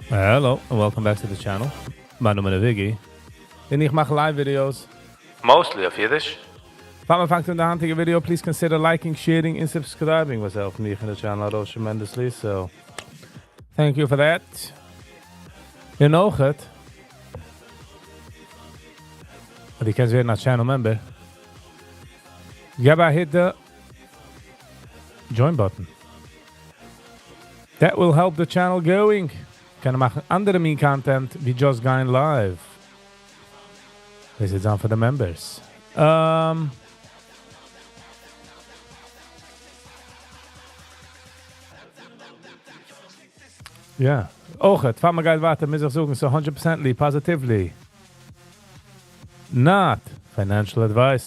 Hello and welcome back to the channel. מיין נאמען איז Viggy. און איך מאך live videos. Mostly אויף אידיש. פאר מען פאנגט אן די היינטיגע video, please consider liking, sharing און subscribing, וואס העלפט מיך און די channel ארויס tremendously, so thank you for that. און אויכעט, אז דו קענסט ווערן א channel member, געב א hit the join button. That will help the channel going. קענען מאכן אנדערע מין content ווי just גיין live. דאס איז דאן פאר די members. יא. אויכעט, פאר מען גייט ווייטער, מוז איך זאגן, so 100 percently, positively. Not financial advice.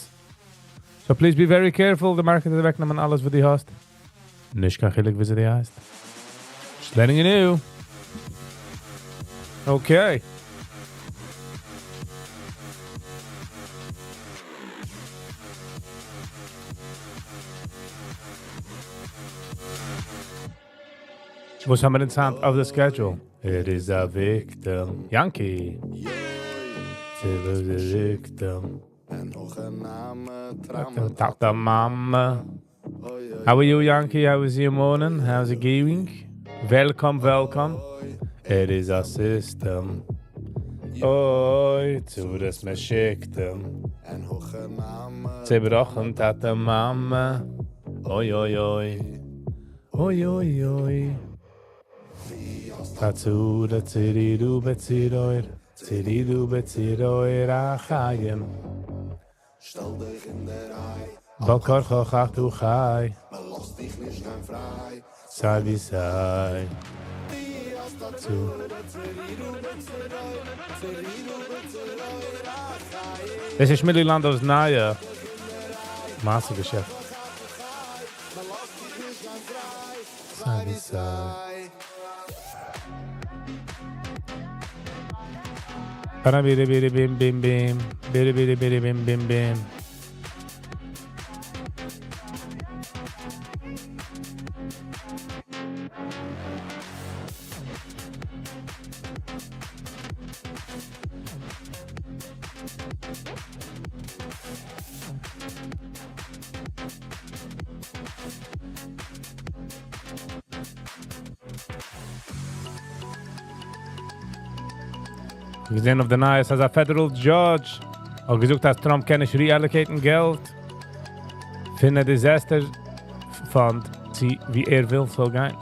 So please be very careful, the market וועט אוועקנעמען אלעס וואס דו האסט. נישט קיין חילוק וויאזוי דו הייסט. Just letting you know. Okay. וואס האבן מיר היינט אויף די schedule? ער איז א victim. Yankee. איז א victim. טאטע מאמע. How are you, Yankee? How was your morning? How's it going? Welcome, welcome. ער איז א system. אוי, צו דאס מען שיקט אים. צעבראכן טאטע מאמע. אוי, אוי, אוי. אוי, אוי, אוי. צו דער צירידו בצירויר. צירידו בצירויר החיים. שטעל דיך אין דער ריי. בעל כרחך אתה חי. מען לאזט דיך נישט גיין פריי. סיי ווי סיי. צו. דאס איז Shmily Landau's נייע מעשה געשעפט. סיי ווי סיי. בירי בירי בים בים בים. בירי בירי בירי בים בים בים. געזען אויף די נייעס אז א federal judge האט געזאגט אז Trump קען נישט reallocate ן געלט פון א disaster fund צו ווי ער וויל ס'זאל גיין.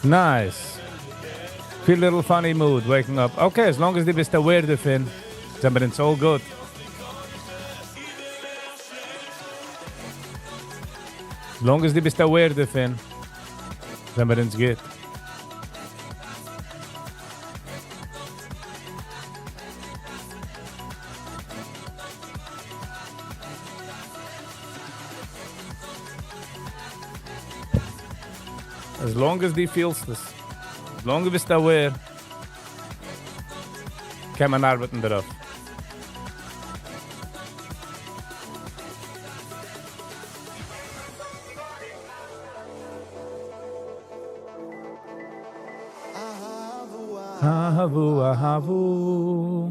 Nice. Feel a little funny mood waking up. Okay, as long as דו ביסט aware דערפון, זענען מיר אונז all good. As long as דו ביסט aware דערפון, זענען מיר אונז גוט. As long as דו פילסט עס, as long as ביסט aware, קען מען ארבעטן דערויף. אהבו אהבו.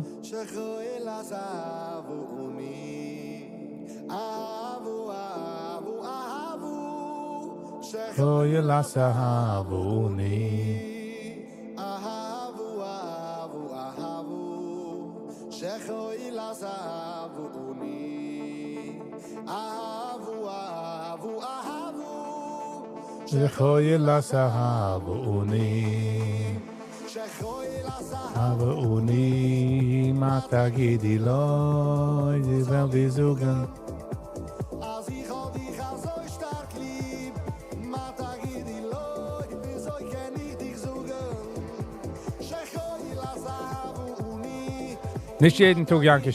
מה תגידי לו, זי וועל דיר זאגן. אז איך האב דיך אזוי שטארק ליב, מה תגידי לו, וויאזוי קען איך דיך זאגן? נישט יעדן טאג, יענקי,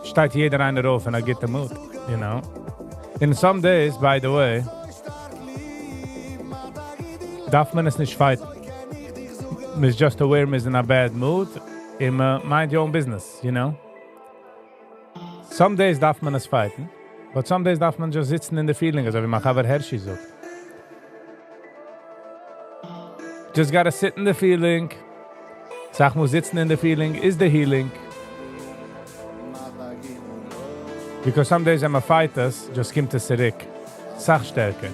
שטייט יעדער איינער אויף אין א גוטע mood, you know. In some days, by the way, דארף מען עס נישט fight. מ'איז just aware מ'איז in a bad mood. און mind your own business, you know. Some days דארף מען עס fight ן, but some days דארף מען just זיצן אין די feeling, אזוי ווי מיין חבר Hershey זאגט. Just gotta sit in the feeling. אסאך מאל זיצן אין די feeling איז the healing. Because some days ווען מ'fight עס, just קומט עס צוריק. אסאך שטערקער.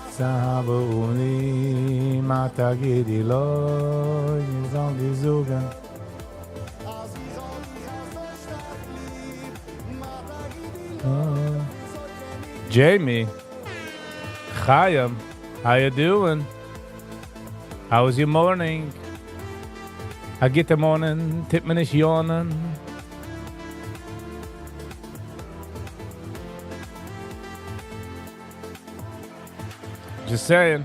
סבוני מה תגידי לו, זאל זאגן. Jamie, Chaim, how you doing? How was your morning? א גוטע morning, טוט מען נישט yawn ען. Just saying.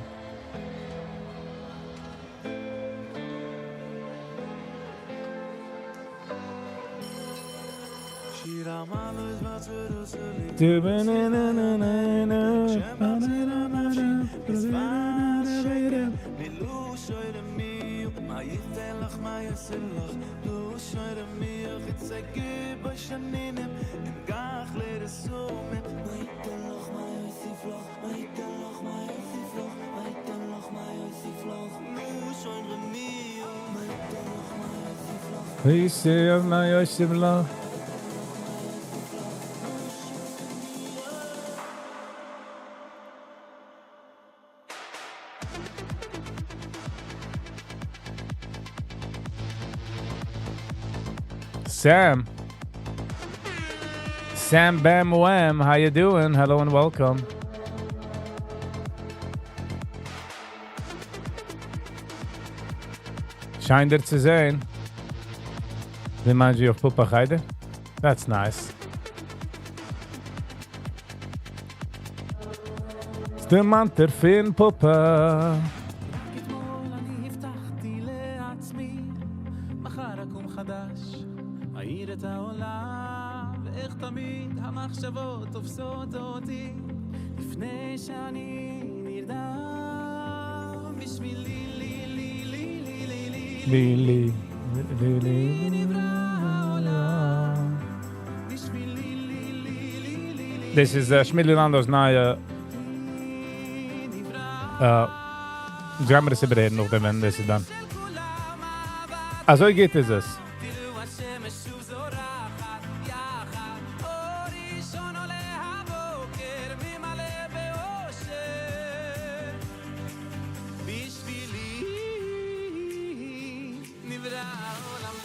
מה יוסיף לך? Sam. Sam Bam Wham, how you doing? Hello and welcome. שיין דיר צו זען. Reminds you of Pupa Heide? That's nice. דערמאנט דיר פון פאפא. אתמול אני הבטחתי לעצמי, מחר אקום חדש, אעיר את העולם, ואיך תמיד המחשבות תופסות אותי, לפני שאני נרדם, בשבילי, לי, לי, לי, לי, לי, לי, לי, לי, לי, נברא העולם, בשבילי, לי, לי, לי, לי, לי, This is Shmidli Lando's נייע גיימיר דאס איבעררעדן נאכדעם ווען דאס איז done. אזוי גוט איז עס. תראו השמש שוב זורחת יחד, אור ראשון עולה הבוקר, ממלא באושר. בשבילי נברא העולם.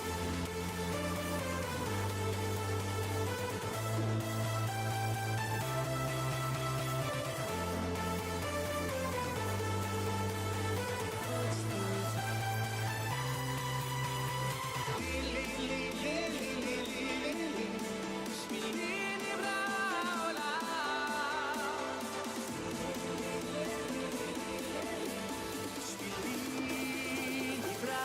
בשבילי נברא העולם. בשבילי נברא.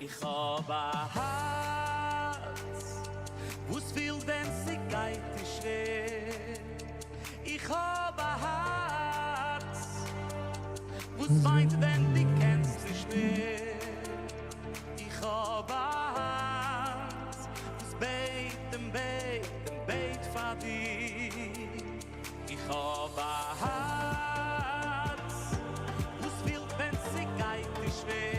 איך האב א הארץ, וואס פילט ווען ס'גייט דיר שווער. איך האב א הארץ, וואס וויינט ווען דו קענסט נישט מער. איך האב א הארץ, וואס בעט און בעט און בעט פאר דיר. איך האב א הארץ, וואס פילט ווען ס'גייט דיר שווער.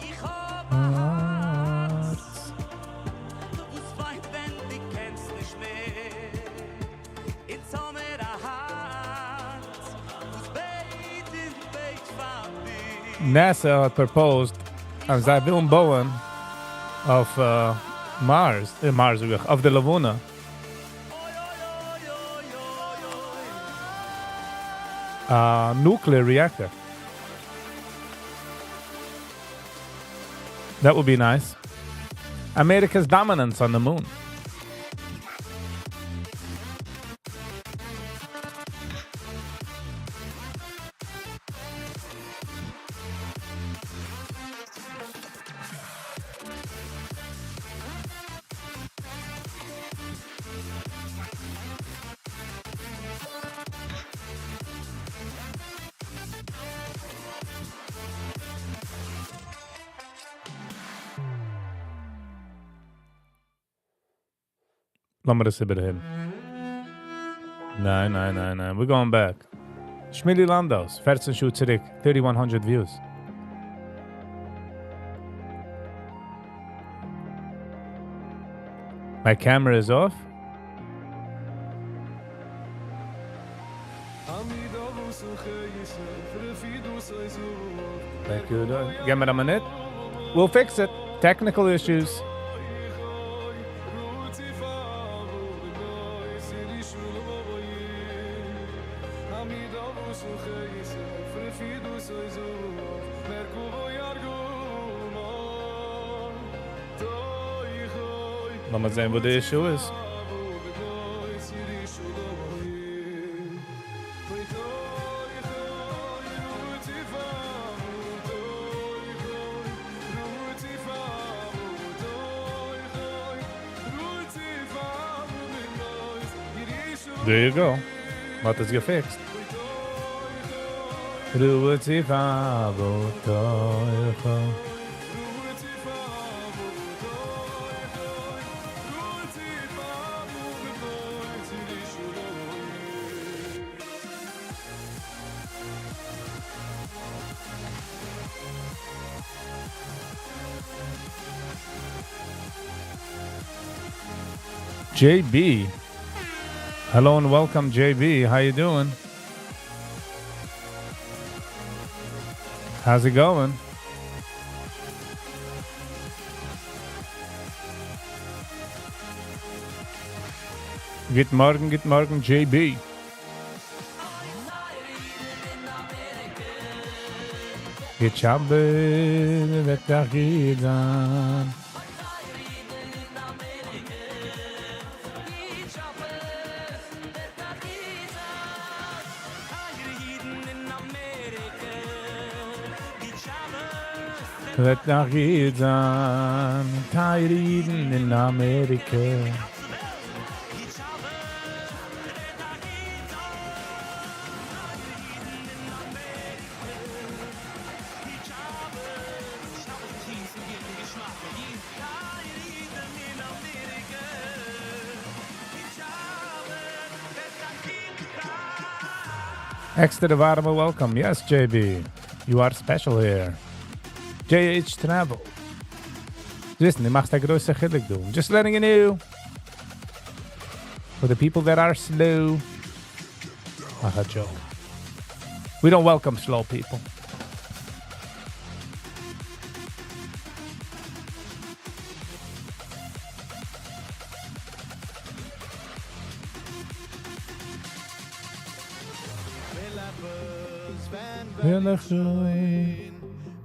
איך האב א הארץ, וואס וויינט ווען דו קענסט נישט מער. NASA האט proposed אז זיי ווילן בויען אויף Mars, Mars זאג איך, אויף די לבנה. א nuclear reactor. That would be nice. America's dominance on the moon. לאמיר עס איבערהערן. ניין, ניין, ניין, ניין. We're going back. Shmili Landaus, 14 שעה צוריק, 3100 views. My camera is off. Thank you. Give me a minute. We'll fix it. Technical issues. לאמיר זען וואו די issue איז. There you go. מ'האט עס געפיקסט. רועט זיך. JB. Hello and welcome, JB. How you doing? How's it going? גוט מארגן, גוט מארגן, JB. גוט שבת, וועט דאך גוט זיין. וועט דאך גוט זיין, טייערע אידן אין אמעריקע. Extra ווארעמע welcome. Yes, JB. You are special here. JH Travel. Listen, דו מאכסט א גרויסע חילוק דא. Just letting you know. For the people that are slow. Ach, a joke. We don't welcome slow people. וויל איך שוין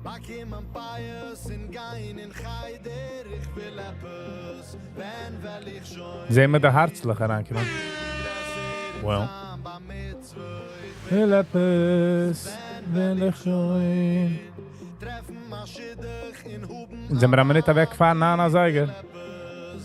באקומען פיאות און גיין אין חדר איך וויל עפעס ווען וועל איך שוין זעען מיר די הערצלעך אריינקומען. Well. וויל עפעס וועל איך שוין זענען מיר א מינוט אוועק פון ניין אזייגער.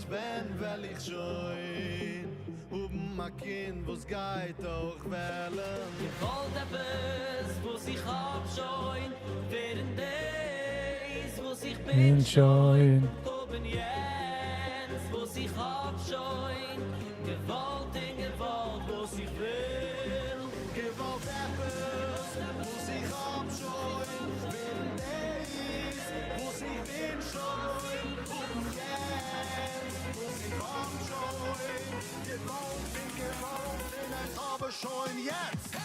ווען וועל איך שוין האבן א קינד וואס גייט אויך וועלן געוואלט עפעס וואס איך האב שוין ווערן דאס וואס איך בין שוין האבן יענץ וואס איך האב שוין געוואלט און געוואלט וואס איך וויל געוואלט עפעס וואס איך האב שוין ווערן דאס וואס איך בין שוין האבן יענץ וואס איך האב שוין געוואלט און געוואלט און איך האב עס שוין יעצט.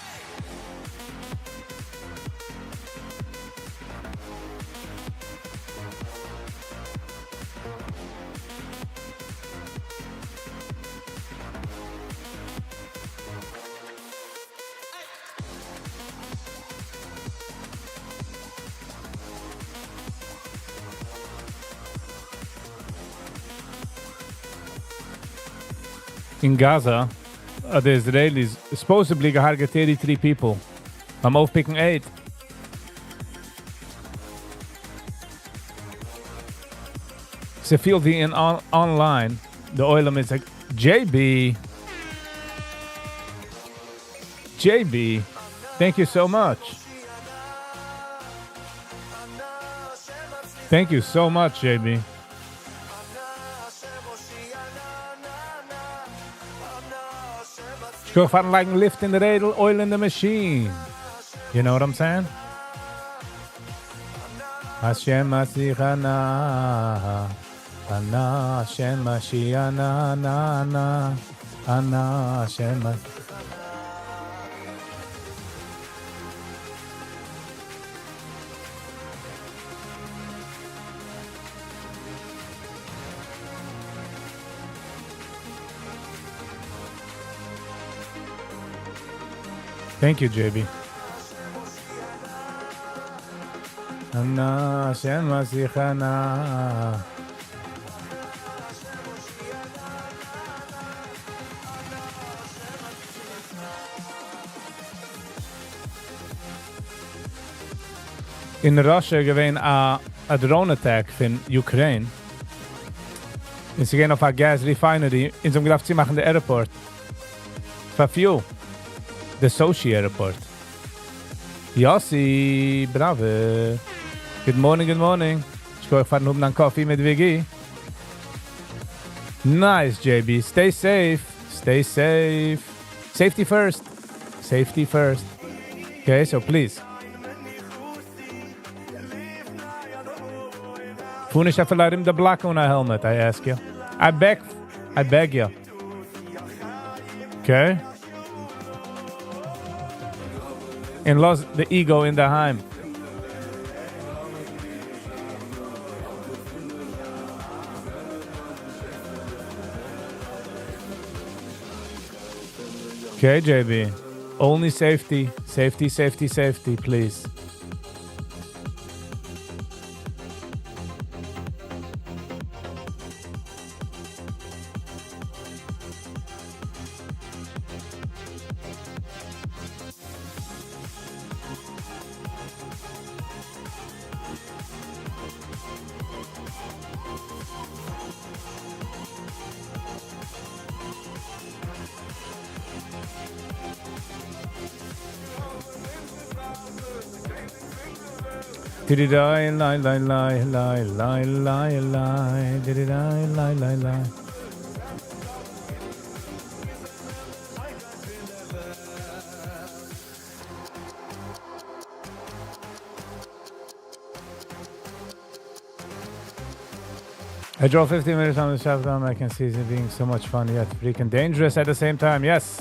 אין Gaza האט די Israelis supposedly געהארגעט 33 people ביים אויפפיקן aid. ס'פילט ווי אין online די עולם איז like JB! JB! Thank you so much! Thank you so much JB! שכוח פארן לייגן לופט אין די רעדל, oil אין די מאשין. You know what I'm saying? השם משיחנה, אנא השם משיחנה, נא נא, אנא השם Thank you JB. אנא השם משיחנה. אין Russia איז געווען א א drone attack פון Ukraine. און ס'איז געווען אויף א gas refinery און זיי האבן געדארפט צומאכן די airport פאר fuel. די Sochi airport. יאסי בראווער. Good morning good morning. שכוח פארן האבן דיין coffee מיט וויגי. Nice JB. Stay safe. Stay safe. Safety first. Safety first. Okay, so please. פאר נישט אפילו ארום די block אן א helmet, I ask you. I beg, I beg you. Okay? און לאז די ego אין דערהיים. Okay, JB. Only safety. Safety, safety, safety, please. I drove 15 minutes on the shutdown. I can see it being so much fun yet freaking dangerous at the same time. Yes.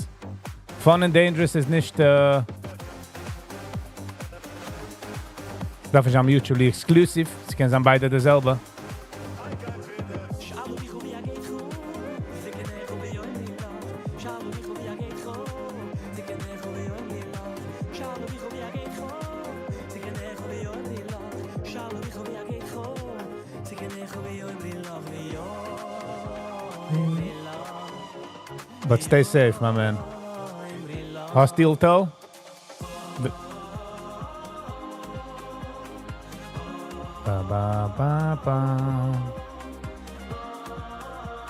Fun and dangerous איז נישט uh, דארף נישט זיין mutually exclusive. ס'קען זיין ביידע די זעלבע. But stay safe, my man. האסט steel toe? Ba, ba, ba, ba.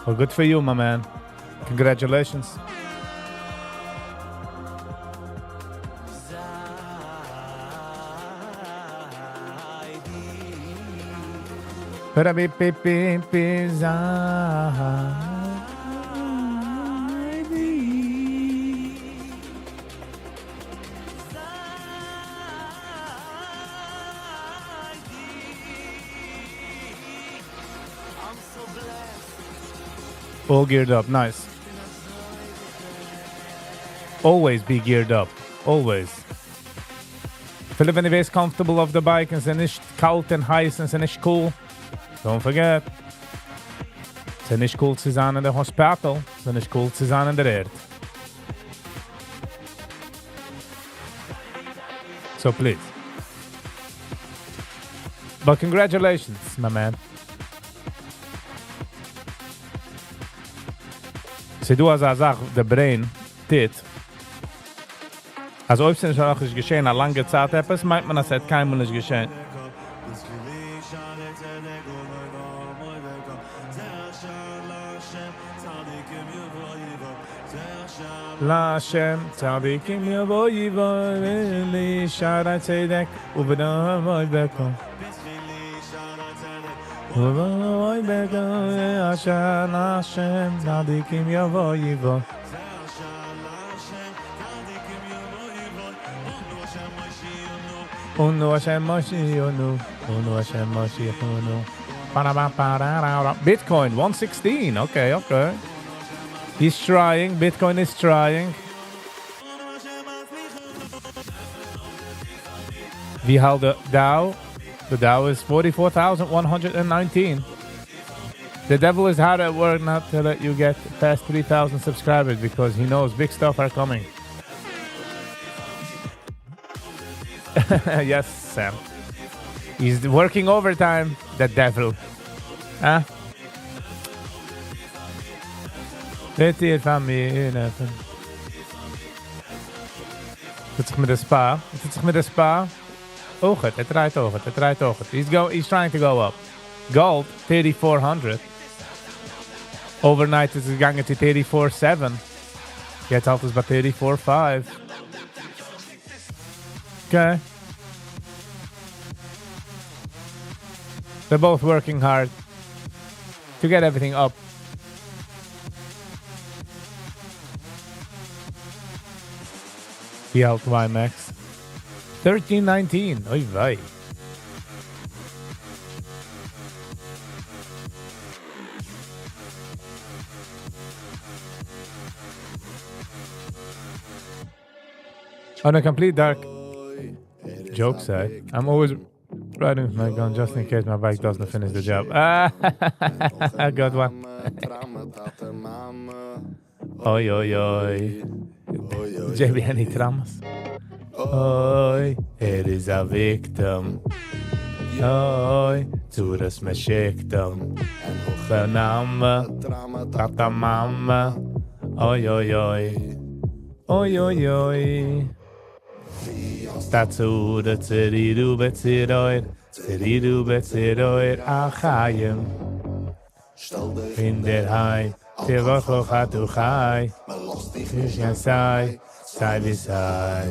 Well, good for you, my man. Congratulations. All geared up, nice. Always be geared up. Always. אפילו ווען דו ביסט comfortable אויף די bike און ס'איז נישט קאלט און הייס און ס'איז נישט cool. Don't forget. ס'איז נישט cool צו זיין אין די hospital. ס'איז נישט cool צו זיין אין דער ערד. So please. But congratulations, my man. ס'איז דא אזא זאך די brain טוט, אז אויב ס'איז נאכנישט געשען א לאנגע צייט עפעס, מיינט מען אז ס'האט קיינמאל נישט געשען. להשם צדיקים יבואו לי שערי צדק ובנועם בקום אשר להשם צדיקים יבואו. אונו השם מושיענו, אונו השם מושיענו. Bitcoin 116. Okay. He's trying. Bitcoin is trying. ווי האלט די Dow? The Dow is 44,119. The devil is hard at work not to let you get past 3,000 subscribers because he knows big stuff are coming. Yes, Sam. He's working overtime, the devil. Huh? וועט איר פאר מיר העלפן? טוט זיך מיט די SPY? טוט זיך מיט די SPY? אויכעט, ער try ט אויכעט, ער try ט אויכעט. He's trying to go up. Gold, 3400. Overnight איז עס געגאנגען צו 34.7. יעצט האלט עס ביי 34.5. Okay. They're both working hard to get everything up. ווי האלט YMAX? 1319. אוי וויי. On a complete dark joke side, I'm always riding with my gun just in case my bike doesn't finish the job. Ah, good one. Oi, oi, oi. JB, any traumas? אוי, ער איז א victim. אוי, צרות מ'שיקט אים. נאמע, טאטע מאמע. אוי, אוי, אוי. אוי, אוי, אוי. סטאצו צערירו בצירויר, צערירו בצירויר, החיים. אין דער היים, תברכו חתוכי. סיי, סיי ווי סיי.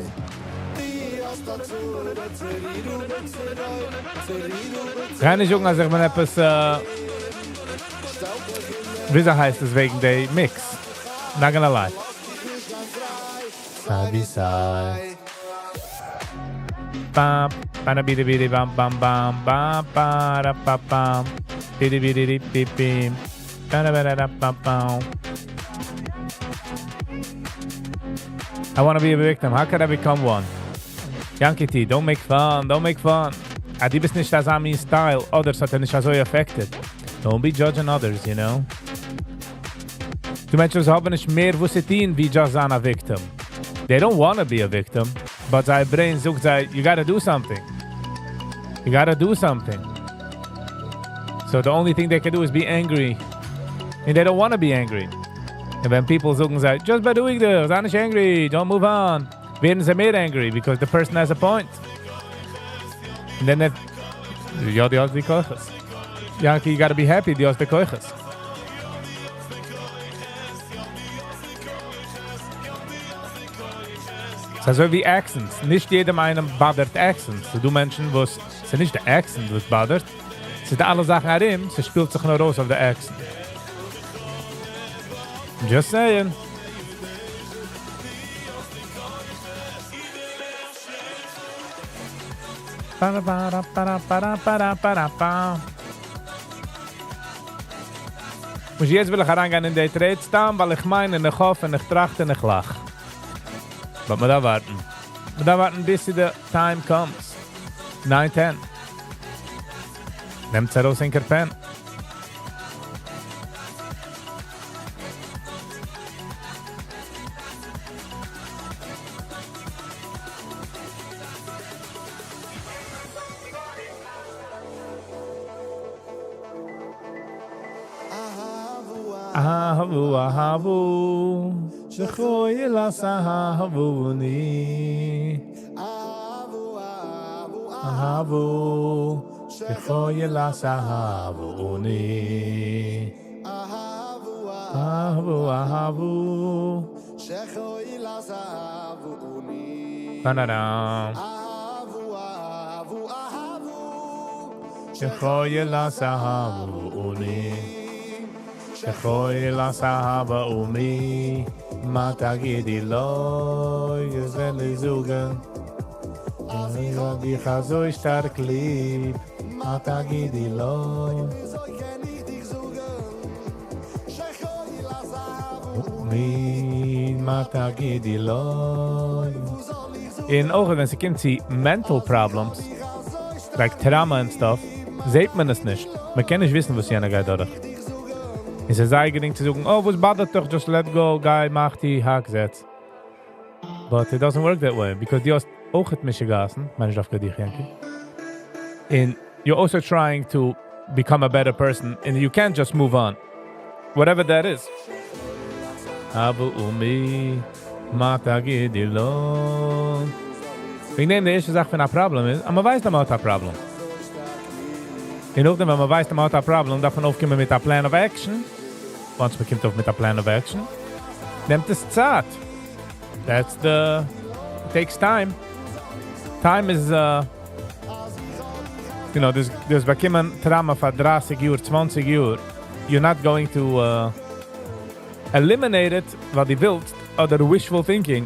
גיי נישט זאגן אז איך בין עפעס, וויאזוי הייסט עס וועגן די mix? Not gonna lie. סיי ווי סיי. באם, באנא בידי בידי באם באם באם באם בארא פא באם. בידי בידי די בי בים. באנא בארא דא באם באם. I want to be a victim. How can I become one? Yankee T, don't make fun, don't make fun. אה, דו ביסט נישט אזא מין style, others האט ער נישט אזוי affected. Don't be judging others, you know? די מענטשן האבן נישט מער וואס צו טון, ווי just זיין א victim. They don't want to be a victim, but זייער brain זאגט זיי, you got to do something. You got to do something. So the only thing they can do is be angry. And they don't want to be angry. And when people זאגן זיי, just בארואיג דיך, זיי נישט angry, don't move on. ווערן זיי מער angry because the person has a point. And then if, יא, דו האסט די כוחות. Yankee, you got to be happy, דו האסט די כוחות. ס'איז אזוי ווי accents. נישט יעדעם איינעם bother ט accents. ס'דא מענטשן, וואס, ס'איז נישט די accent וואס bother ט. ס'איז די אלע זאכן ארום, ס'שפילט זיך נאר אויס אויף די accent. I'm just saying. Ba ba ba ba ba ba ba ba. און יעצט וויל איך אריינגיין אין די trade סתם, ווייל איך מיין און איך האף און איך טראכט און איך לאך. But מ'דארף ווארטן. מ'דארף ווארטן ביז the time comes. 9:10. נעמט ארויס ענקער pen. אהבו אהבו שחוילת אהבוני אהבו שחוילת אהבוני אהבו אהבו טאנאראם. שחוילת אהבוני שחוילת אהבה ומי מה תגידי לו איך וועל איר זאגן אז איך האב דיך אזוי שטארק ליב מה תגידי לו ומי מה תגידי לו און אויך ווען ס'קומט צו mental problems, like trauma and stuff, זעהט מען עס נישט. מען קען נישט וויסן וואס יענער גייט דורך. און ס'איז זייער גרינג צו זאגן, oh וואס bother ט דיך, just let go, גיי מאך די האק זעץ. But it doesn't work that way, because דו האסט אויכעט משוגעת'ן, מיין נישט דווקא דיך יענקי, און you're also trying to become a better person, און you can't just move on, whatever that is. אבא ומי מה תגידי לו. וועגן דעם די ערשטע זאך פון א פראבלעם איז אז מען ווייסט אז מען האט א פראבלעם. און נאכדעם ווען מען ווייסט אז מען האט א פראבלעם דארף מען אויפקומען מיט א plan of action. Once מען קומט אויף מיט א plan of action נעמט עס צייט. That's the, it takes time. Time is you know, דו האסט באקומען trauma פאר דרייסיג יאר, צוואנציג יאר, you're not going to eliminate it ווייל דו ווילסט, אדער wishful thinking.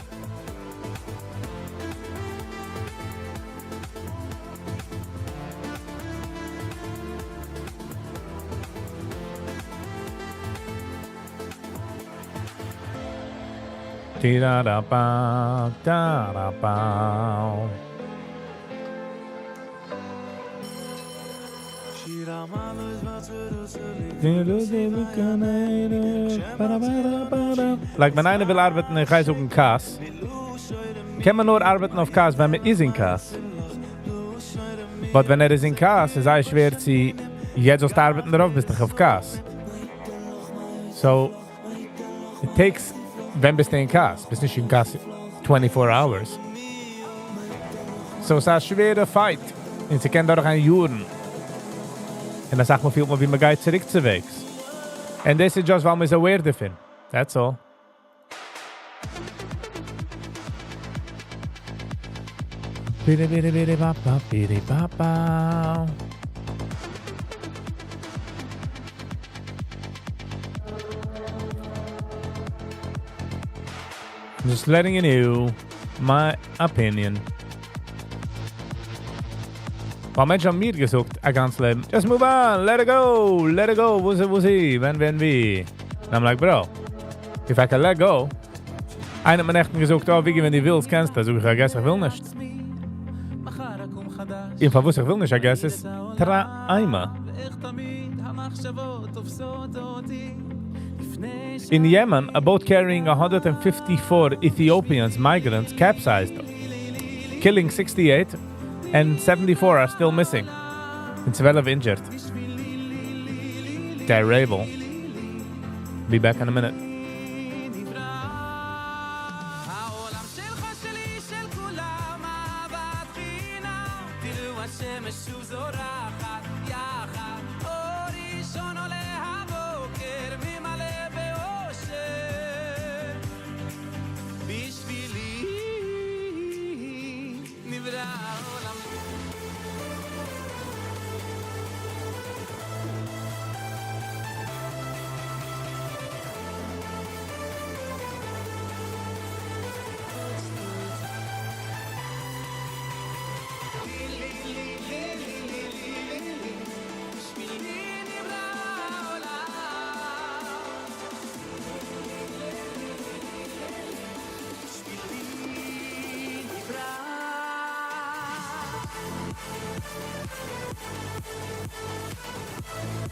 Like ווען איינער וויל ארבעטן איך גיי זאגן כעס, קען מען נאר ארבעטן אויף כעס ווען מען איז אין כעס. But ווען ער איז אין כעס איז זייער שווער צו יעצט זאלסטו ארבעטן דערויף ביסט דאך אויף כעס. So it takes ווען ביסטו אין כעס? ביסט נישט אין כעס twenty four hours. So ס'איז א שווערע fight און ס'קען דורכגיין יארן. און אסאך מאל פילט מען ווי מ'גייט צוריק צוועגס. און דאס איז just ווייל מ'איז aware דערפון. That's all. Just letting you know my opinion. ווייל מענטשן האבן מיר געזאגט א גאנץ לעבן, just move on, let it go, let it go, וואס איז וואס איז, ווען ווען ווי. And I'm like, bro, if I can let go. איינער האט מיר נעכטן געזאגט, oh, ווי ווען דו ווילסט קענסטו. זאג איך, I guess איך וויל נישט. און פארוואס איך וויל נישט, I guess איז trauma. אין Yemen, a boat carrying 154 Ethiopians migrants capsized, killing 68 and 74 are still missing, און 12 injured. Terrible. Be back in a minute.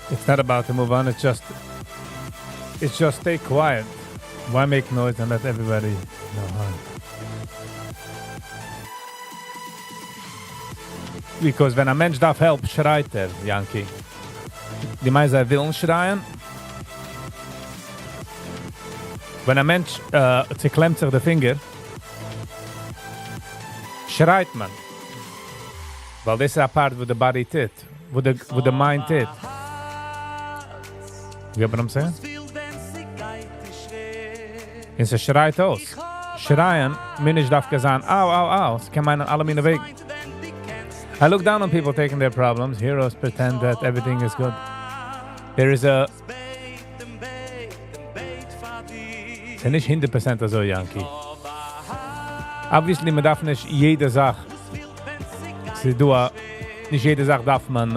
It's not about to move on, it's just stay quiet. Why make noise and let everybody know how? Because ווען א מענטש דארף help, שרייט ער, יענקי. די מיינסט זיי ווילן שרייען? ווען א מענטש צוקלעמט זיך די פינגער, שרייט מען. ווייל דאס איז א part וואס די body טוט, וואס די mind טוט. You get what I'm saying? און ס'שרייט אויס. שרייען מיינט נישט דווקא זיין אאו אאו אאו, ס'קען מיינען אלע מיני וועגן. I look down on people taking their problems. Heroes pretend that everything is good. There is a... ס'איז נישט 100% אזוי, Yanky. Obviously, מען דארף נישט יעדע זאך. ס'איז דא א... נישט יעדע זאך דארף מען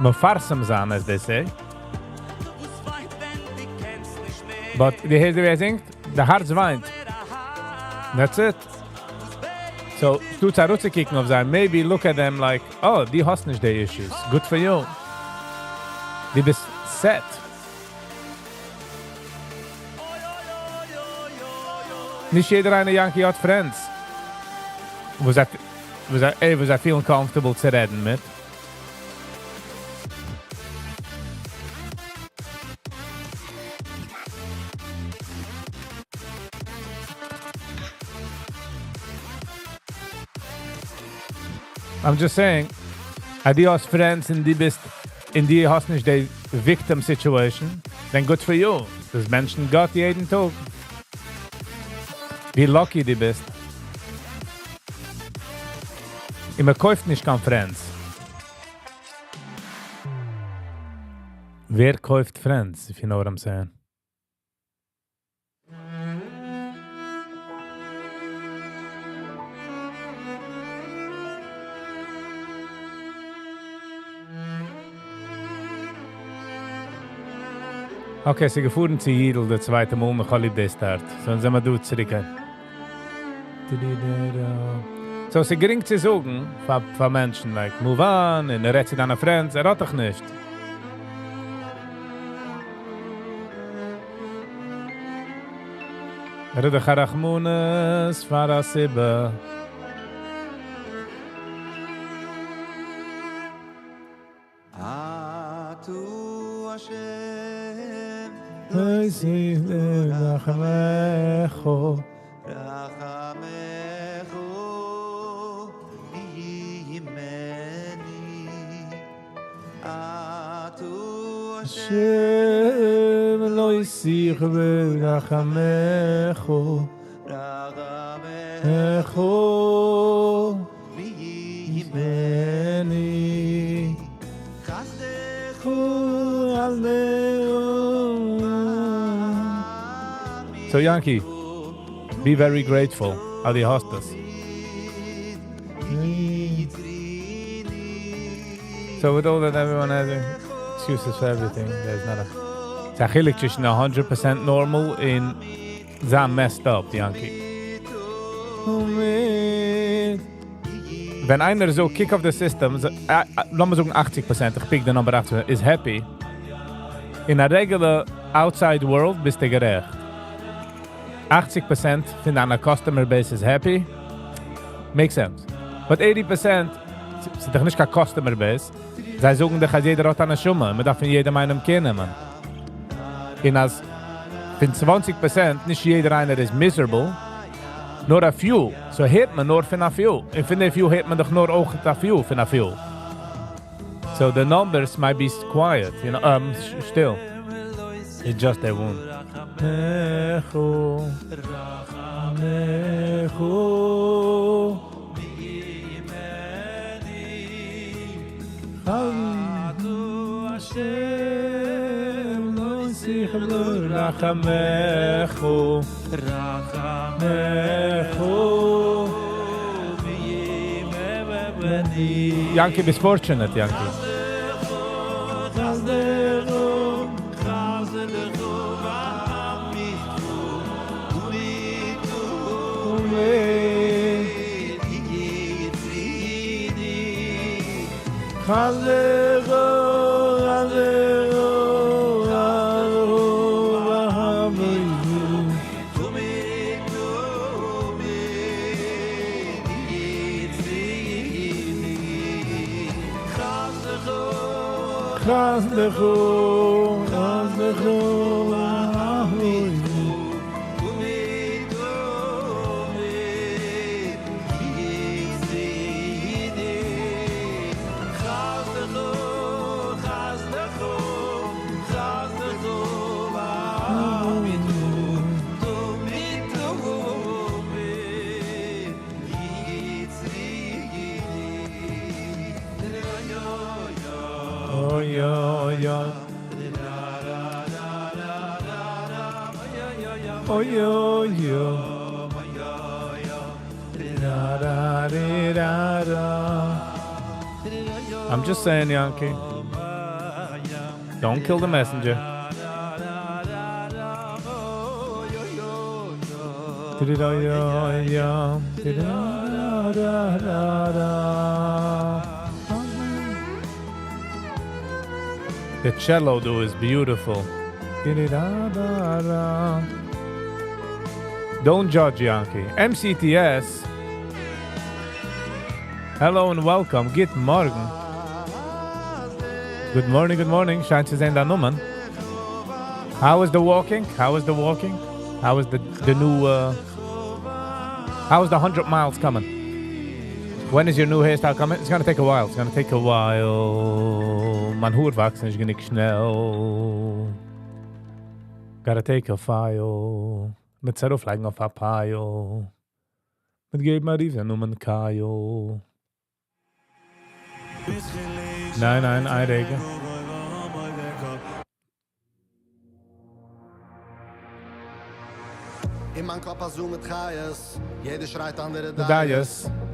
מפרסם זיין, as they say. But די הערסט ווי ער זינגט? די הארץ וויינט. That's it. So, טוט ארויסצוקוקן אויף זיי, maybe look at them like, oh, דו האסט נישט די issues. Good for you. דו ביסט set. נישט יעדער איינער, Yanky, האט friends. וואס זיי פילן comfortable צו רעדן מיט. I'm just saying, אז דו האסט friends און דו ביסט, און דו האסט נישט די victim situation, then good for you. דאס מענטשן גאט יעדן טאג. ווי lucky דו ביסט. און מען קויפט נישט קיין friends. ווער קויפט friends, if you know what I'm saying? Okay, ס'איז געפארן צו יידל די צווייטע מאל, מיך האט ליב די start. So, זענען מיר דא צוריק. So, ס'איז גרינג צו זאגן פאר מענטשן, like, move on, און ער רעדט צו דיינע friends, ער האט דאך נישט. ער האט דאך א רחמנות פאר א סיבה. אתה השם, רחמך. רחמך ימני. אתה השם, לא יסיך ברחמך. רחמך ימני. חסדך So Yanky, be very grateful אז דו האסט עס. So with all that everyone has excuses for everything, there's not a... ס'איז א חילוק צווישן 100% normal און זיין messed up, Yanky. ווען איינער זאגט, kick off the system, לאמיר זאגן 80%, איך pick the number 80, is happy. In a regular outside world ביסטו גערעכט. 80% פון דיינע customer base is happy. Makes sense. But 80% ס'איז דאך נישט קיין customer base. זיי זאגן דאך, אז יעדער האט א נשמה, מען דארף פון יעדעם איינעם care נעמען. און אז פון 20% נישט יעדער איינער איז miserable, נאר a few. So הערט מען נאר פון a few. און פון די few הערט מען דאך נאר אויך a few פון a few. So the numbers might be quiet, still. It's just a wound. רחמך, רחמך, השם, לא רחמך, רחמך, Yanky, ביסט fortunate, Yanky. חסדך, חסדך, אוי אוי אוי. אוי אוי אוי. I'm just saying, Yankee. Don't kill the messenger. The cello do is beautiful. Don't judge, Yankee. MCTS. Hello and welcome. גוט מארגן. Good morning, good morning. שיין צו זען דיין נאמען. How is the walking? How is the walking? How is the new how is the 100 miles coming? When is your new hairstyle coming? It's gonna take a while. It's gonna take a while. מיין האר וואקסט נישט גענוג שנעל. Gotta take a file. מ'עט ארויפלייגן אויף א pile. מ'עט געבן א רוף א נאמען Kyle. ניין, ניין, איין רגע. אין מיין קאפ א zoo מיט חיות, יעדער שרייט אנדערע דעות. דעות.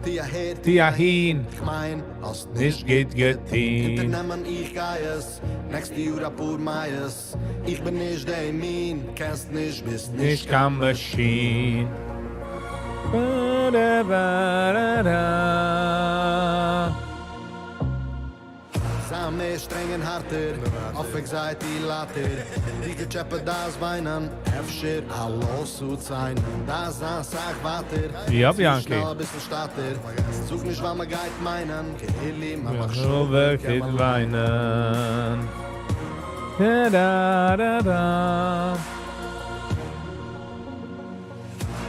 טו אהער, טו אהין. איך מיין, האסט נישט גוט געטון. אונטערנעמען איך גיי עס, next יאר אפאר מאות. איך בין נישט דער מין, קענסט נישט, ביסט נישט נישט קיין machine. Ba-da-ba-da-da. זיי מער שטרענג און הארטער, אויף anxiety לאטער. די געטשעפעט דאס וויינען, אפשר א lawsuit sign ען. דאס זיין סאך ווייטער, Yup, צו Yankee. שנעל א ביסל שטאטער. זאג נישט וואס מען גייט מיינען, כאילו מיין Ja, מחשבה wer קען geht מען וויינען? Da, da, da, da.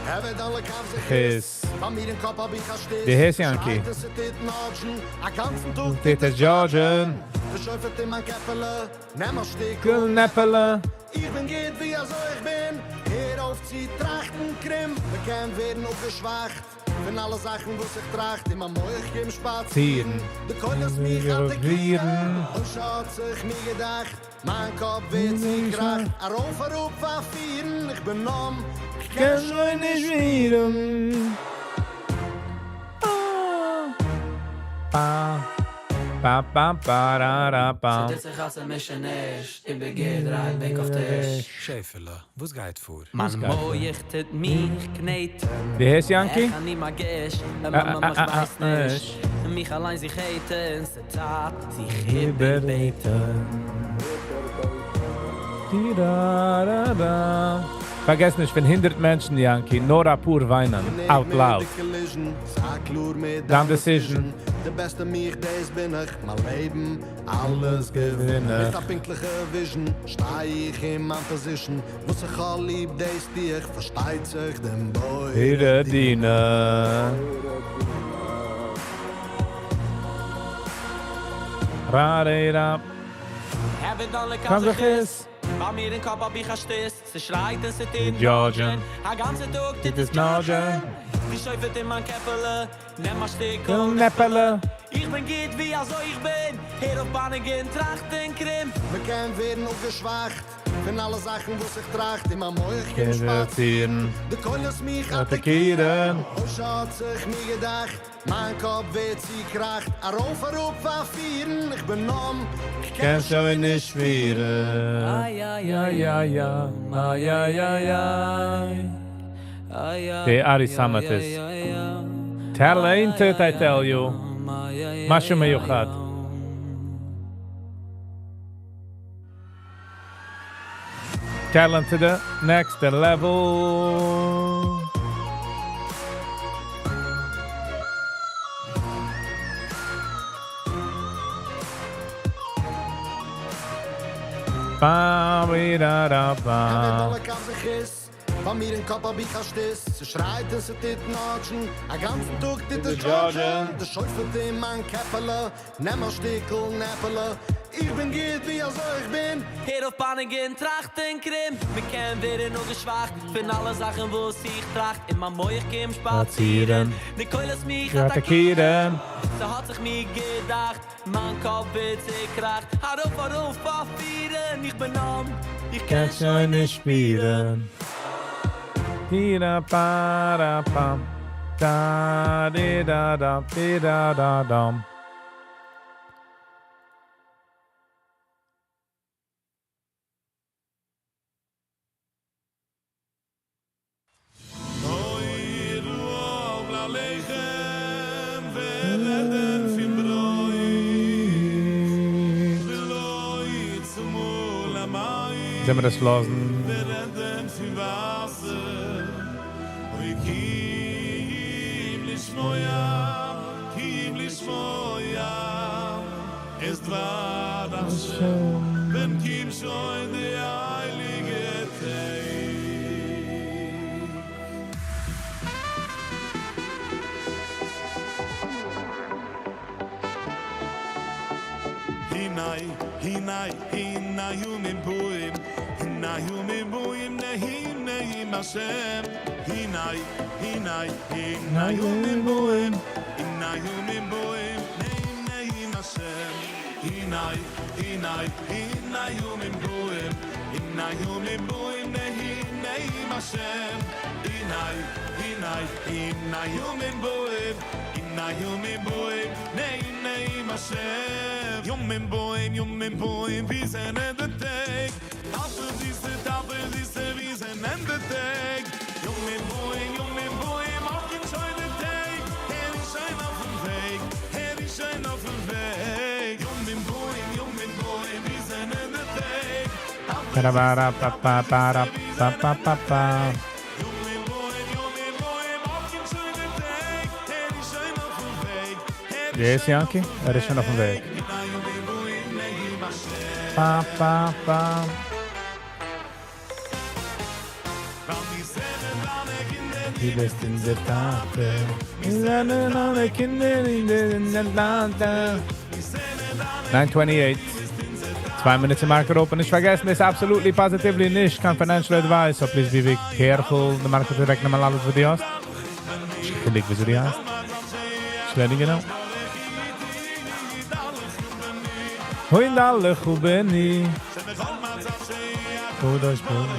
העוועד אלע קאפ זיך איז. ביי מיר אין קאפ האב איך א שטיס. די הייסט Yankee? שרייט עס טוט נאטשן, א גאנצן טאג טוט עס דזשאדזשן. דער שופט אין מיין קעפעלע, נעם א שטיקל נעפעלע. איך בין גוט ווי אזוי איך בין, הער אויף צו טראכטן קרום, מען קען ווערן אפגעשוואכט, פון אלע זאכן וואס איך טראכט, אין מיין מוח קום שפאצירן, די קולות מיך אטאקירן, און ס'האט זיך מיר געדאכט, מיין קאפ ווערט צוקראכט, ארויף אראפ פארפירן, איך בין numb, איך קען שוין נישט ווירן. Ba, ba, ba, ba, da, da, ba. ס'טוט זיך א צעמישעניש, איבערגעדרייט בענק אויף טיש. שעפעלע, וואס גייט פאר? מיין וואס גייט פאר? מוח טוט מיך קנעטן. די הייסט Yankee? איך אני מרגיש, אה, מאמא, אה, איך אה, ווייס אה, נישט. מיך אליין זיך hate ן, ס'צייט זיך איבערבעטן. Di, da, da, da. פארגעס נישט, פון 100 מענטשן, Yankee, נאר א פאר וויינען, out loud. דיין decision. די בעסטע מיך, דאס בין איך, מיין לעבן, אלעס געווין געווין איך. מיט א פינקטליכע vision, שטיי איך אין מיין position, וואס איך האב ליב, דאס טו איך, פארשטייט זיך דעם בורא. דינען. Ra, re, ra. העוועד אלע קאן זיך איז. ביי מיר אין קאפ האב איך א שטיס, ס'שרייט און ס'טוט דזשאדזשן. א גאנצן טאג טוט עס נאדזשן. די שופט אין מיין קעפעלע, נעם א שטיקל נעפעלע. איך בין גוט ווי אזוי איך בין, הער אויף פייניגן, טראכטן קרום. מען קען ווערן אפגעשוואכט, פון אלע זאכן וואס איך טראכט, אין מיין מוח קום שפאצירן. די קולות מיך אטאקירן. און ס'האט זיך מיר געדאכט, מיין קאפ ווערט צוקראכט, ארויף אראפ פארפירן, איך בין numb, איך קען שוין נישט פירן. איי, איי, יא, יא, יא, איי, איי, איי, איי. איי, איי, די Ari Samet איי, איז איי, איי, talented, I tell you. איי, איי, משהו איי, מיוחד. איי. Talent to the next level. Ba, we, da, da, ba. העוועד אלע קאפ זיך איז, ביי מיר אין קאפ האב איך א שטות, ס'שרייט און ס'טוט נאטשן, א גאנצן טאג טוט עס דזשאדזשן, דאס שופט אין מיין קעפעלע, נעם א שטיקל נעפעלע, איך בין גוט ווי אזוי איך בין. הער אויף פייניגן, טראכטן קרום, מ'קען ווערן אפגעשוואכט פון אלע זאכן וואס איך טראכט, אין מיין מח קומט שפאצירן, די קולות מיך אטאקירן, ס'האט זיך מיר געדאכט, מיין קאפ ווערט צעקראכט, ארויף ארויף פארפירן, איך בין נאם, איך קען שוין נישט שפירן. די-דא פא דא פאם דא די דא דא די דא דא דאם. זעמיר דאס לאזן? Ba-da-ba-da-ba-ba-ba-da-ba-ba-ba-ba. Yes, Yankee? ער איז שוין אויפ'ן וועג. Pa, pa, pa. דו ביסט אונזער טאטע. מיר זענען אלע קינדער אין דער טאטע. 9:28. 2 minutes to market open. נישט פארגעסן, דאס איז absolutely positively נישט קיין financial advice, so please be careful. The market וועט נאכאמאל אלעס וואס דו האסט. נישט קיין וואס דו האסט. Just letting you know. הוין אלע חובני. קודש ברוך.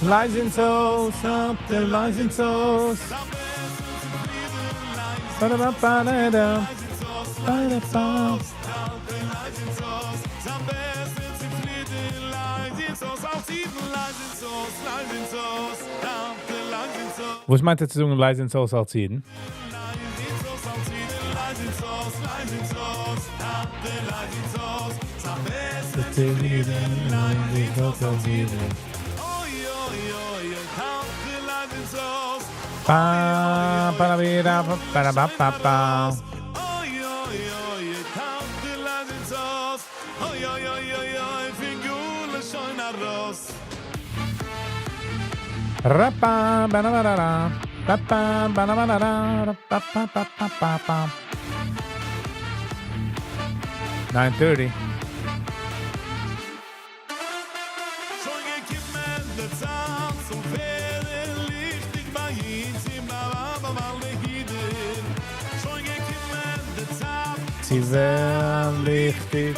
לייזן אויס, לייזן אויס. Ba-da-ba-ba-da-da. Ba-da-ba. וואס מיינט ער צו זאגן לייזן אויס אלס אידן? Ba, ba, da, bi, da, ba, ba, da, ba, ba, ba. Ra-ba, ba, da, ba, da, da. Ba, ba, ba, da, ba, da, da. Ra, ba, ba, ba, ba, ba, ba. 9:30. צו ווערן ליכטיג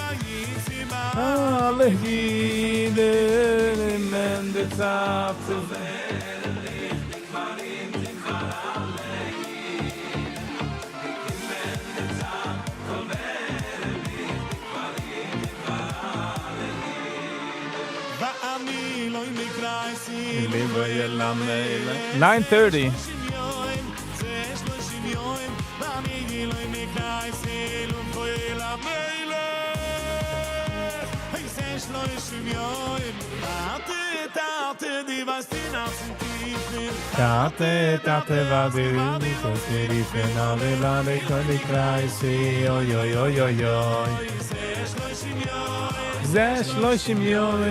אלע אידן אין דער צייט צו ווערן ליכטיג פאר אונז און פאר אלע אידן געקומען די צייט זאל ווערן ליכטיג פאר אונז און פאר אלע אידן. 9:30. טאטע, טאטע, וואס דו קענסט מיר רופן אלע לאנע קוניגרייסי, אוי אוי אוי אוי אוי. זה שלושים יום.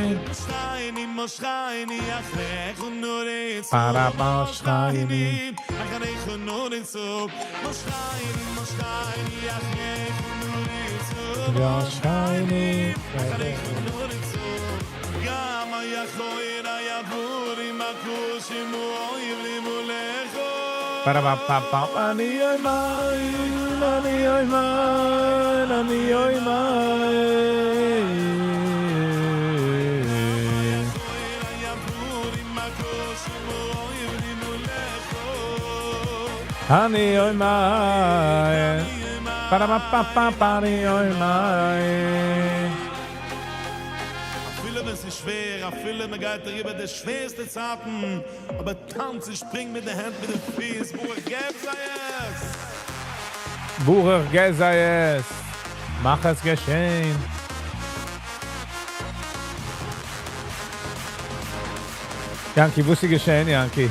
אני אוי מיי פאראפאפאפא אני אוי מיי. אפילו ווען ס'איז שווער, אפילו מען גייט אריבער די שווערסטע צייטן, אבער טאנץ און שפרינג מיט די הענט מיט די פיס, ברוך געב זיי עס! ברוך געב זיי עס! מאך עס געשען! יענקי, וואס איז געשען, יענקי?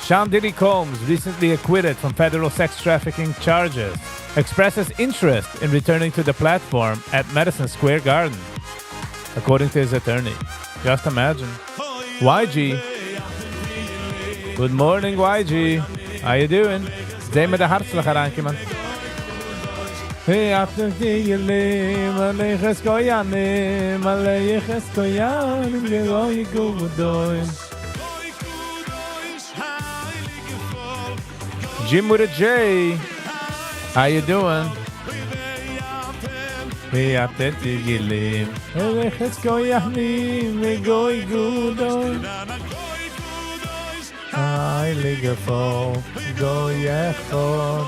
Sean Diddy Combs, recently acquitted from federal sex trafficking charges, expresses interest in returning to the platform at Madison Square Garden, according to his attorney. Just imagine. YG. Good morning, YG. How you doing? זעען מיר די הארצלעך אריינקומען. Hey, after the לים, עליך koyanim, עליך koyanim, גוי גודוי. Jim with a J. How you doing? ויתת תגילים, עליך koyanim, גוי גודוי. הייליגע פאלק, גוי אחד.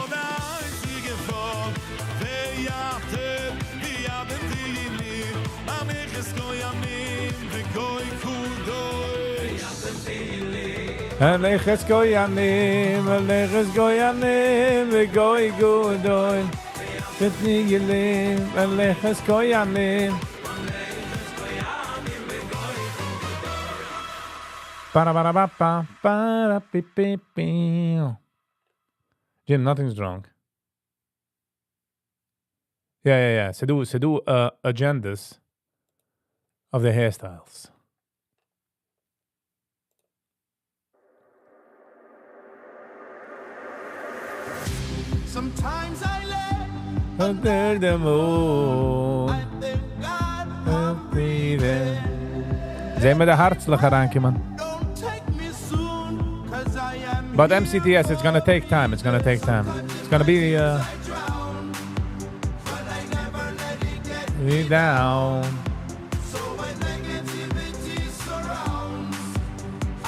עליך koyanim, עליך koyanim, וגוי גודוי. תתניגלים, עליך koyanim. Ba-da-ba-da-ba-ba, ba-da-bi-bi-bi. Jim, nothing's wrong. Yeah. ס'דא agendas of the hairstyles. Sometimes I lay Under the moon. I thank God I'm breathing. זעען מיר די הארצלעך אריינקומען. Don't take me soon, 'cause I am But MCTS, it's gonna take time. It's gonna take time. It's gonna be but I never let it get me down. So when negativity surrounds,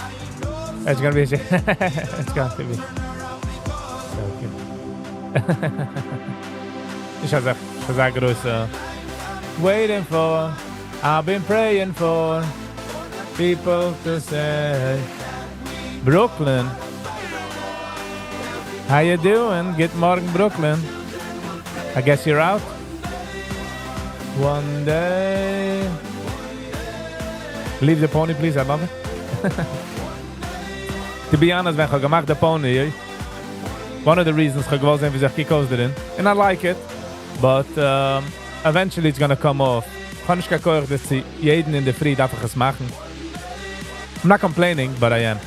I know It's gonna be. It's gonna be. Okay. איך האב אזא גרויסע waiting for, I've been praying for people to say Brooklyn. How you doing? גוט מארגן, Brooklyn. I guess you're out. One day. Leave the pony, please. I love it. To be honest, ווען איך האב געמאכט די pony, one of the reasons איך האב געוואלט זען ווי איך קוק אויס דערין, and I like it, but eventually it's gonna come off. איך האב נישט קיין כח דערצו. יעדן אינדערפרי דארף איך עס מאכן. I'm not complaining, but I am.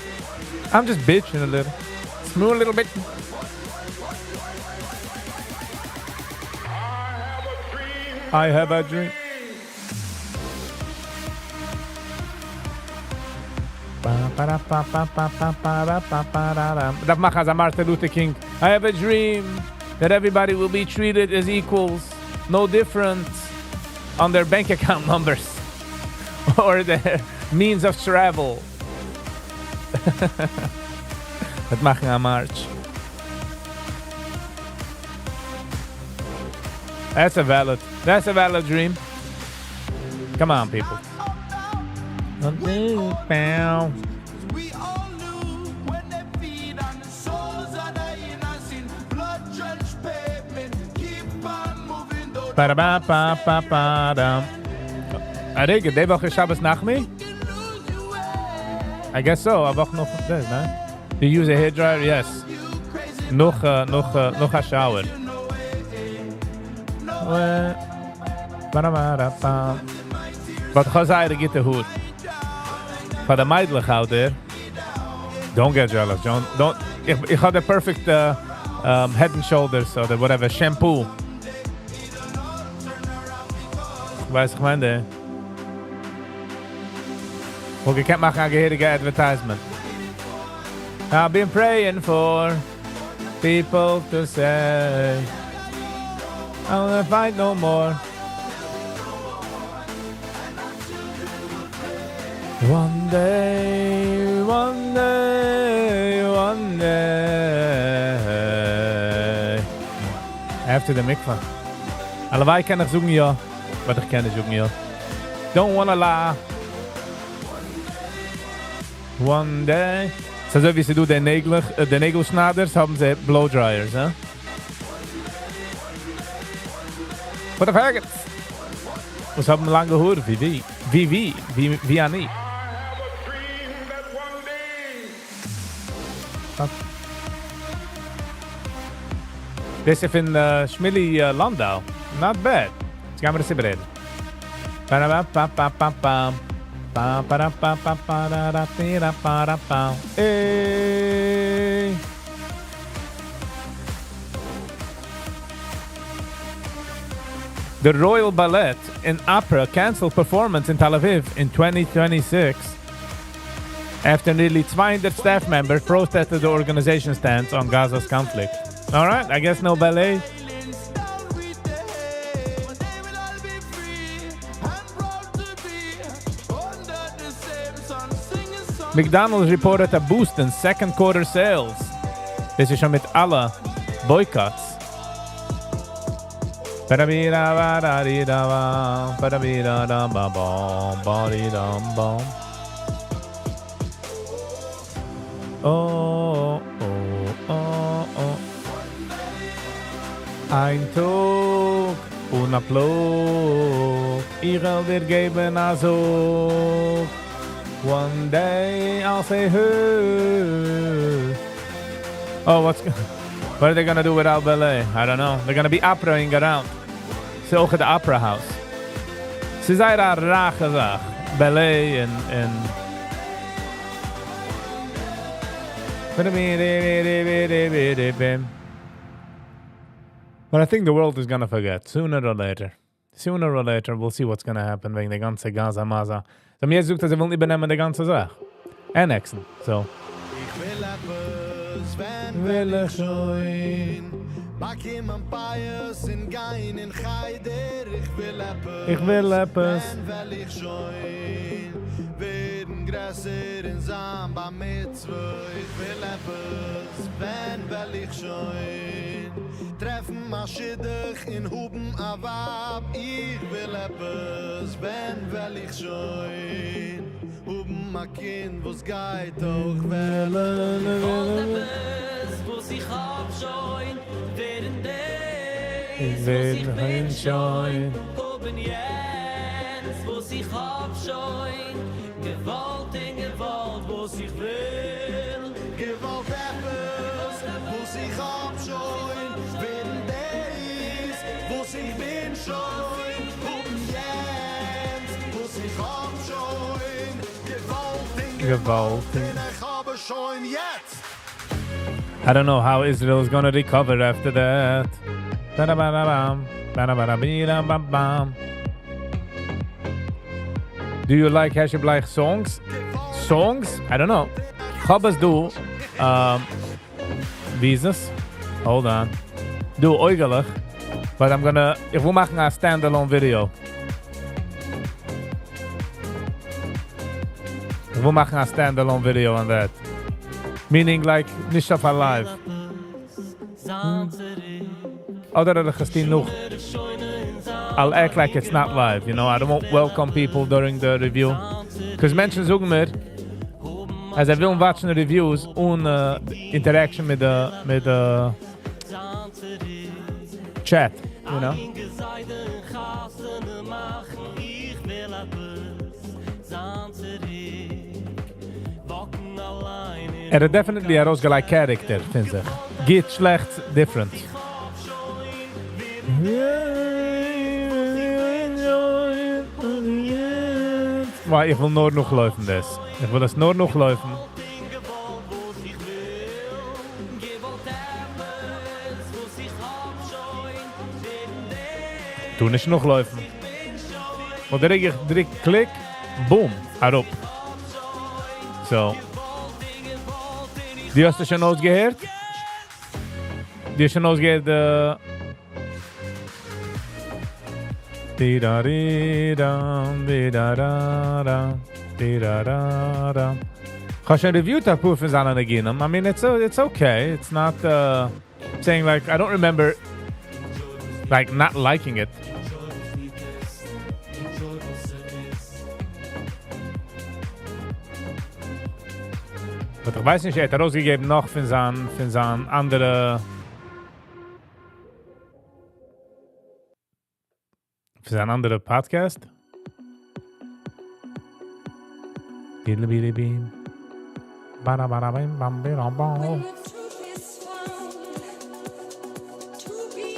I'm just bitching a little. Smooth a little bit. I have a dream. Pa, pa, ra, pa, pa, pa, pa, pa, ra, pa, pa, ra, ra. דארף מאכן אזא Martin Luther King. I have a dream that everybody will be treated as equals, no different on their bank account numbers or their means of travel. וועט מאכן א march. That's a valid dream. Come on, people. We all lose when they feed on the souls of the innocent. Blood-drenched pavement. Keep on moving, though. Ba-da-ba-ba-ba-ba-dum. א רגע, די וואך איז שבת נחמו? I guess so, א וואך נאך דאס, ניין? Do you use a hair dryer? Yes. נאך נאך נאך א shower. But איך האב זייער גוטע האר. פאר די מיידלעך out there. Don't get jealous, John. Don't. איך, איך האב the perfect Head and Shoulders אדער whatever shampoo. ווייסט איך מיין די. וואלט געקענט מאכן א געהעריגע advertisement. I've been praying for people to say I don't wanna fight no more. One day, one day, one day. After the mikvah. הלוואי קען איך זאגן יא, but איך קען נישט זאגן יא. Don't wanna lie. One day. ס'איז אזוי ווי ס'דא די נעגלעך, די נעגל שניידערס האבן זיי blow dryers, הא? For the faggots. וואס האבן לאנגע האר ווי ווי ווי ווי ווי ווי אני. דאס איז פון שמילי לאנדאו. Not bad. יעצט גיימיר עס איבעררעדן. פאראפאפאפאפאם. פאראפאפאפאראפיראפאראפאם. עי. The Royal Ballet and Opera canceled performance in Tel Aviv in 2026 after nearly 200 staff members protested the organization's stance on Gaza's conflict. All right, I guess no ballet. McDonald's reported a boost in second quarter sales. דאס איז שוין מיט אלע boycotts. איין טאג אן א פלאג, איך וועל דיר געבן א זאג, one day I'll say הו. Oh, what's what are they gonna do without ballet? I don't know. They're gonna be operaing around. ס'איז אויך די Opera House. ס'איז זייער א רייכע זאך. Ballet און און But I think the world is gonna forget sooner or later. Sooner or later we'll see what's gonna happen וועגן די גאנצע Gaza מאזא. זיי האבן יעצט געזאגט אז זיי ווילן איבערנעמען די גאנצע זאך. Annexen. So. איך וויל עפעס, ווען וועל איך שוין באקומען פיאות און גיין אין חדר? איך וויל עפעס, איך וויל עפעס. ווען וועל איך שוין ווערן גרעסער און זיין בר מצוה? איך וויל עפעס, ווען וועל איך שוין טרעפן א שידוך און האבן א ווייב? איך וויל עפעס, ווען וועל איך שוין האבן א קינד וואס גייט אויך וועלן? געוואלט עפעס וואס איך האב שוין, ווערן דאס וואס איך בין שוין, האבן יענץ וואס איך האב שוין, געוואלט און געוואלט וואס איך וויל. געוואלט עפעס וואס איך האב שוין, ווערן דאס וואס איך בין שוין, האבן יענץ וואס איך האב שוין, געוואלט און געוואלט און איך האב עס שוין יעצט. I don't know how Israel is gonna recover after that. Ba-da-ba-da-bam, ba-da-ba-da-bi-da-bam-bam. Do you like Heshe Bleich songs? Songs? I don't know. כ'האב עס דא, ווי איז עס? Hold on. דא אויגעלעך. But I'm gonna, איך וויל מאכן א standalone video. איך וויל מאכן א standalone video on that. Meaning like, נישט אויף א live. אדער וועל איך עס טון נאך. I'll act like it's not live, you know. I don't welcome people during the review. Because מענטשן זאגן מיר, אז זיי ווילן watch ן reviews אן interaction מיט די מיט די chat, you know. ער האט definitely ארויסגעלייגט character פון זיך. גוט, שלעכט, different. ווייל איך וויל נאר נאכלויפן דאס. איך וויל עס נאר נאכלויפן. טו נישט נאכלויפן. און די רגע איך דריק click, boom, אראפ. So. דו האסט עס שוין אויסגעהערט? דו האסט שוין אויסגעהערט די... די-דא-די-דאם, די-דא-דא-דא, די-דא-דא-דא. איך האב שוין reviewed א פאר פון זיינע ניגונים. I mean, it's okay. It's not saying like, I don't remember like not liking it. But איך ווייס נישט, ער האט ארויסגעגעבן נאך פון זיין אנדערע פון זיין אנדערע podcast. Diddle biddy beam. Bada bada bim bam bim bam. When the truth is found to be.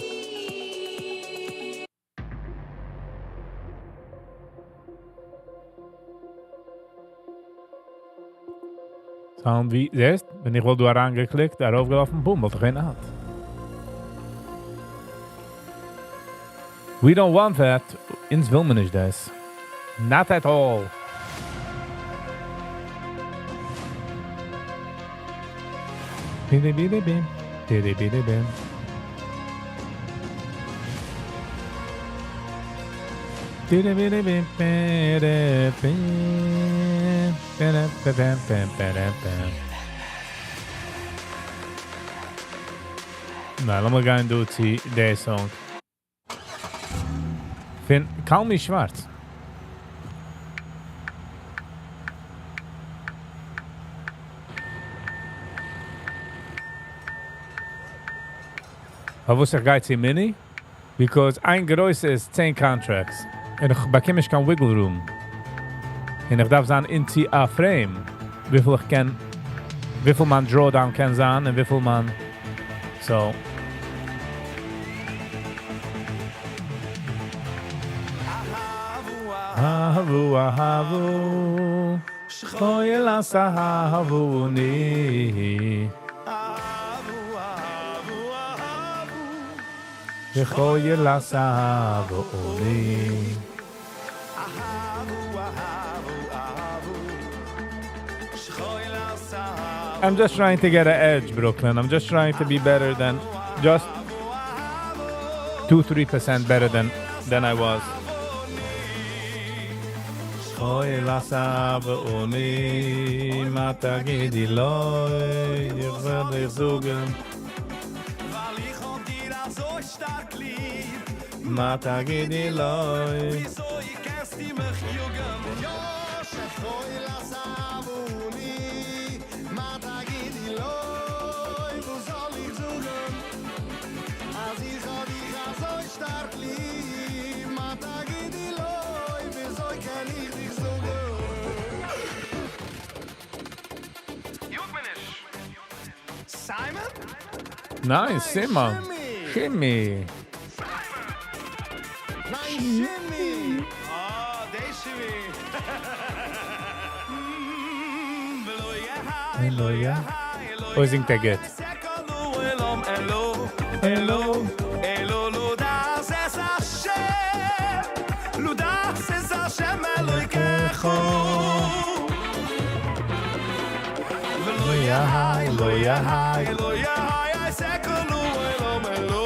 Sound ווי, זעסט? ווען איך וואלט דא אריינגעקליקט, ארויפגעלאפן, boom, וואלט איך געווען out. We don't want that. אונז וויל מען נישט דאס. Not at all. Bidi bidi bim. Bidi bidi bim. Bidi bidi bim. Bidi bim. Bidi bim bim bim bim. נא, לאמיר גיין דא צו די song. פון Kalmi Schwarz. פארוואס איך גיי צו mini? Because איין גרויסע איז 10 contracts. און איך באקום נישט קיין wiggle room. און איך דארף זיין into a frame. וויפיל איך קען, וויפיל מיין drawdown קען זיין און וויפיל מיין, so. אהבו, אהבו, שכוי לסהבו ני. שכוי לסהבו ני. I'm just trying to get an edge, Brooklyn. I'm just trying to be better than, just 2-3% better than I was. אוי, לסה ואוני, מה תגידי לא, איך וועל דיך זאגן. ווייל איך האב דיר אזוי שטארק ליב. מה תגידי לא. וויאזוי קענסטו מיך יאגן? יא, שכוי לסה ואוני, מה תגידי לא, וואו זאל איך זאגן? אז איך האב דיך אזוי שטארק ליב, מה תגידי לא, וויאזוי קען איך דיך זאגן? Simon? Nice, Simon. Shimmy. ניין, Shimmy. Ah, דעי Shimmy. Hello, ja. אוי, זינגט ער גוט. Hello, Hello, לו דאס איז השם, לו דאס איז השם אלוקיך. לא יהי, לא יהי. לא יהי, סקולו, אלו, אלו,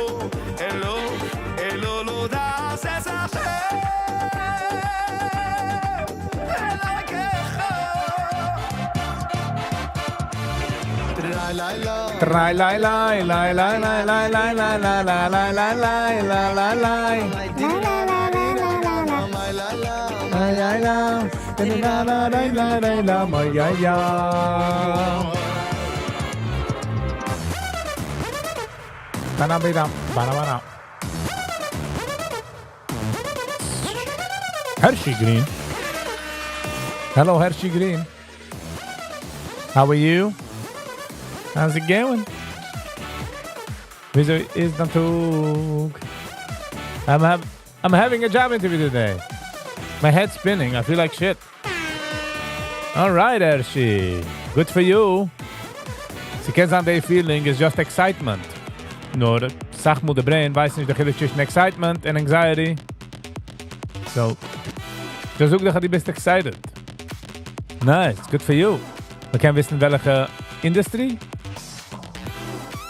אלו, אלו, לו דאס איז השם אלוקיך. טריי ליי לא. טריי ליי ליי ליי ליי ליי ליי ליי ליי ליי ליי ליי ליי ליי ליי ליי. ליי ליי ליי ליי ליי ליי ליי ליי ליי יא יא. Bana bida, bana bana. Hershey Green. Hello, Hershey Green. How are you? How's it going? וויאזוי איז דיין טאג? I'm, have, I'm having a job interview today. My head's spinning. I feel like shit. All right, Ershi. Good for you. ס'קען זיין די feeling is just excitement. נאר, אסאך מאל די brain ווייסט נישט די חילוק צווישן excitement and anxiety. So, דו זאג דאך, דו ביסט excited. Nice, good for you. מ'קען וויסן וועלכע industry?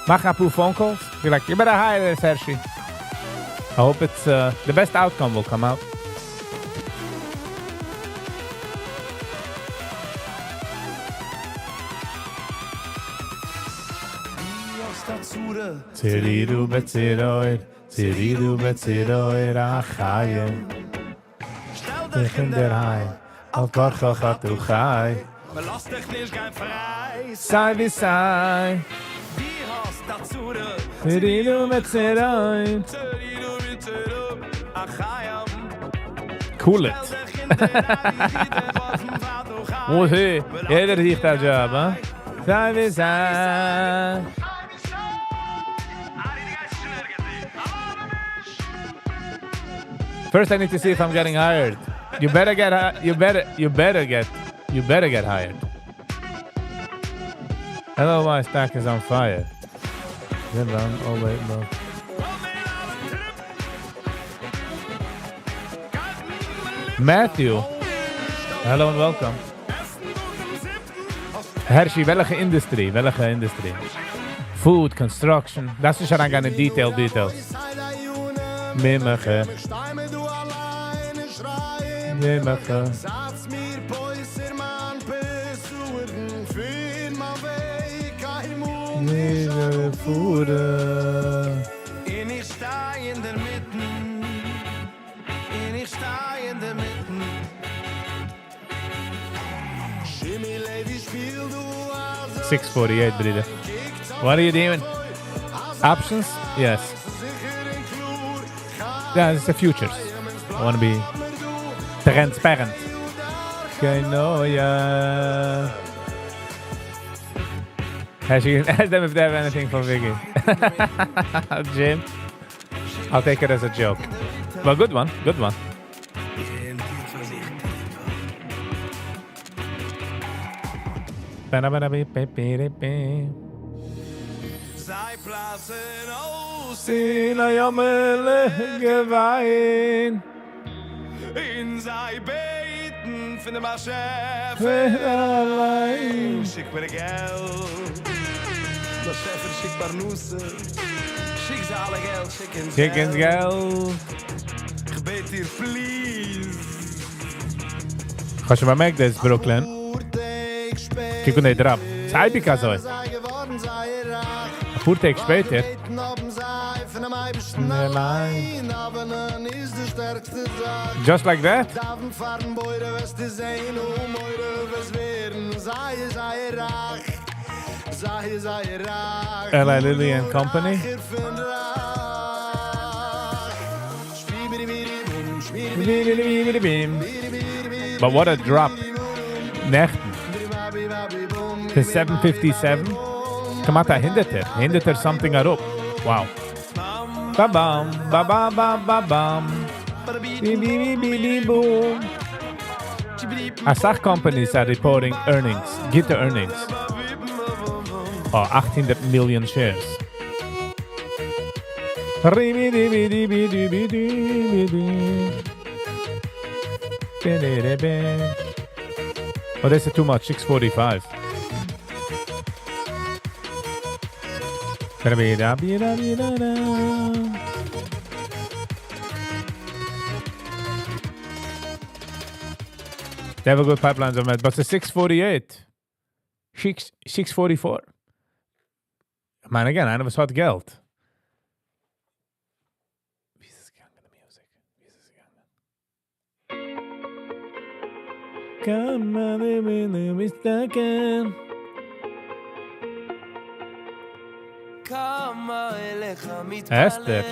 מאך א פאר phone calls. Be like, you better hire this Hershey. I hope it's the best outcome will come out. צורירו בצרור, צורירו בצרור החיים. דיך אין דער היים, על כרחך אתה חי. מ'לאזט דיך נישט גיין פריי. סיי ווי סיי. דו האסט א צרה. צורירו בצרור. צורירו בצרור החיים. Cool it. וואו hey, יעדער זוכט א job, הא? סיי ווי סיי. First I need to see if I'm getting hired. You better get you better you better get you better get hired. Hello, my stack is on fire. Oh wait, no. Matthew. Hello and welcome. Hershey, וועלכע industry? וועלכע industry? Food, construction. דאס איז שוין קיין detail details. מימעכע. מימעכע. זאץ מיר פויסער מאן פסורן פין מה וועג קיין מול אין איך שטיי אין דער מיטן אין איך שטיי אין דער מיטן שימי לוי שפיל דו אז 648, ברודער. What are you doing? Options? Yes. Yeah, it's the futures. I want to be transparent. Okay, no, yeah. Ask, you, ask them if they have anything for Vicky. Jim? I'll take it as a joke. Well, good one. Good one. זיי פלאצן אויס אין א יאמערליך געוויין. אין זיי בעטן פון דעם באשעפער אליין. שיק מיר געלט דער באשעפער שיק פרנסה שיק זיי אלע געלט שיק אונז שיק אונז געלט. איך בעט דיר please. האסט שוין באמערקט דאס Brooklyn? קוק אן די drop. ס'אייביג אזוי. א פאר טעג שפעטער. אליין. Just like that? דאוון פארן בורא וועסטו זען און מורא וועסט ווערן זייער זייער רייך זייער זייער רייך Eli Lilly and Company. רייכער פון רייך. שפיביריביריבום, But what a drop. נעכטן. To 757. כמעט א הונדערטער. הונדערטער something אראפ. Wow. Ba bam, ba ba ba ba bam. Bi bi bi bi bi boom. אסאך companies are reporting earnings. גוטע earnings. Oh, 800 million shares. Ri-bi-di-bi-di-bi-di-bi-di-bi-di. Bi-di-di-bi. Oh, that's too much. 645. Ba-da-bi-da-bi-da-bi-da-da. They have a good pipelines on that, but it's 648. 6, 644. Man, again, איינער וואס האט געלט. ווי איז עס געגאנגען, די music? ווי איז עס געגאנגען? כמה אני מסתכל. כמה אליך מתפלל. Esther.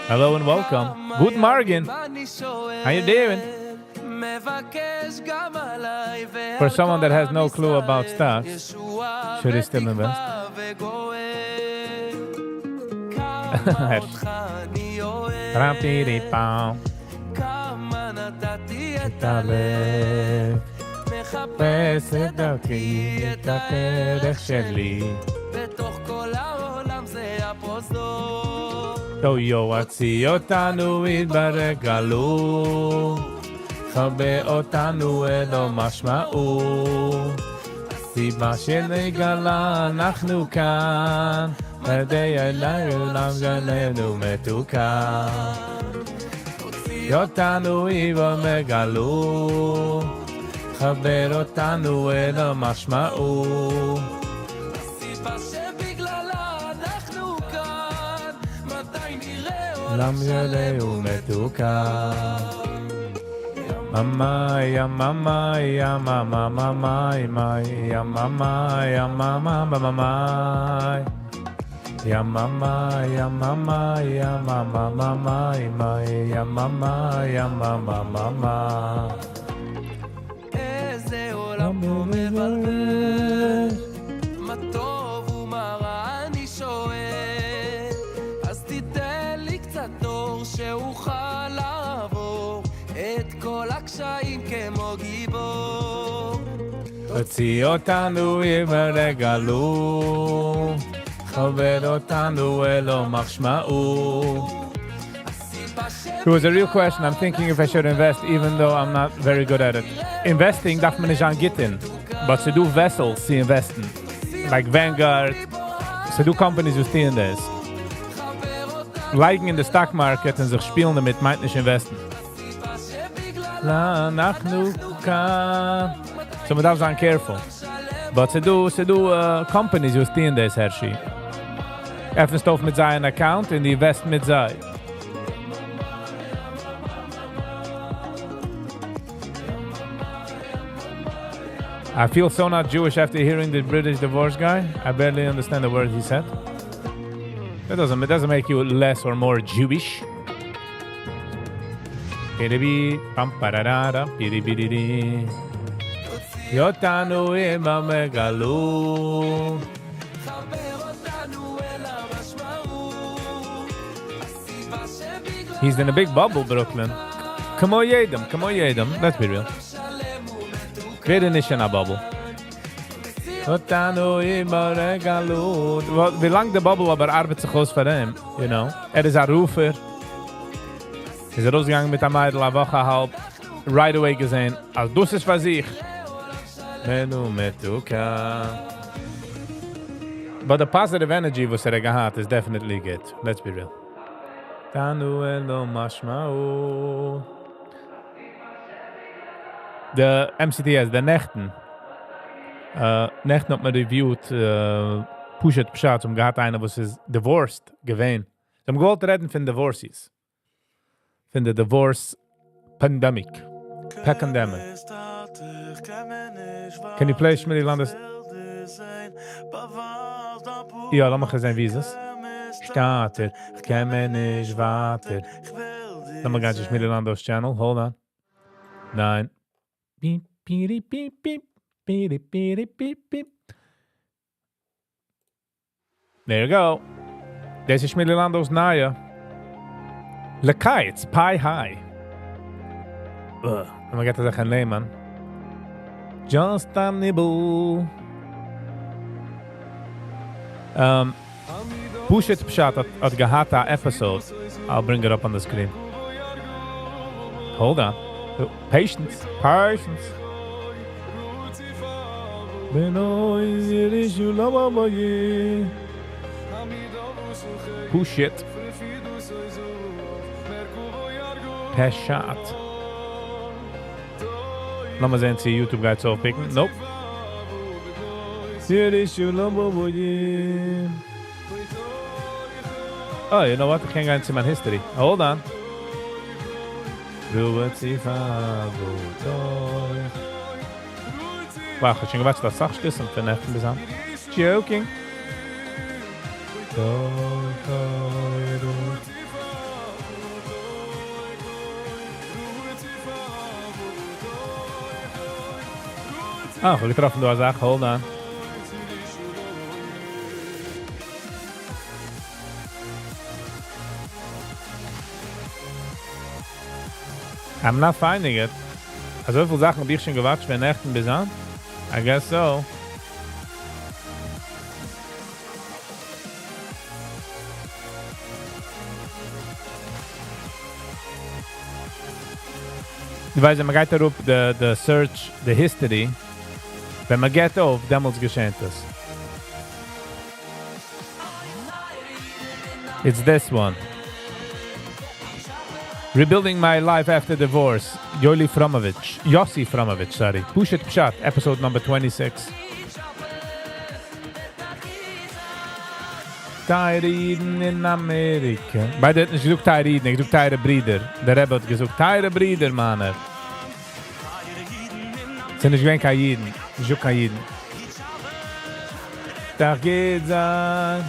Hello and welcome. Good morning. How you doing? For someone that has no clue about stocks. Should he still invest? את הלב, מחפש את דרכי, את הדרך שלי. בתוך כל העולם זה הפרוזדור. הוציא אותנו יתברך גלו, חבר אותנו אל המשמעות. סיבה שנגלה אנחנו כאן, מדי אליי עולם גננו מתוקן. הוציא אותנו איבא מגלו, חבר אותנו אל המשמעות. הסיבה שבגללה אנחנו כאן, מתי נראה עולם שלם ומתוקן. ממה יא ממה יא ממה ממה יא ממה יא ממה ממה יא ממה יא ממה יא ממה ממה יא ממה יא ממה ממה איזה עולם פה מבלבל, מה טוב ומה רע אני שואל, אז תיתן לי קצת אור שאוכל לעבור את כל הקשיים כמו גיבור. הוציא אותנו עם הרגלו, חבר אותנו אל המשמעות. It was a real question. I'm thinking if I should invest even though I'm not very good at it. Investing דארף מען נישט זיין גוט אין. But ס'דא vessels צו invest ן. Like Vanguard. ס'דא companies וואס טוען דאס. לייגן אין the stock market און זיך שפילן דערמיט מיינט נישט invest ן. אנחנו כאן. So מען דארף זיין careful. But ס'דא, ס'דא companies וואס טוען דאס, הערשי. עפנסט אויף מיט זיי אן account און דו invest מיט זיי. I feel so not Jewish after hearing the British divorce guy. I barely understand the word he said. That doesn't, it doesn't make you less or more Jewish. אותנו עם המגלו. He's in a big bubble, Brooklyn. כמו יעדעם, כמו יעדעם, let's be real. ווער איז נישט אין א bubble? אותנו עם הרגלות. ווי לאנג די bubble אבער ארבעט זיך אויס פאר אים, you know. ער איז א רופער. איז ארויסגעגאנגען מיט א מיידל א וואך א האלב, right away געזען אז דאס איז פאר זיך. מנו מתוקה. But the positive energy וואס ער האט געהאט איז definitely גוט, let's be real. תענו אלו משמעו. די MCTS, די נעכטן, נעכטן האט מען reviewed פשוט פשט, זיי האבן געהאט איינער וואס איז divorced געווען. זיי האבן געוואלט רעדן פון divorcees. פון די divorce pandemic. Pandemic. Can you play שמילי לאנדא'ס? יא, לאמיך זען ווי איז עס. שטאטער, כ'קען מער נישט ווייטער. לאמיר גיין צו שמילי לאנדא'ס channel, hold on. ניין. Beep, beep, beep, beep, beep, beep, beep, beep. There you go. דאס איז שמילי לאנדא'ס נייע. לקיץ, Pie High. Ugh. מען גייט זיך נעמען. Just a nibble. פשוט פשט האט געהאט א episode. I'll bring it up on the screen. Hold on. Patience. Patience. בנוי זירישו לא בבוי. פשוט. פשט. לאמיר זען צו YouTube גייט עס אויפ pick ן. Nope. זירישו לא בבוי. Oh, you know what? איך קען גיין צו מיין history. Hold on. רובציפה בוטוי. Wow, איך האב שוין גע watch ט א סאך שטותים פון נעכטן ביז היינט. Joking. טוי, טוי, רוי. אה, איך האב געטראפן דא א זאך. Hold on. I'm not finding it. אזויפיל זאכן האב איך שוין גע watch ט פון נעכטן ביז היינט. I guess so. דו ווייסט ווען מ'גייט אראפ די די search די history, ווען מ'געט אויף דעמאלטס געשענט עס. It's this one. Rebuilding my life after divorce. Yoli Fromovich. Yossi Fromovich, sorry. פשוט פשט, episode number 26. טייערע אידן אין אמעריקע. ביידע האט נישט געזאגט טייערע אידן, ער האט געזאגט טייערע ברידער. דער רבי האט געזאגט טייערע ברידער מיינער. ס'איז נישט געווען קיין אידן, נישט דא קיין אידן. דאך גוט זיין.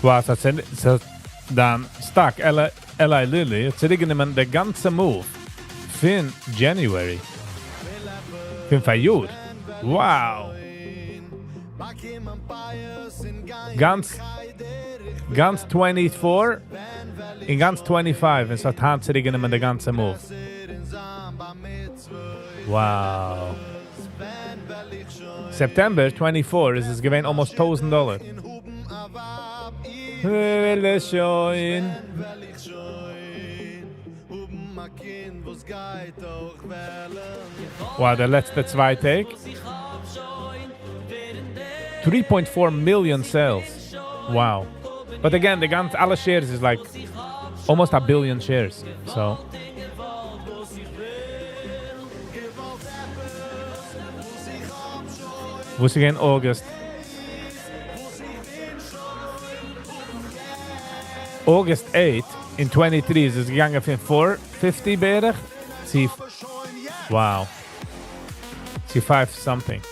וואס האט דיין stock Eli Lilly האט צוריקגענומען די גאנצע move פון January פון פאריאר. Wow! גאנץ גאנץ 24 און גאנץ 25 און ס'האט היינט צוריקגענומען די גאנצע move. Wow! September 24 איז עס געווען almost 1000 דאלער. וויל שוין. Wow, די לעצטע צוויי טעג. 3.4 million sales. Wow. But again, די גאנצע, אלע shares is like almost a billion shares. So. וואס איז געווען August? August 8 in 23 איז עס געגאנגען פון 450 בערך צו, wow, צו 5 something.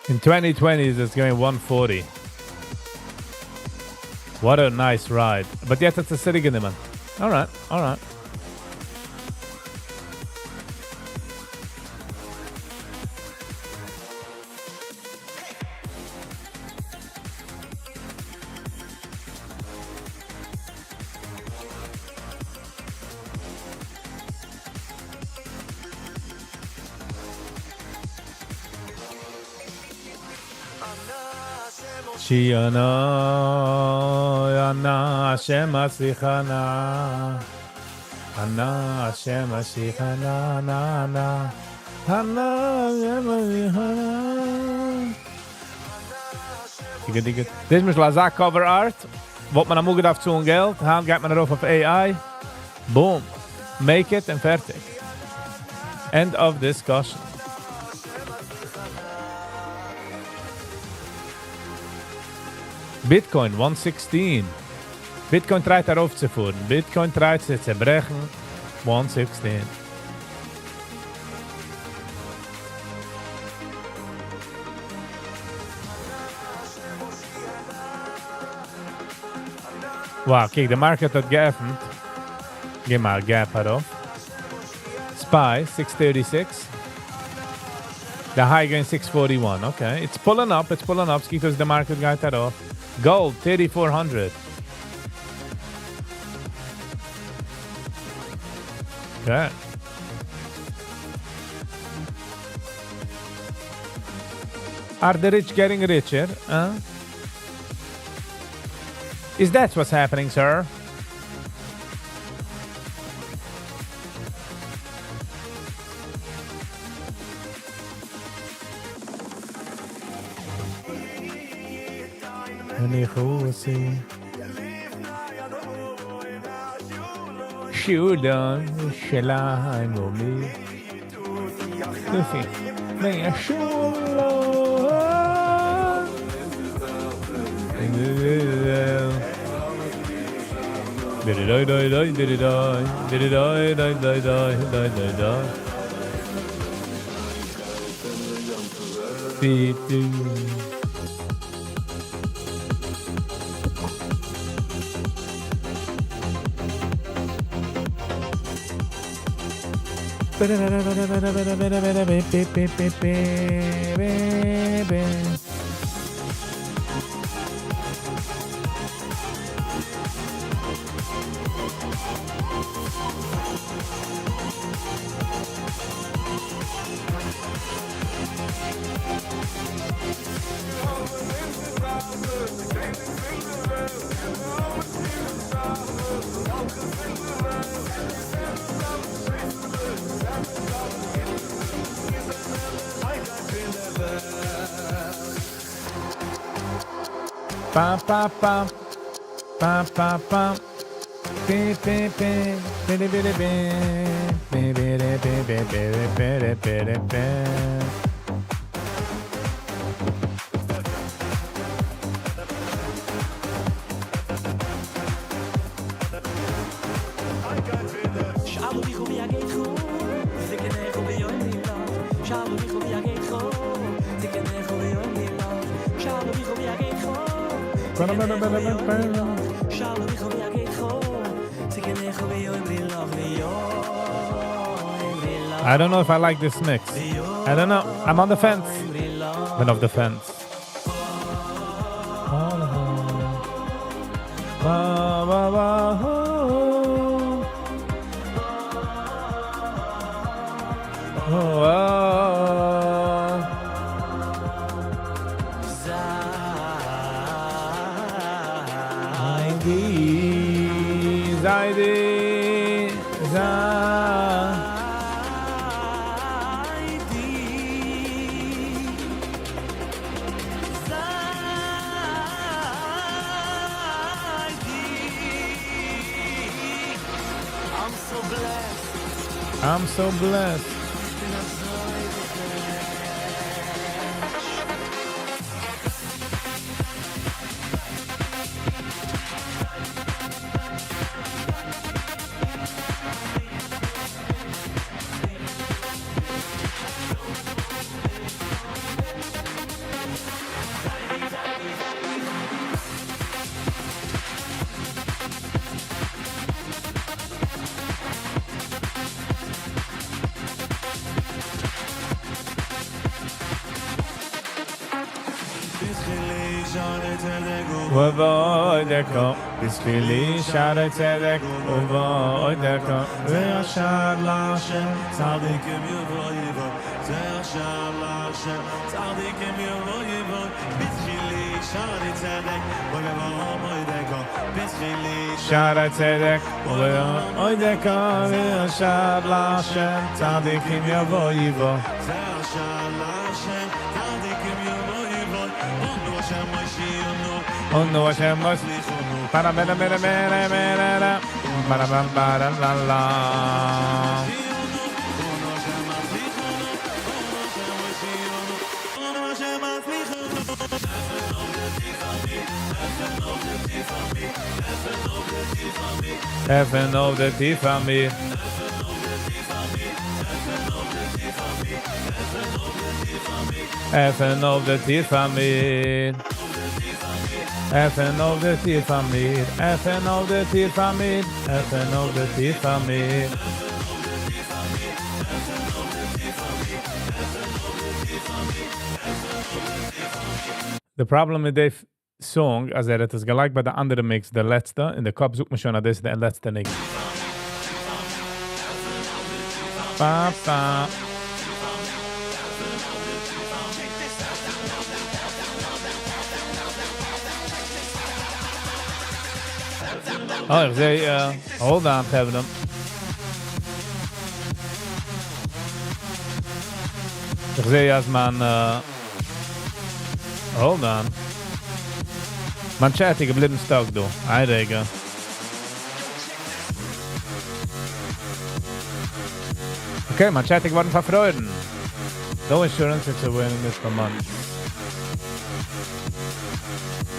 In 2020 איז עס געווען 140. What a nice ride. But יעצט האט עס צוריקגענומען. Alright, alright. שיאנא אנא השם הצליחה אנא השם הצליחה נא נא נא אנא השם הצליחה דיגע דיגע. דאס איז אזא cover art, וואלט מען אמאל געדארפט צאלן געלט, היינט גייט מען ארויף אויף AI, boom, make it און פערטיג. End of discussion. Bitcoin 116. Bitcoin try ט ארויפצופארן. Bitcoin try ט צו צעברעכן 116. Wow, okay, די market האט געעפנט. גיב מיר א gap ארויף. SPY 636. The high going 641. Okay, it's pulling up, it's pulling up. ס'קוקט אויס די market גייט ארויף. Gold 3400. Okay. Are the rich getting richer? Huh? Is that what's happening, sir? אני חוסי. שלום ירושלים ומי Pa pa pa pa pa pa pi pi pi pi pi pi pi pi pi pi pi pi pi pi. I don't know if I like this mix. I don't know. I'm on the fence. Been off the fence. I'm so blessed. ובוידקו, בשבילי שערי צדק, ובוידקו, וישר להשם, צדיקים יבוא יבוא, זה אשר להשם, צדיקים יבוא יבוא, בשבילי שערי צדק, ובוידקו, בשבילי שערי צדק, ובוידקו, וישר להשם, צדיקים יבוא יבוא. זה אשר להשם, צדיקים יבוא יבוא, אונו השם מושיענו, אונו השם מושיענו, para mera mera mera mera para para para la la. Heaven of the Tiffany. Heaven of the Tiffany. Heaven of the Tiffany. Heaven of the Tiffany. Heaven of the Tiffany. The problem מיט די song, אז ער האט עס געלייגט ביי די אנדערע mix, די לעצטע, אין די קאפ זאגט מען שוין, אז דאס איז די לעצטע ניגון. Pa, pa. Oh, איך זע, hold on, Kevin. איך זע, אז מיין, hold on. מיין chat איז געבליבן stuck, דא. איין רגע. Okay, מיין chat איז געווארן פארפרוירן. No insurance, it's a waiting list for months.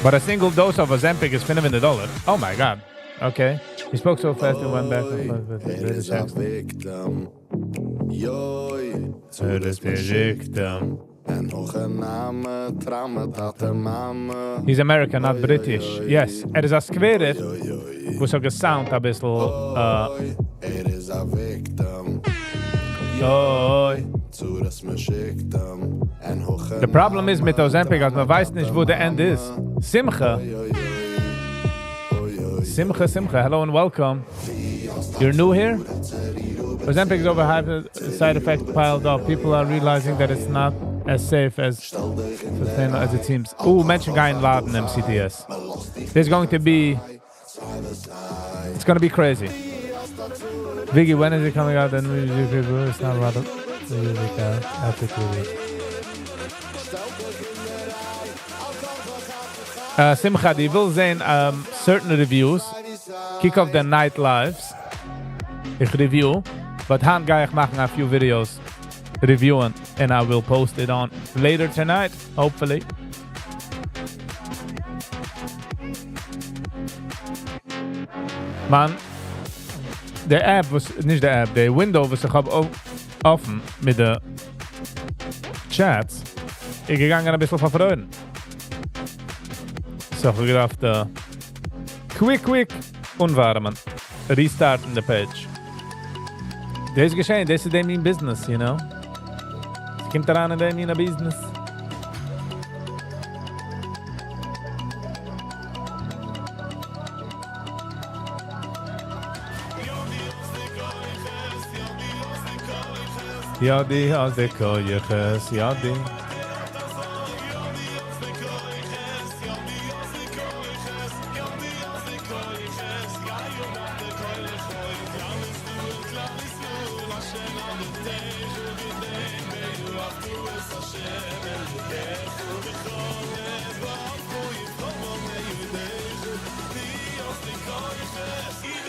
But a single dose of Ozempic is 500 dollar. Oh my god. Okay. He spoke so fast and went back and forth with the ער איז British א accent. victim. יוי, ער איז דער victim. אין הכי נמי, טראמע, טאטע, מאמע. He's American, not British. Yes, ער איז א סקווערער, וואס האט גע sound א ביסל. ער איז א victim. אוי. צרות מ'שיקט אים. אין הכי The problem איז מיט Ozempic, אז מען ווייסט נישט וואו די end איז. שמחה. Simcha, Simcha, hello and welcome. You're new here? Ozempic is overhyped, side effects piled up. People are realizing that it's not as safe as sustainable as it seems. Oh, מענטשן גייען ליידן MCTS. There's going to be... It's going to be crazy. Vicky, when is it coming out? The new music video? It's not a lot of music out after 2 weeks. Simcha, דו ווילסט זען certain reviews. קוק אויף די night lives. איך review. But היינט גיי איך מאכן a few videos reviewing and I will post it on later tonight, hopefully. Man, די app וואס, נישט די app, די window וואס איך האב אפן מיט די chats, איז געגאנגען א ביסל פארפרוירן. So, איך האב געדארפט quick, quick אנווארעמען. Restarten the page. דאס איז געשען, דאס איז דער מין business. עס קומט אריין אין דעם מין business. יא, דו האסט די כוחות, יא, דו.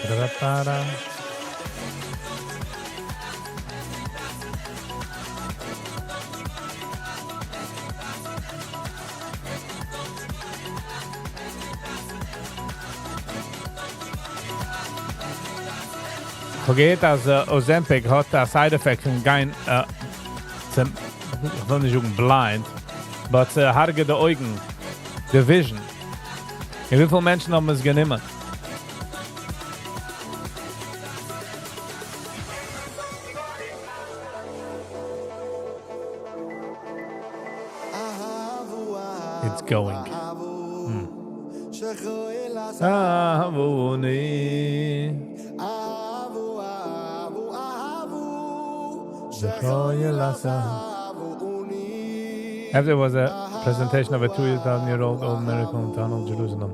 Ra-ra-ra. פארגעט אז Ozempic האט א side effect פון גיין צום, איך וויל נישט זאגן blind, but הרג'עט די אויגן, די vision. און וויפיל מענטשן האבן עס גענומען? It's going. אהבוני. אהבו, אהבו, אהבו, שכוי After was a presentation of a 2,000-year-old old miracle in Tunnel, Jerusalem.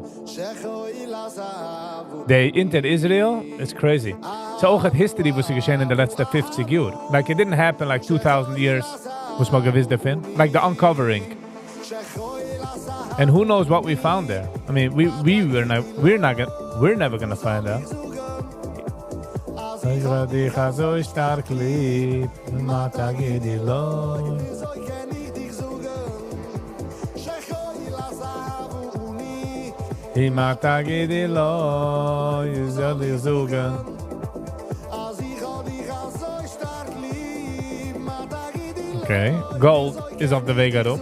They entered Israel, it's crazy. So אויך האט history וואס איז געשען אין די לעצטע 50 יאר. Like it didn't happen like 2,000 years וואס מ'האט געוואוסט דערפון. Like the uncovering. And who knows what we found there? I mean, we were not, we're not gonna, we're never gonna find out. איך האב דיך אזוי שטארק ליב, מה תגידי לו? אזוי קען איך דיך זאגן, שכוי לזהב מה תגידי לו, איך זאל דיר זאגן. אז איך האב דיך אזוי שטארק ליב, מה תגידי לו. Okay, gold איז אויף די וועג ארויף.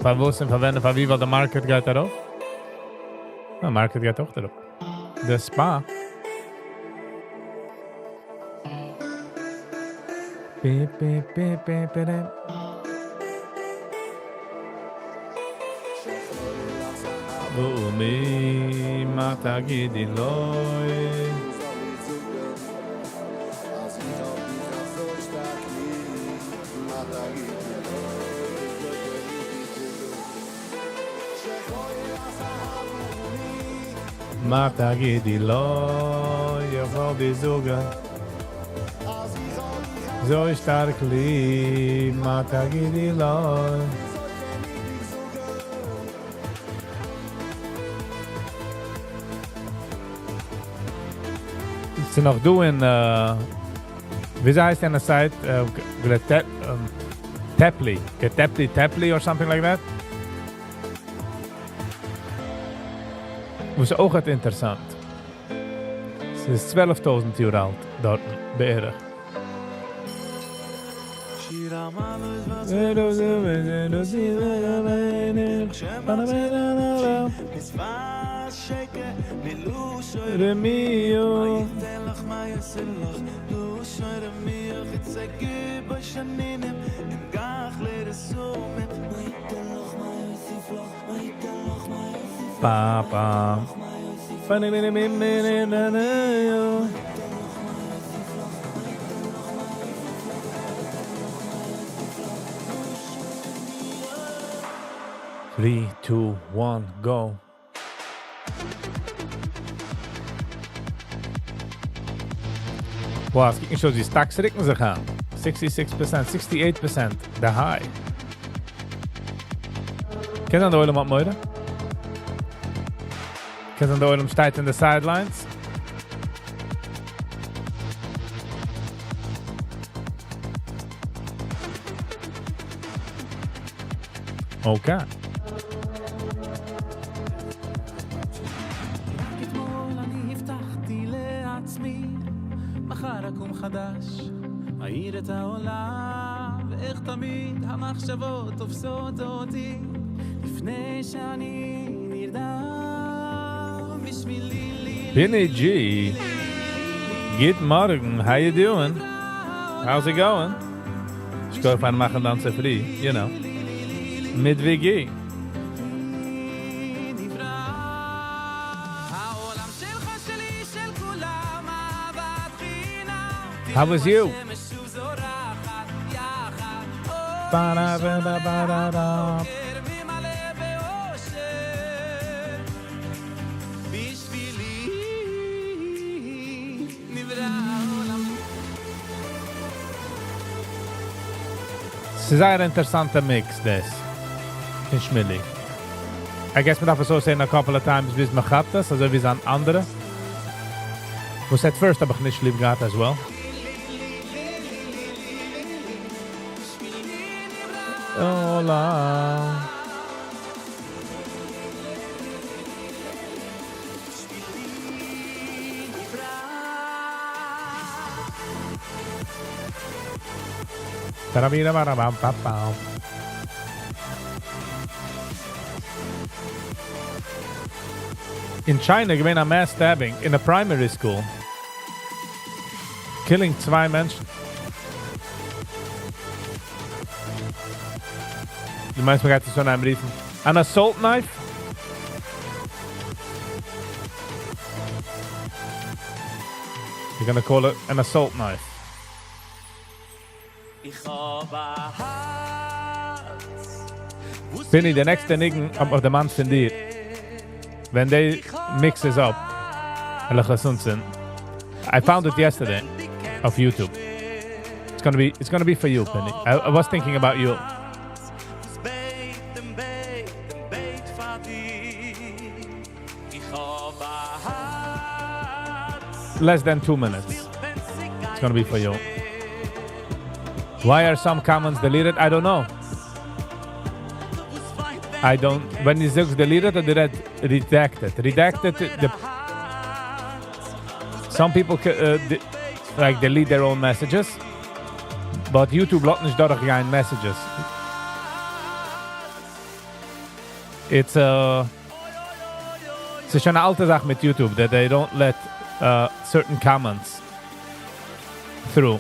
פארוואס און פארווען און פארווי, ווייל די market גייט ארויף? די market גייט אויך ארויף. The spa. Beep, beep, beep, beep, beep. ומי מה תגידי לו? אז איך האב דיך אזוי שטארק ליב, מה תגידי לו? אזוי קען איך דיך זאגן, שכוי לזהב מה תגידי לו? איך וועל דיר זאגן. אז איך האב דיך אזוי שטארק ליב, מה תגידי לו? אזוי קען איך דיך זאגן. ס'איז נאך דא אין וויאזוי הייסט יענע site? Teply. Teply, Teply or something like that? וואס אויך אינטערעסאנט. ס'איז 12,000 יאר אלט דארטן, בערך. Three, two, one, go. Wow, עס קוקט נישט אויס, די stocks רוקן זיך אן. 66%, 68%, the high. קען זיין דער עולם האט מורא? קען זיין דער עולם שטייט אין the sidelines? Okay. Benny G. גוט מארגן, how you doing? How's it going? איך גיי פארן מאכן דאן צופרי, you know. מיט VG. How was you? Ba-da-ba-da-ba-da-da. ס'איז זייער אינטערעסאנטע mix, דאס. פון שמילי. I guess מ'דארף עס אויסהערן a couple of times ביז מען כאפט עס, אזוי ווי זיין אנדערע. וואס at first האב איך נישט ליב געהאט as well. Hola. Tarabira-barabam-pa-pam. In China געווען א mass stabbing in a primary school. Killing צוויי מענטשן. דו מיינסט, מ'גייט עס אזוי אנרופן? An assault knife? You're gonna call it an assault knife. איך האב א הארץ, Benny, the next ניגון אויף די מאן פון דיר. When they mix this up, I found it yesterday off YouTube. It's gonna be for you, Benny. I was thinking about you. Less than 2 minutes. It's gonna be for you. Why are some comments deleted? I don't know. I don't. When you say deleted, or did redacted? Redacted. The some people like delete their own messages, but YouTube לאזט נישט דורכגיין messages. It's a. ס'איז שוין אן אלטע זאך מיט YouTube that they don't let certain comments through.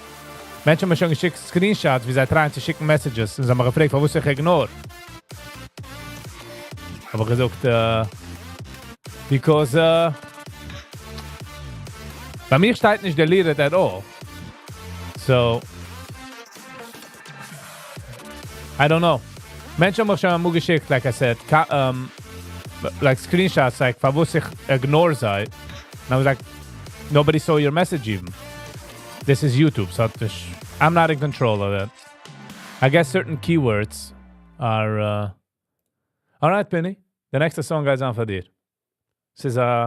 מענטשן האבן מיר שוין געשיקט screenshots, ווי זיי try'ען צו שיקן messages און זיי האבן מיך געפרעגט, פארוואס איך ignore. האב איך געזאגט, because ביי מיר שטייט נישט deleted at all. So, I don't know. מענטשן האבן מיר שוין אמאל געשיקט, like I said, like screenshots, like, פארוואס איך ignore זיי. And I was like, nobody saw your message even. This is YouTube, so I'm not in control of that. I guess certain keywords are... All right, Penny. The next song גייט זיין פאר דיר. ס'איז א...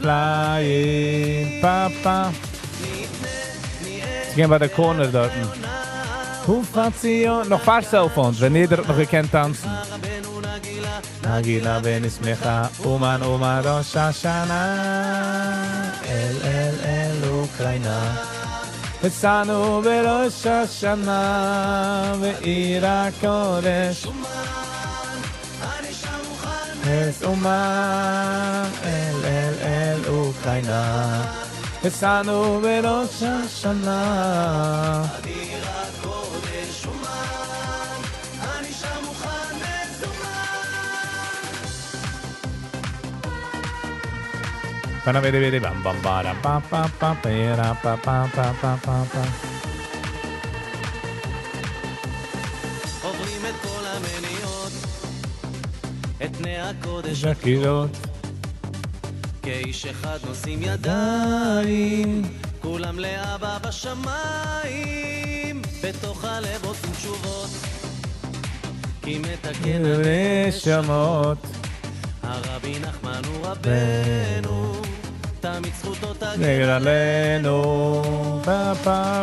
פלאים, פא פא. ס'געווען ביי די corner דארטן. נאך פאר cell phones, ווען יעדער האט נאך געקענט טאנצן. נגילה ונשמחה, אומן אומן ראש השנה, אל אל אל אוקראינה. נסענו בראש השנה, בעיר הקודש. את אומן, אל אל אל אוקראינה. נסענו בראש השנה. אדיר הקודש אומן, אני שם מוכן מזומן. Bam bam ba da ba ba ba ba da ba ba ba ba ba ba. עוברים את כל המניות, את פני הקודש הקירות. כאיש אחד נושאים ידיים, כולם לאבא בשמיים, בתוך הלב עושים תשובות, כי מתקן נשמות. הרבי נחמן הוא רבנו, תמיד זכותו תגן נגד עלינו, פה פה,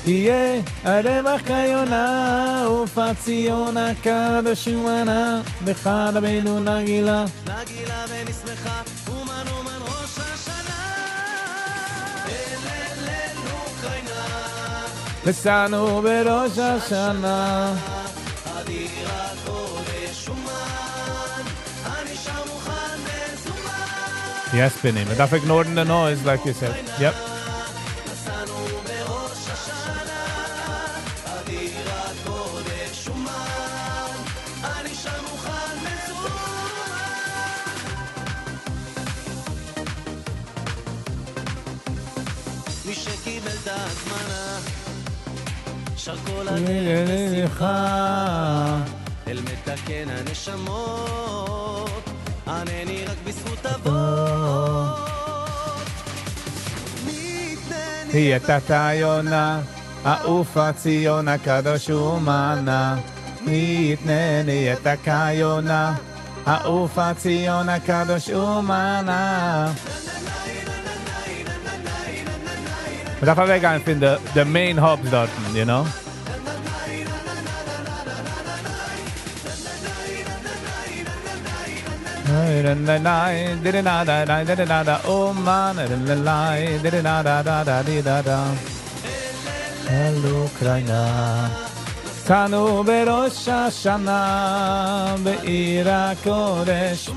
יהיה הרווח כיונה, ופציון הקדוש ומנה, בך רבינו נגילה. נגילה ונשמחה, אומן אומן ראש השנה. אל אל אל אוקראינה. נסענו בראש השנה. אדיר הקודש אומן, אני שם מוכן מזומן. Yes, Benny, מען דארף ignore the noise, like you said. Yep. נסענו בראש השנה, אדיר הקודש אומן, אני שם מוכן מזומן. מי שקיבל את ההזמנה, שר כל הדרך בשמחה, אל מתקן הנשמות, ענני רק בזכות אבות. היא הייתה יונה, אהובה ציון הקדוש ומנה. מי יתנני את הכיונה, אהובה ציון הקדוש ומנה. מען דארף אוועקגיין פון the main hubs דארטן, you know? אל אוקראינה. נסענו בראש השנה בעיר הקודש. אני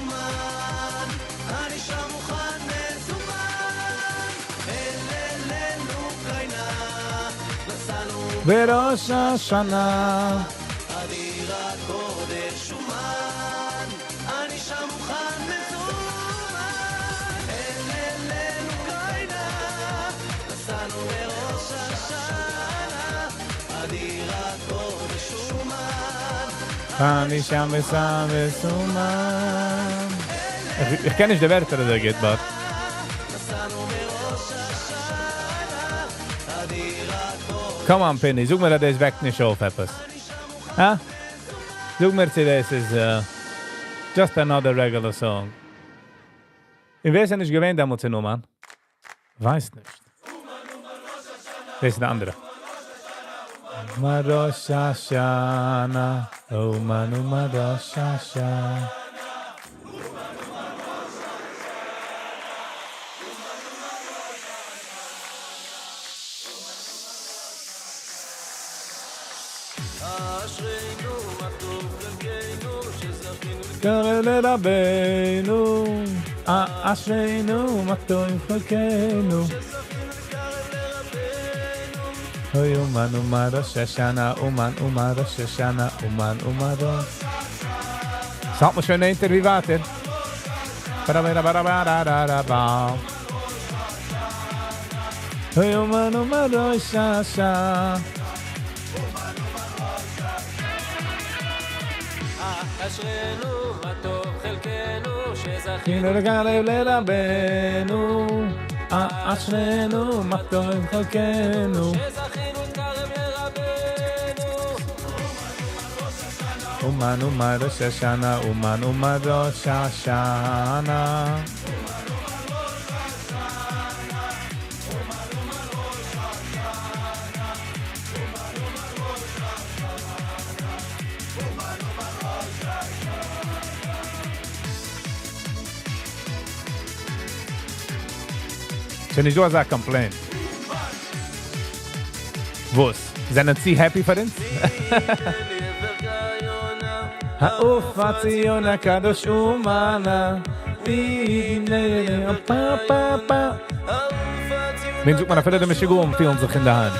שם מוכן מזומן, אל אל אל אוקראינה, נסענו בראש השנה. אדיר הקודש אומן, אני שם מוכן מזומן, אל אל אל אוקראינה, נסענו בראש השנה, אדיר הקודש אומן, אני שם וסע מסומן. איך קען נישט די ווערטער אזוי גוט, but נסענו בראש השנה, אדיר הקודש Come on, Pinny, זאג מיר, אז דאס וועקט נישט אויף עפעס. הא? זאג מיר, צו דאס איז just another regular song. איך ווייס נישט געווען דעמאלטס אין אומאן. ווייס נישט. דאס איז די אנדערע. אומן ראש השנה, אומן אומן ראש השנה. אשרינו מה טוב חלקנו שזכינו קרב לרבנו, אשרינו מה טוב חלקנו. אוי אומן אומן ראש השנה, אומן אומן ראש השנה, אומן אומן ראש. ס'האלט מיר שוין נענטער ווי ווייטער. באַ-באַ-באַ-באַ-באַ-באַ. אוי אומן אומן ראש השנה. אשרינו מה טוב חלקנו שזכינו לקרב לרבנו, אשרינו מה טוב חלקנו. שזכינו לקרב לרבנו. אומן אומן ראש השנה, אומן אומן ראש השנה. ס'איז נישט דא אזא complaint. וואס? זענען צו happy פאר אונז? האוף הציון הקדוש אומנה פא פא פא ווען זאגט מען אפילו די משוגעים פילן זיך אינדערהיים.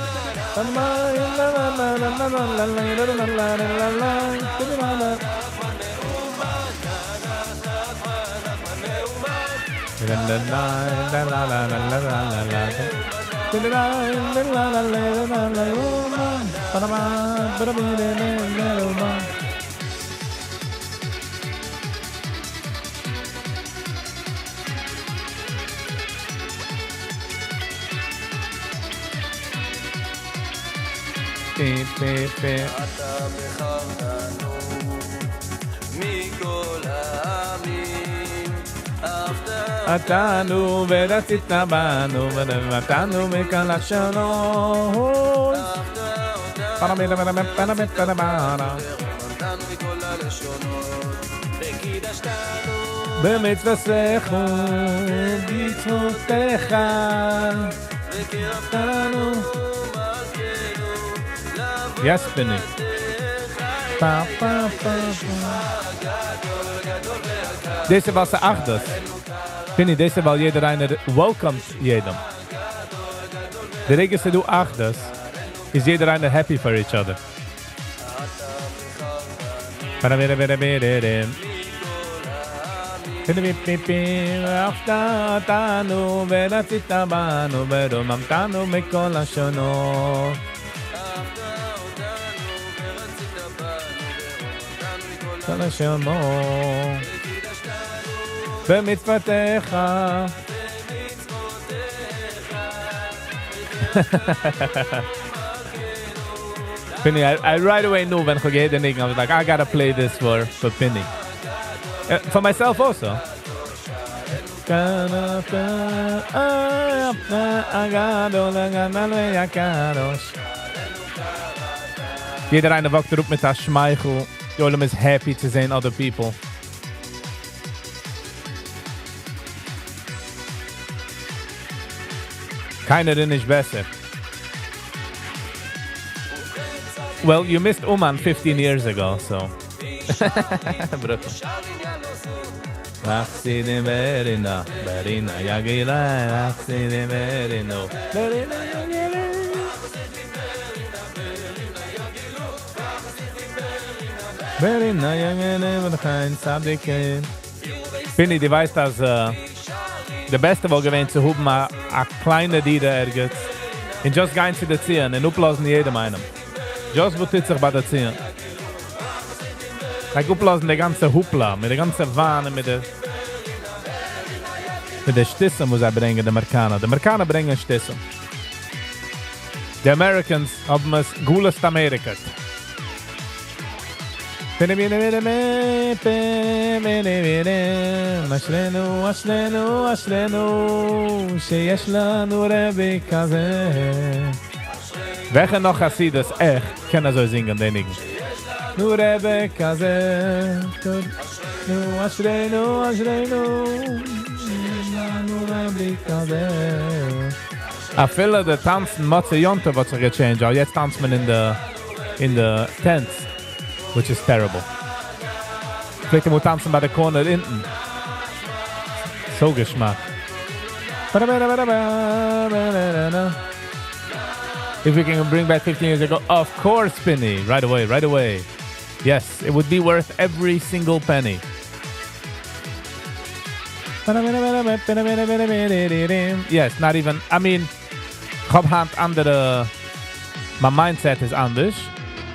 אתה בחרתנו מכל העמים אותנו ורצית בנו ונתנו מכל הלשונות. במצוותיך ומצוותיך וקרבתנו Yes, Benny. Pa, pa, pa, pa. דאס איז וואס אחדות. Benny, דאס איז ווייל יעדער איינער welcomes יעדעם. די רגע ס'דא אחדות, איז יעדער איינער happy for each other. אותנו ורצית בנו ורוממתנו מכל לשונות. כל לשונות. במצוותיך. Pinny, I right away knew when איך האב ניגון, I was like, I gotta play this for Pinny. For myself also. יעדער איינער וואקט אראפ מיט א שמייכל. דער עולם איז happy צו זען other people. קיינער איז נישט בעסער. Well, you missed Uman 15 years ago, so. חסידים ברינה, ברינה יגילה, חסידים ברינו, ברינה יגילה. ברינה יגילה, ולחיים צדיקים. Pinny, דו ווייסט, אז די בעסטע וואלט געווען צו האבן א, א קליינע דירה ערגעץ. און just גיין צו די ציון און אפלאזן יעדעם איינעם. Just וואס טוט זיך ביי די ציון. Like אפלאזן די גאנצע hoopla, מיט די גאנצע וויין און מיט די מיט די שטותים, וואס זיי ברענגען, די אמעריקאנער. די אמעריקאנער ברענגען שטותים. די Americans האבן עס גלות אמעריקע. אשרינו, אשרינו, אשרינו, שיש לנו רבי כזה. וועלכע נאך חסידות עכט קען אזוי זינגען, די ניגון? נו רבי כזה, נו אשרינו, אשרינו, לנו רבי כזה. אפילו די טאנצן מוצאי יום טוב האט זיך גע changed, אבער יעצט טאנצט מען אין די tents, which is terrible. פלעגט מען טאנצן ביי די corner אונטן. So געשמאק. If we can bring back 15 years ago, of course, Spinny. Right away, right away. Yes, it would be worth every single penny. Yes, not even. I mean, כ'האב היינט אנדערע. My mindset איז אנדערש,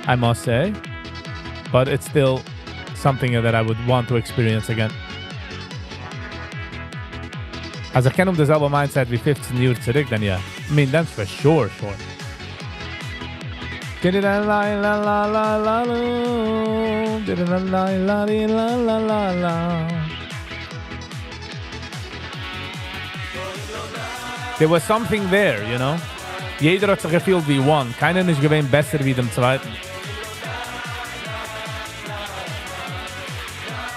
I must say. But it's still something that I would want to experience again. אז איך קען האבן די זעלבע mindset ווי 15 יאר צוריק, then yeah. I mean, that's for sure, sure. There was something there, you know? יעדער האט זיך געפילט ווי one, קיינער נישט געווען בעסער ווי דעם צווייטן.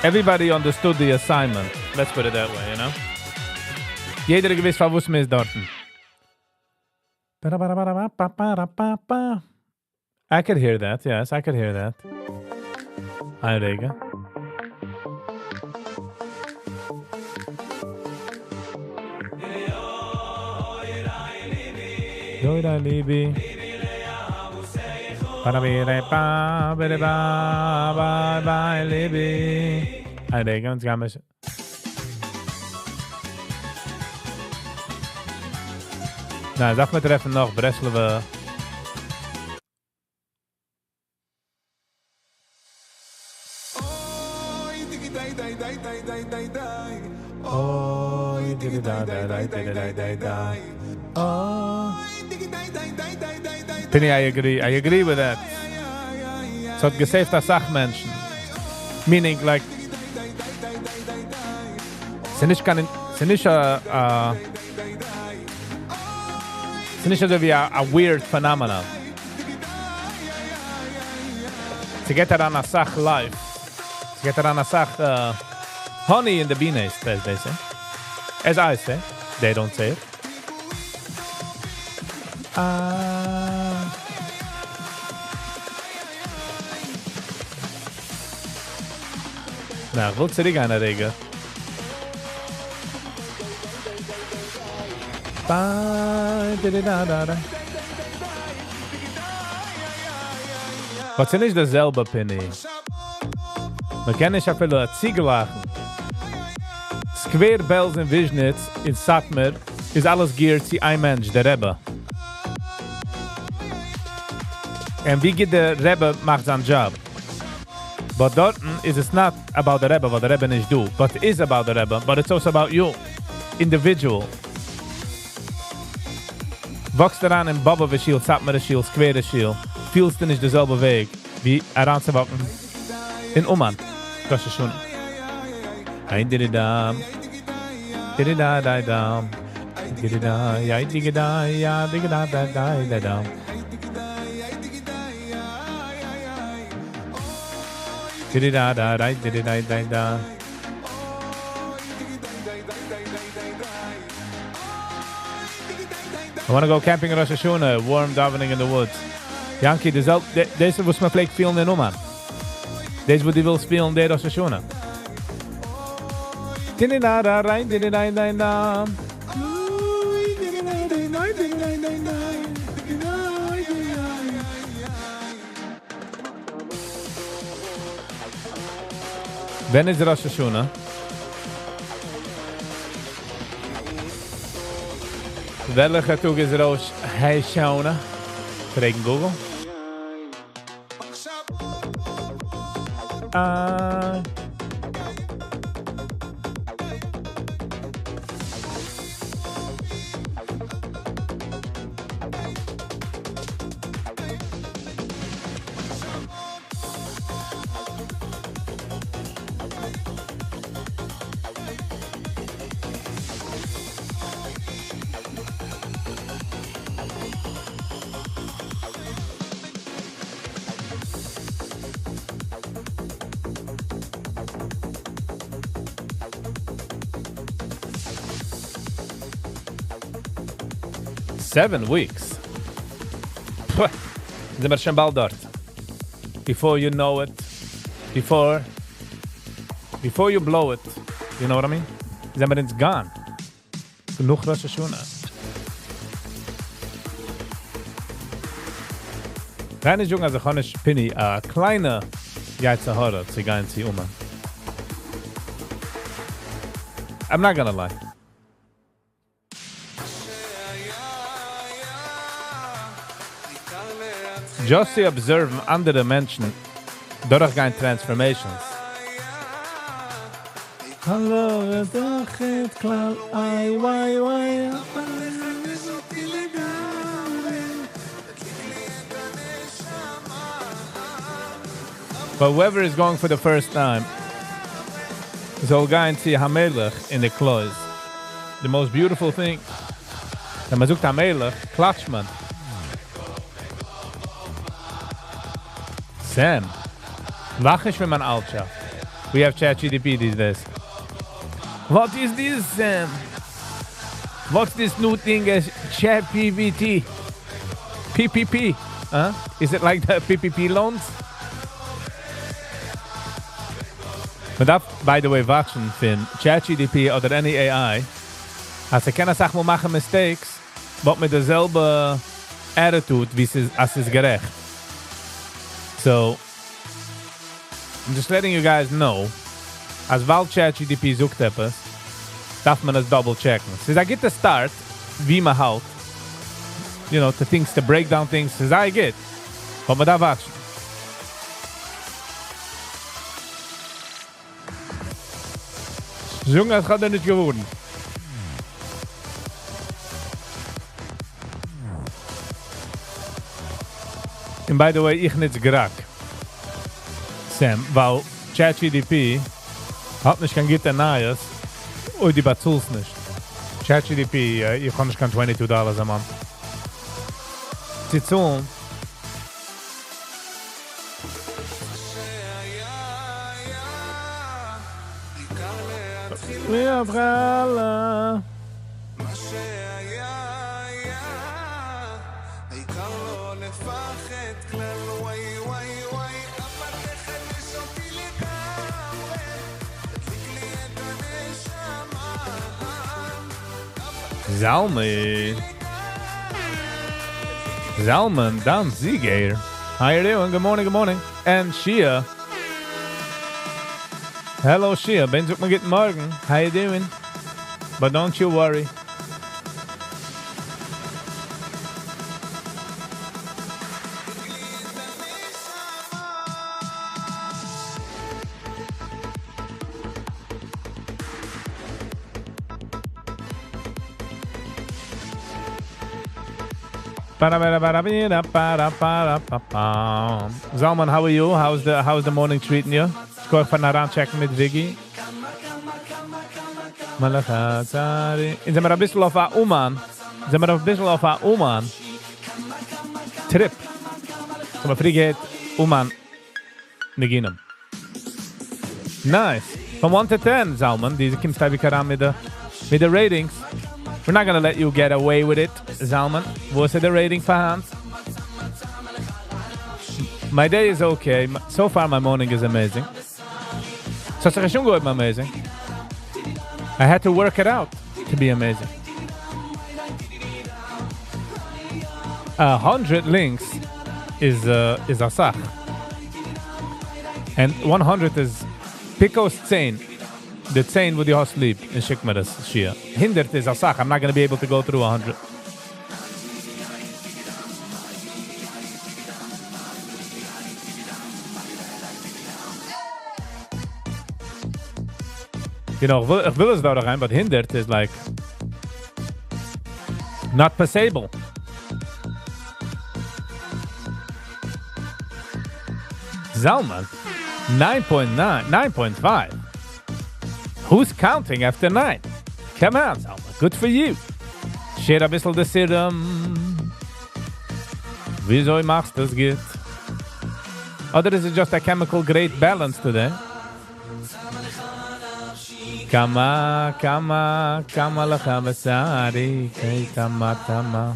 Everybody understood the assignment, let's put it that way, you know? יעדער האט געוואוסט פארוואס מען איז דארטן. I could hear that, yes, I could hear that. איין רגע. איין רגע, אונז גיימער ניין, דארף מען טרעפן נאך ברסלב'ע. פיני I agree, I agree with that. ס'האט געסעיווט אסאך מענטשן. Meaning like ס'נישט קיין ס'נישט א א ס'נישט אזוי ווי א weird phenomenon. ס'געט אריין אסאך life. ס'געט אריין אסאך honey in the bee nest, as they say. As I say. They don't say it. נא, איך וויל צוריק גיין א רגע. But ס'איז נישט די זעלבע פיני. מ'קען נישט אפילו צוגלייכן. סקווער בעלז און וויזשניץ און סאטמאר איז אלעס geared צו איין מענטש, דער רבי. און ווי גוט דער רבי מאכט זיין דזשאב. But דארטן איז עס not about די רבי, ווייל דער רבי נישט דא. But איז about די רבי, but it's also about you. Individual. וואקסט אריין אין באבוב'ע שול, סאטמארע שול, סקווערע שול, פילסטו נישט די זעלבע וועג ווי אריינצואוואקן אין אומאן ראש השנה. איי דידי דאם, דידי דא דיי דאם, דידי דא יי דיגי דא יא דיגי דא דא דיי דא דאם. דידי דא דא דיי דידי דיי דיי דא. I wanna go camping אין ראש השנה, warm davening in the woods. יענקי, דאס איז וואס מען פלעגט פילן אין אומאן. דאס וואס דו ווילסט פילן די ראש השנה. ווען איז ראש השנה? וועלכע טאג איז ראש השנה? פרעגן Google. אה. Seven weeks. פוה, זעמיר שוין באלד דארט. Before you know it, before, before you blow it, you know what I mean? זעמיר אונז gone. נאך ראש השנה. גיי נישט זאגן אז איך האב נישט פיני א קליינע יצר הרע צו גיין צו אומאן. I'm not gonna lie. Just צו observe ן אנדערע מענטשן דורכגיין transformations. But whoever is going for the first time, זאל גיין צו המלך אין די קלויז. The most beautiful thing. ווען מען זאגט המלך, קלאטשט מען. Sam, לאך נישט פון מיין אלטשאפט. We have ChatGDP these days. What is this, Sam? What's this new thing as ChatGPT? PPP? Huh? Is it like the PPP loans? מען דארף by the way וואטשן פון ChatGDP אדער any AI אז ס'קען אסאך מאל מאכן mistakes but מיט די זעלבע attitude ווי ס'איז אז ס'איז גערעכט. So I'm just letting you guys know אז ווייל ChatGDP זאגט עפעס דארף מען עס double check ן. ס'איז א גוטע start ווי מ'האלט you know to things to break down things ס'איז זייער גוט but מ'דארף וואטשן. זאגן אז כ'האב דיר נישט געווארנט. און by the way איך נוץ Grok Sam ווייל ChatGDP האט נישט קיין גוטע נייעס אויב דו באצאלסט נישט. ChatGDP איך האב נישט קיין twenty two dollars a month צו צאלן. זלמי. זלמן דאנציגער. How you doing? Good morning, good morning. And Shia. Hello Shia. בן זאגט מען גוטן מארגן. How you doing? But don't you worry. Zalman, how are you? How's the how's the morning treating you? שכוח פארן אריינטשעקן מיט Viggy. אונז זעמיר אביסל אויף א אומאן. זעמיר אביסל אויף א אומאן trip. האבן פריער געהערט אומאן ניגונים. Nice. From 1 to 10, Zalman. דו קומסט אייביג אריין מיט די מיט די ratings. We're not gonna let you get away with it, Zalman. וואס איז די rating פאר היינט? My day is okay. So far my morning is amazing. ס'האט זיך שוין אנגעהויבן amazing. I had to work it out to be amazing. 100 links is uh, is אסאך. And 100 is pick אויס 10. די 10 וואס דו האסט ליב. און שיק מיר דאס, Shia. 100 איז אסאך. I'm not going to be able to go through 100. You know, איך וויל עס דורכגיין, but 100 is like not passable. Zalman, 9.9, 9.5. Who's counting after 9? Come on, Zalman. Good for you. Share אביסל די serum. וויאזוי מאכסטו עס גוט? אדער is it just a chemical great balance today? כמה, כמה, כמה לך בשרי, כמה, תמה.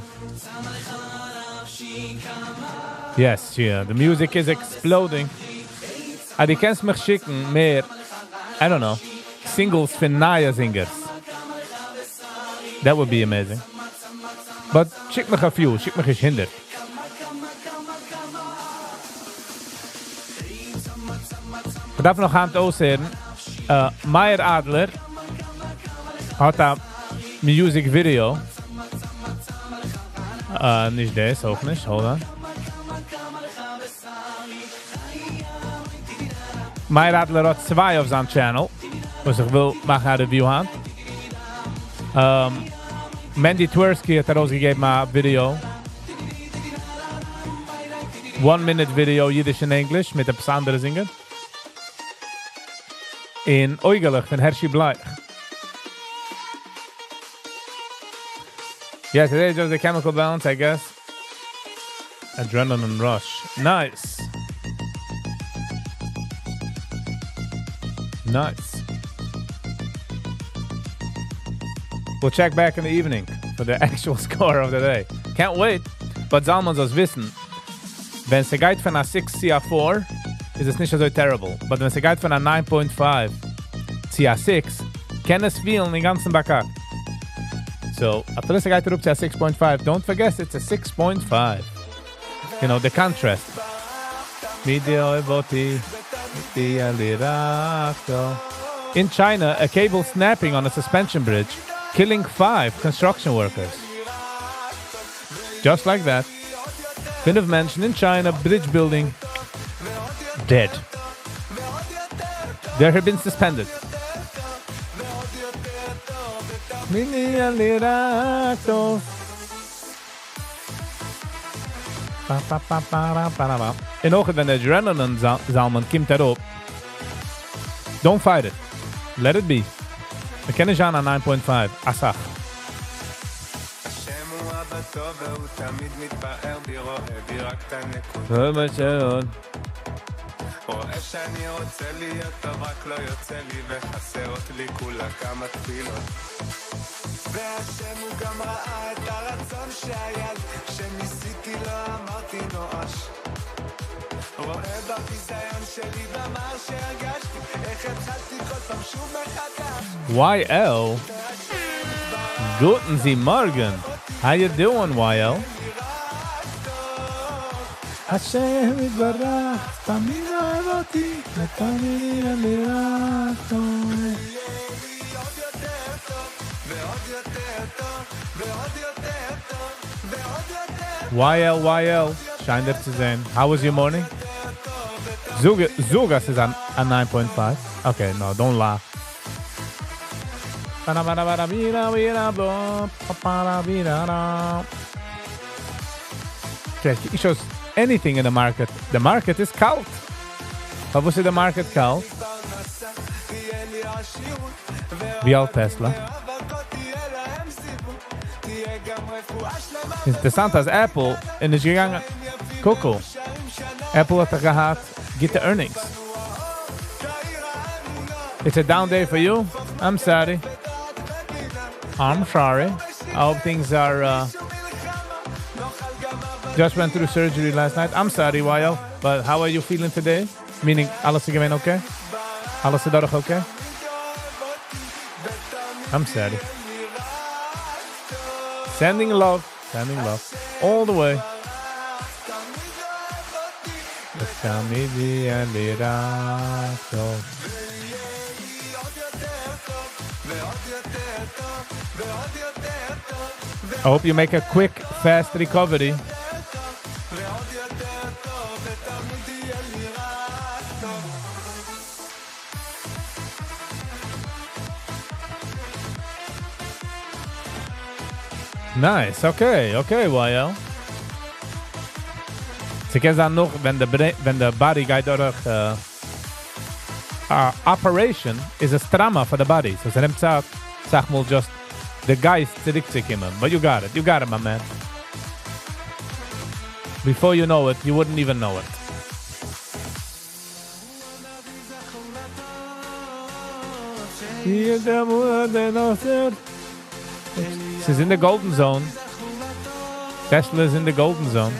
Yes, yeah, the music is exploding. אה, דו קענסט מיך שיקן מער, I don't know, singles פון נייע singers. That would be amazing. But שיק מיך a few, שיק מיך נישט 100. איך דארף נאך היינט אויסהערן, Meyer Adler האט א music video. נישט דאס, אויך נישט, hold on. Meyer Adler האט צוויי אויף זיין channel, וואס איך וויל מאכן א review היינט. Mendy Tversky האט ארויסגעגעבן א video. One minute video אידיש און ענגליש מיט עפעס אנדערע זינגען. און אויגעלעך פון הערשי בלייך. Yeah, today is just the chemical balance, I guess. Adrenaline rush. Nice. Nice. We'll check back in the evening for the actual score of the day. Can't wait. But זלמן זאלסט וויסן, ווען ס'גייט פון א six צו א four, איז עס נישט אזוי terrible. But ווען ס'גייט פון א 9.5 צו א 6, קען עס פילן אינגאנצן באקאקט. So, אפילו ס'גייט אראפ צו א 6.5, don't forget it's a 6.5. You know, the contrast. In China, a cable snapping on a suspension bridge, killing five construction workers. Just like that. פינף מענטשן in China, bridge building, dead. They have been suspended. און אויך ווען דער adrenaline זלמן קומט אראפ, don't fight it. Let it be. מ'קען נישט זיין א 9.5. אסאך. השם הוא אבא טוב והוא תמיד מתפאר בי רואה בי רק את הנקודה רואה שאני רוצה להיות טוב רק לא יוצא לי וחסרות לי כולה כמה תפילות והשם הוא גם ראה את הרצון שהיה לי כשניסיתי לא אמרתי נואש רואה בביזיון שלי במר שהרגשתי איך התחלתי כל פעם שוב מחדש YL. גוטן זי מארגן. How you doing, YL? השם יתברך, תמיד אוהב אותי, ותמיד יהיה לי רק טוב. ועוד יותר טוב, ועוד יותר טוב, ועוד יותר YL, YL. שיין דיך צו זען. How was your morning? זאג, זאג אז ס'איז א 9.5. Okay, no, don't lie. Ba ba ba ba ba ba ba Okay, it shows anything in the market. The market is קאלט. פארוואס איז the market קאלט? ווי אלט Tesla? אינטערעסאנט אז Apple איז נישט געגאנגען. קוק. Apple האט דאך געהאט גוטע earnings. It's a down day for you. I'm sorry. I'm sorry. I hope things are. Just went through surgery last night. I'm sorry, YL. But how are you feeling today? Meaning, אלעס איז געווען okay? אלעס איז דורך okay? I'm sorry. Sending love. Sending love. All the way. ותמיד יהיה לי רק טוב. ועוד יותר טוב, ועוד יותר טוב, I hope you make a quick, fast recovery. ועוד יותר טוב, ותמיד יהיה לי רק טוב. Nice. Okay, YL. ס'קען זיין נאך ווען די ווען די body גייט דורך operation is a trauma for the body. So ס'נעמט צייט, זאג מאל just די גייסט צוריקצוקומען. But you got it. You got it, my man. Before you know it, you wouldn't even know it. She's in the golden zone. Tesla is in the golden zone.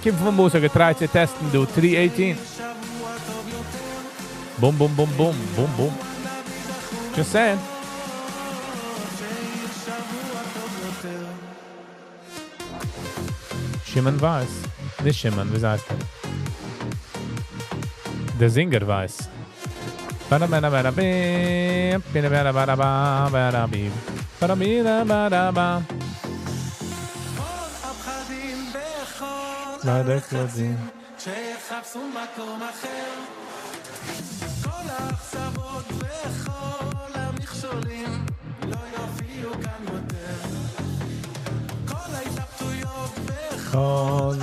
קומט פון מוסר געטרייט צו טעסטן, דו 318. Boom, boom, boom, boom, boom, boom. Just saying. Shimon Weiss. נישט Shimon, ווי הייסט ער? דער זינגער Weiss. Ba ba ba ba ba ba ba ba ba ba ba ba ba ba. שיחפשו מקום אחר כל האכזבות וכל המכשולים לא יופיעו כאן יותר כל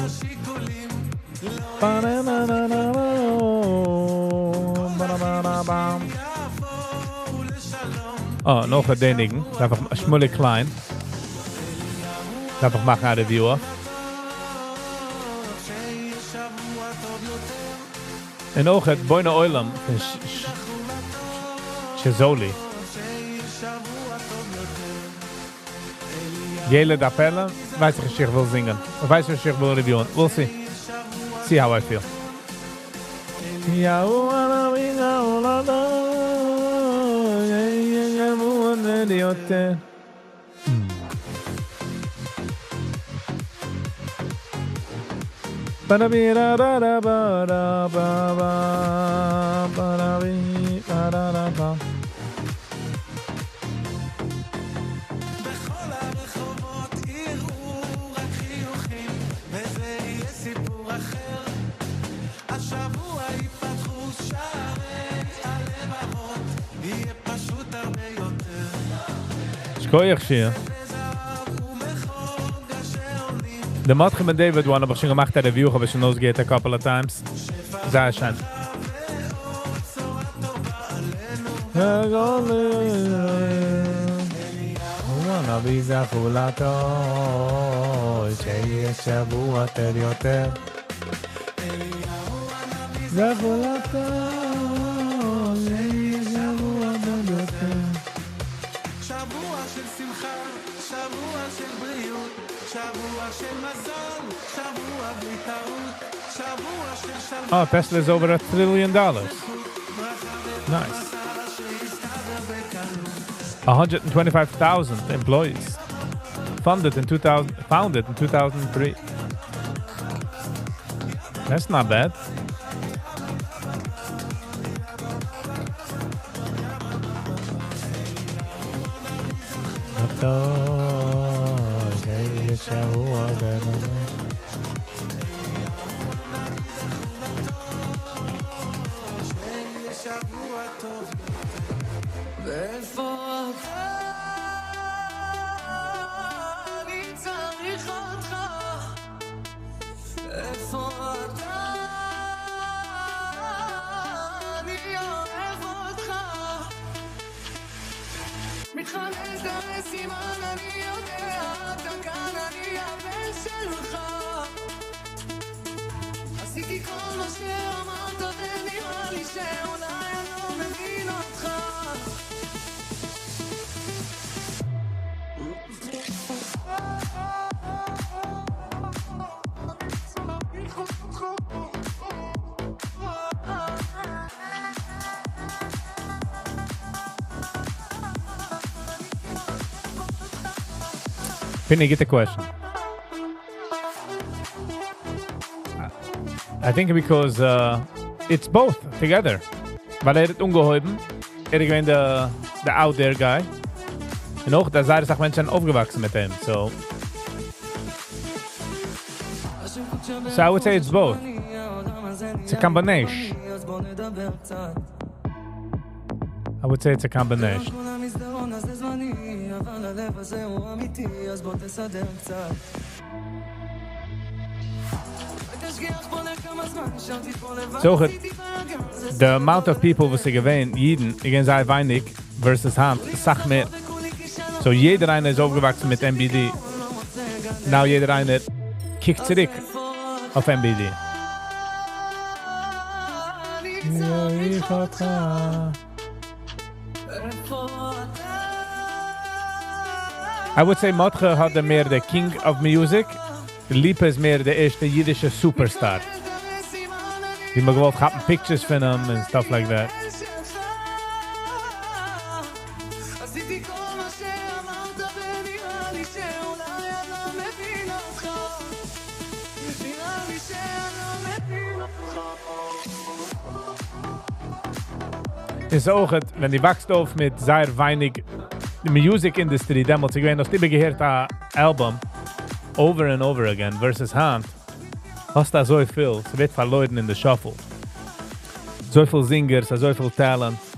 אה, נאך א דעם ניגון. דארף איך, שמולי קליין. דארף איך מאכן א review אויף. און אויך בונה עולם פון שזולי. ילד הפלא, ווייס איך נישט איך וויל זינגען. איך ווייס נישט איך וויל review ען. We'll see. See how I feel. שכוח שיר. The Mordechai Ben David one האב איך שוין געמאכט א review, האב איך שוין אויסגעהערט a couple of times. זייער שיין. Oh, Tesla is over a trillion dollars. Nice. 125,000 employees. Funded in 2000, founded in 2003. That's not bad. Pinny, get the question. I think because it's both together. ווייל ער האט אנגעהויבן, ער איז געווען the, the out there guy. און אויך, דא זייער אסאך מענטשן אויפגעוואקסן מיט אים, so. So I would say it's both. It's a combination. I would say it's a combination. So, the amount of people וואס איז געווען, אידן, געווען זייער ווייניג, versus היינט, אסאך מער. So יעדער איינער איז אויפגעוואקסן מיט MBD. Now יעדער איינער קוקט צוריק אויף MBD. איך אותך. I would say Mordechai האט מער the king of music. Lipa איז מער דער ערשטער אידישער superstar. ווי מען געוואלט כאפן pictures פון אים and stuff like that. עשיתי כל מה שאמרת ונראה לי שאולי אני לא מבין אותך נראה לי שאני לא מבין אותך איז אויך, ווען דו וואקסט אויף מיט זייער ווייניג the music industry, דעמאלטס, איך מיין, האסט איבערגעהערט א album over and over again versus היינט, האסטו אזוי פיל, ס'ווערט פארלוירן in the shuffle. אזוי פיל singers, אזוי פיל talent.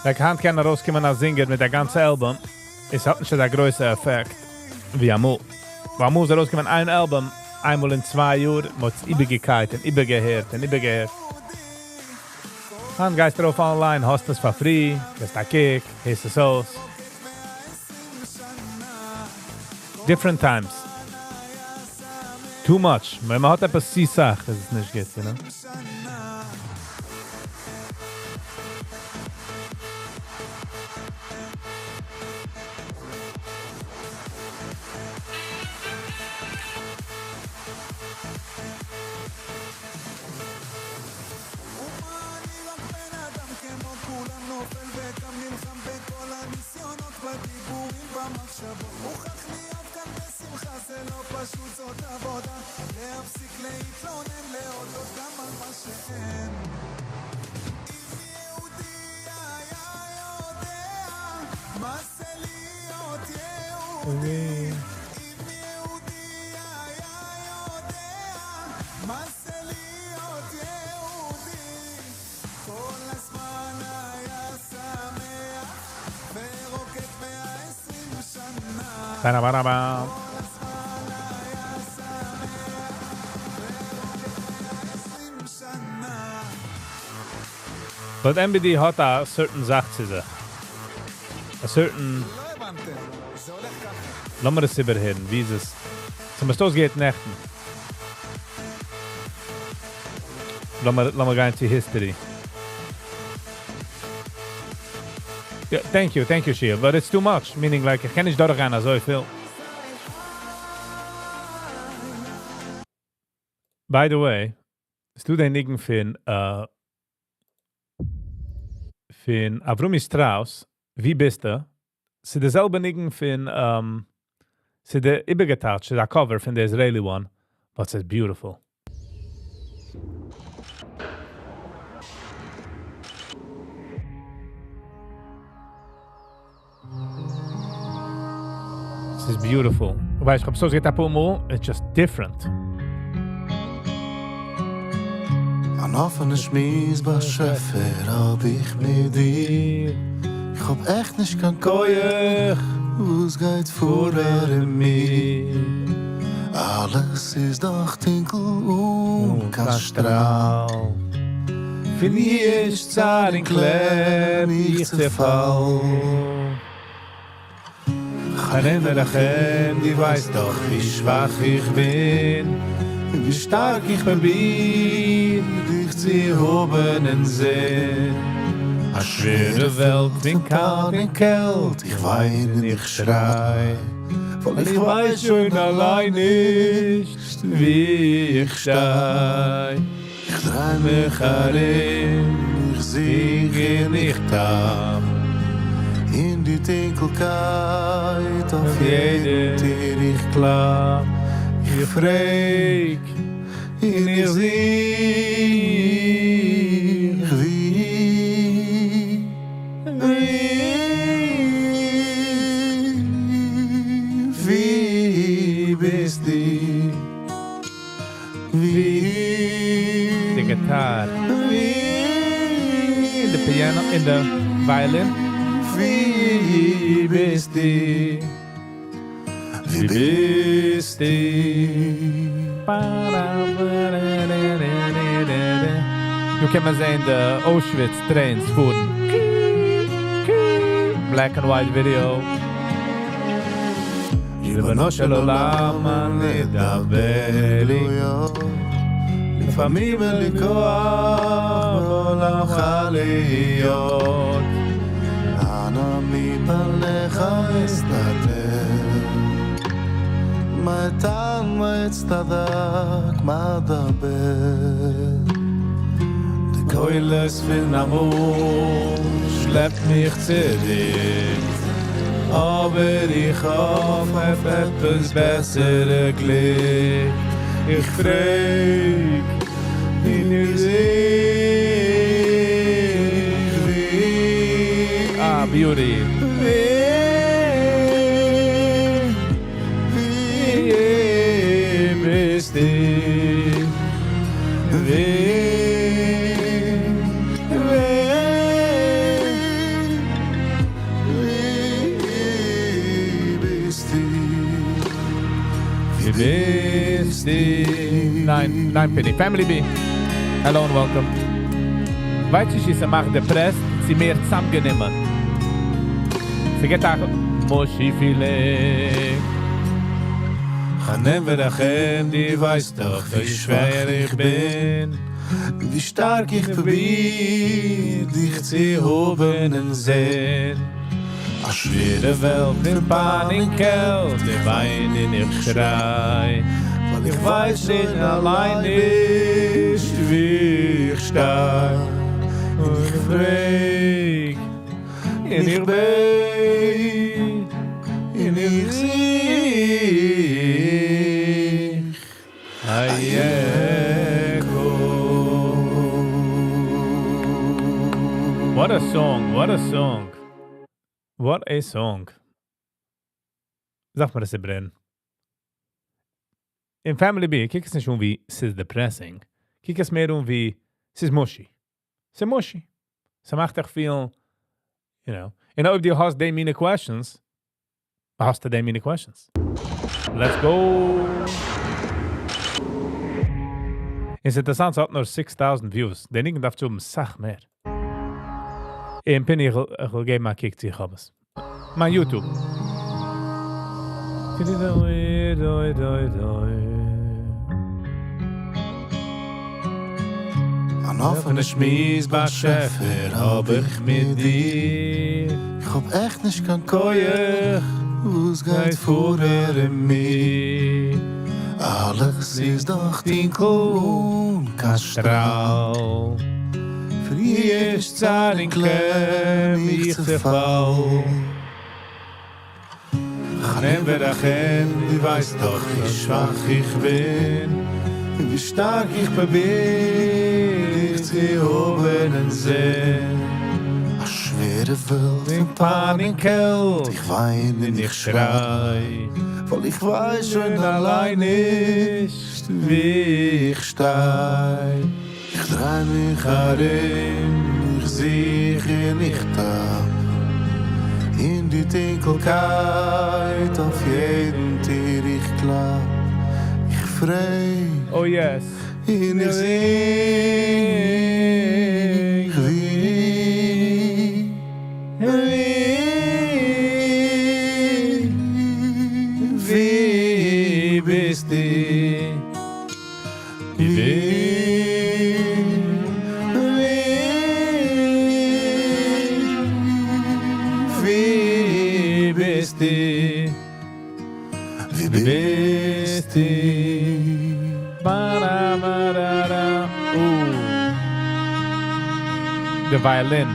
Like היינט קען ארויסקומען א singer מיט א גאנצע album. עס האט נישט אזא גרויסע effect ווי אמאל. ווייל אמאל איז ארויסגעקומען איין album איינמאל אין צוויי יאר, מ'האט עס איבערגעקייט און איבערגעהערט און איבערגעהערט. היינט גייסטו ארויף online, האסט עס for free, גיבסט א קוק, הערסט עס אויס. Different times. Too much. ווען מ'האט עפעס צו סאך, איז עס נישט גוט, you know? Ba-da-ba-da-ba. But MBD האט א certain זאך צו זיך. A certain... לאמיר עס איבערהערן, ווי איז עס? צום בעסטן גייט נעכטן. לאמיר, לאמיר גיין צו history. Yeah, thank you, thank you, Shia. But it's too much. Meaning, like, איך קען נישט דורכגיין אזוי פיל. By the way, ס'דא דער ניגון פון, פון Avrumi Strauss, ווי ביסטו? ס'איז דער זעלבע ניגון פון, ס'איז דער איבערגעטייטשט, ס'איז א cover פון the Israeli one, but it's beautiful. This is beautiful. ווייסט, איך האב עס אויסגעהערט א פאר מאל, it's just different. אן אפענע שמועס באשעפער האב איך מיט דיר. איך האב עכט נישט קיין כח, וואס גייט פאר ארום מיר. אלעס איז דאך טונקל אן קיין שטראל. פון יאוש צער און קלעם איך צעפאל. חנן רחם, דו ווייסט דאך ווי שוואך איך בין, ווי שטארק איך פרוביר דיך צו האבן אין זין. א שווערע וועלט פון קאלט און קעלט, איך וויין און איך שריי, ווייל איך ווייס שוין אליין נישט ווי איך שטיי. איך דריי מיך ארום, איך זוך און איך טאפ, אין די טונקלקייט אויף יעדן טיר איך קלאפ. איך פרעג און איך זוך ווי, ווי, ווי ביסטו? ווי, The guitar, ווי, the piano, and the violin. ווי ביסטו? ווי ביסטו? דא קען מען זען the Auschwitz trains פארן. Black and white video. ריבונו של עולם, נדבר לי. לפעמים אין לי כוח בעולמך להיות. אנא מפניך אסתתר. מה אטען, מה אצטדק, מה אדבר. די קולות פון אמאל שלעפט מיך צוריק. אבער איך האף אויף עפעס בעסערע גליק. איך פרעג, און איך זוך ווי. Ah, beauty. ווי, ווי ביסטו? ווי, ווי, ביסטו? ניין, ניין פיני. Family B. Hello and welcome. ווייס נישט צו ס'מאכט depressed, צו מער צאמגענומען. ס'געט א mushy feeling. חנן ורחם, דו ווייסט דאך ווי שווער איך בין. ווי שטארק איך פרוביר דיך צו האבן אין זין. א שווערע וועלט אין פּיין און קעלט, איך וויין און איך שריי, ווייל איך ווייס שוין אליין נישט ווי איך שטיי. און איך פרעג, און איך בעט, און איך זוך. אייעקו. What a song, what a song. What a song. זאג מיר עס איבערן. אין Family B, קוק עס נישט אן ווי ס'איז depressing. קוק עס מער אן ווי ס'איז mushy. ס'איז mushy. ס'מאכט דיך feel, you know. און אויב דו האסט די מינע questions, האסטו די מינע questions. Let's go. איז אינטערעסאנט, ס'האט נאר 6,000 views. דער ניגון דארף צו האבן סאך מער. און פיני, איך וועל געבן א קוק צו איך האב עס. מיין YouTube. אן אפענע שמועס באשעפער האב איך מיט דיר. איך האב עכט נישט קיין כח, וואס גייט פאר ארום מיר? אלעס איז דאך טונקל אן קיין שטראל. פון יאוש צער און קלעם איך צעפאל. חנן ורחם, דו ווייסט דאך ווי שוואך איך בין, און ווי שטארק איך פרוביר דיך צו האבן אין זין. א שווערע וועלט פון פּיין און קעלט, איך וויין און איך שריי, ווייל איך ווייס שוין אליין נישט ווי איך שטיי. איך דריי מיך ארום, איך זוך און איך טאפ אין די טונקלקייט, אויף יעדן טיר איך קלאפ, איך פרעג Oh yes. און איך זוך ווי, ווי, ווי ביסטו? ווי, ווי, ווי ביסטו? ווי ביסטו? Ba-da-ba-da-da. Ooh. The violin.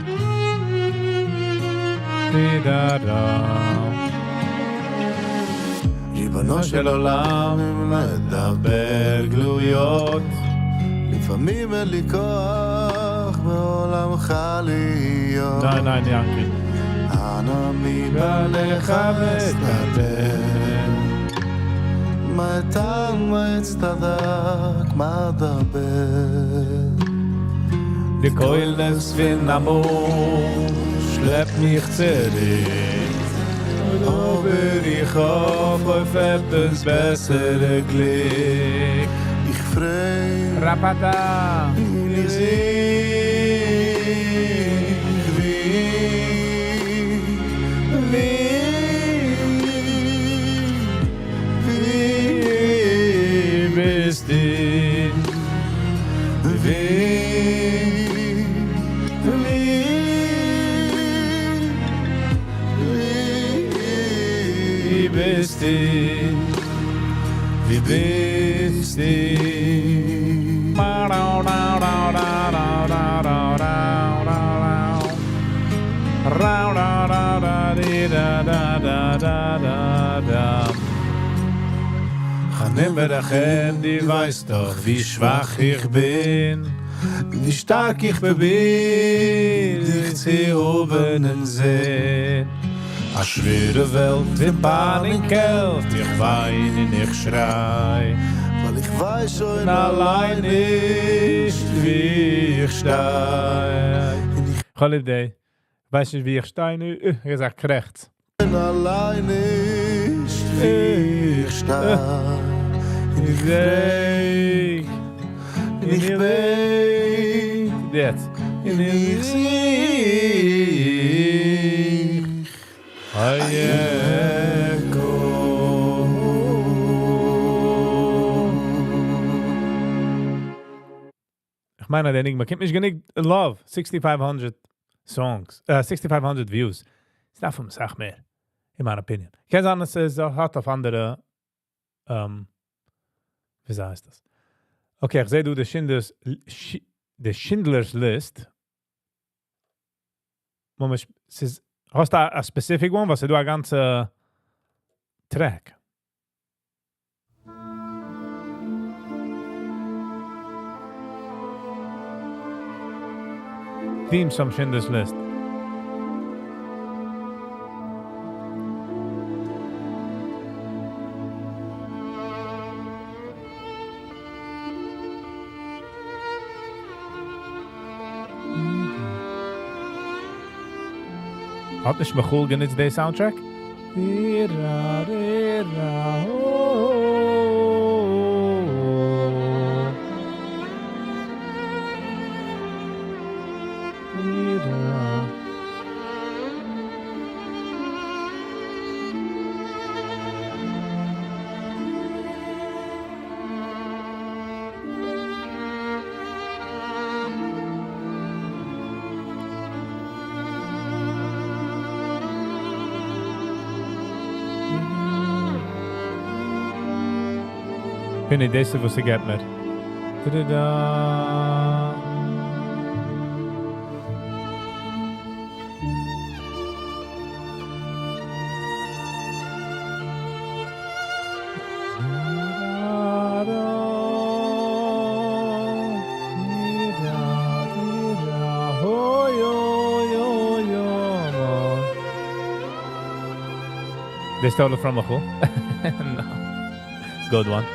Di-da-da. ריבונו של עולם, אם נדבר גלויות, לפעמים אין לי כוח בעולמך להיות. ניין, ניין, יענקי. אנא מפניך אסתתר. מה אטען, מה אצטדק, מה אדבר. די קולות פון אמאל שלעפט מיך צוריק. אבער איך האף אויף עפעס בעסערע גליק. איך פרעג, ראפאטא. און איך זוך, ווי, ווי, ווי ביסטו? ווי, ווי, ווי ביסטו? ווי ביסטו? חנן ורחם, דו ווייסט דאך ווי שוואך איך בין, ווי שטארק איך פרוביר דיך צו האבן אין זין. א שווערע וועלט אין פּיין און קעלט, איך וויין און איך שריי, ווייל איך ווייס שוין אליין נישט ווי איך שטיי. כ'האב ליב די, ווייס נישט ווי איך שטיי, איך זאג קרעכץ. אליין נישט ווי איך שטיי. איך פרעג און איך בעט. יעצט. און איך זוך. אייעקא. איך מיין אז דער ניגון באקומט נישט גענוג love, 6500 songs, 6500 views. עס דארף האבן אסאך מער, in my opinion. קען זיין עס איז האט אויף אנדערע, ווי הייסט דאס? Okay, איך זע דא די Schindler's, די Schindler's List. ממש, ס'איז, האסטו א specific one, וואס איז דא א גאנצע track? Themes from Schindler's List. האט נישט מיכאל גענוצט די soundtrack? דירא, דירא, oh. דירא. בין איך דאס וואס ס'געבט מיר. Da-da-da. They stole it from Michal. No. Good one.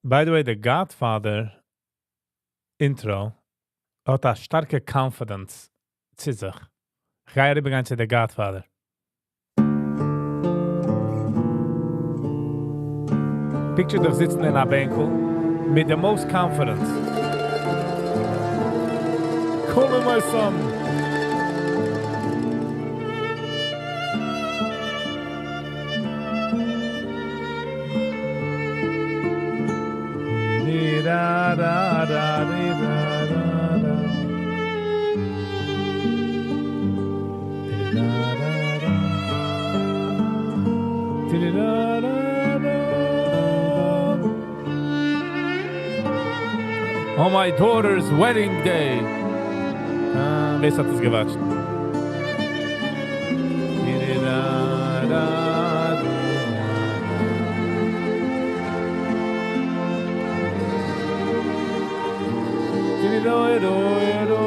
By the way, the Godfather intro האט א שטארקע confidence צו זיך. איך גיי אריבערגיין צו The Godfather. Picture דיך זיצן אין א בענקל מיט the most confidence. Call me my son. Da, da, da, di, da, da, da. Di, da, da, da. Di, da, da, da. On my daughter's wedding day. Ah, ווער האט דאס געוואטשט? Di, da, da, da. Di, da, da, da.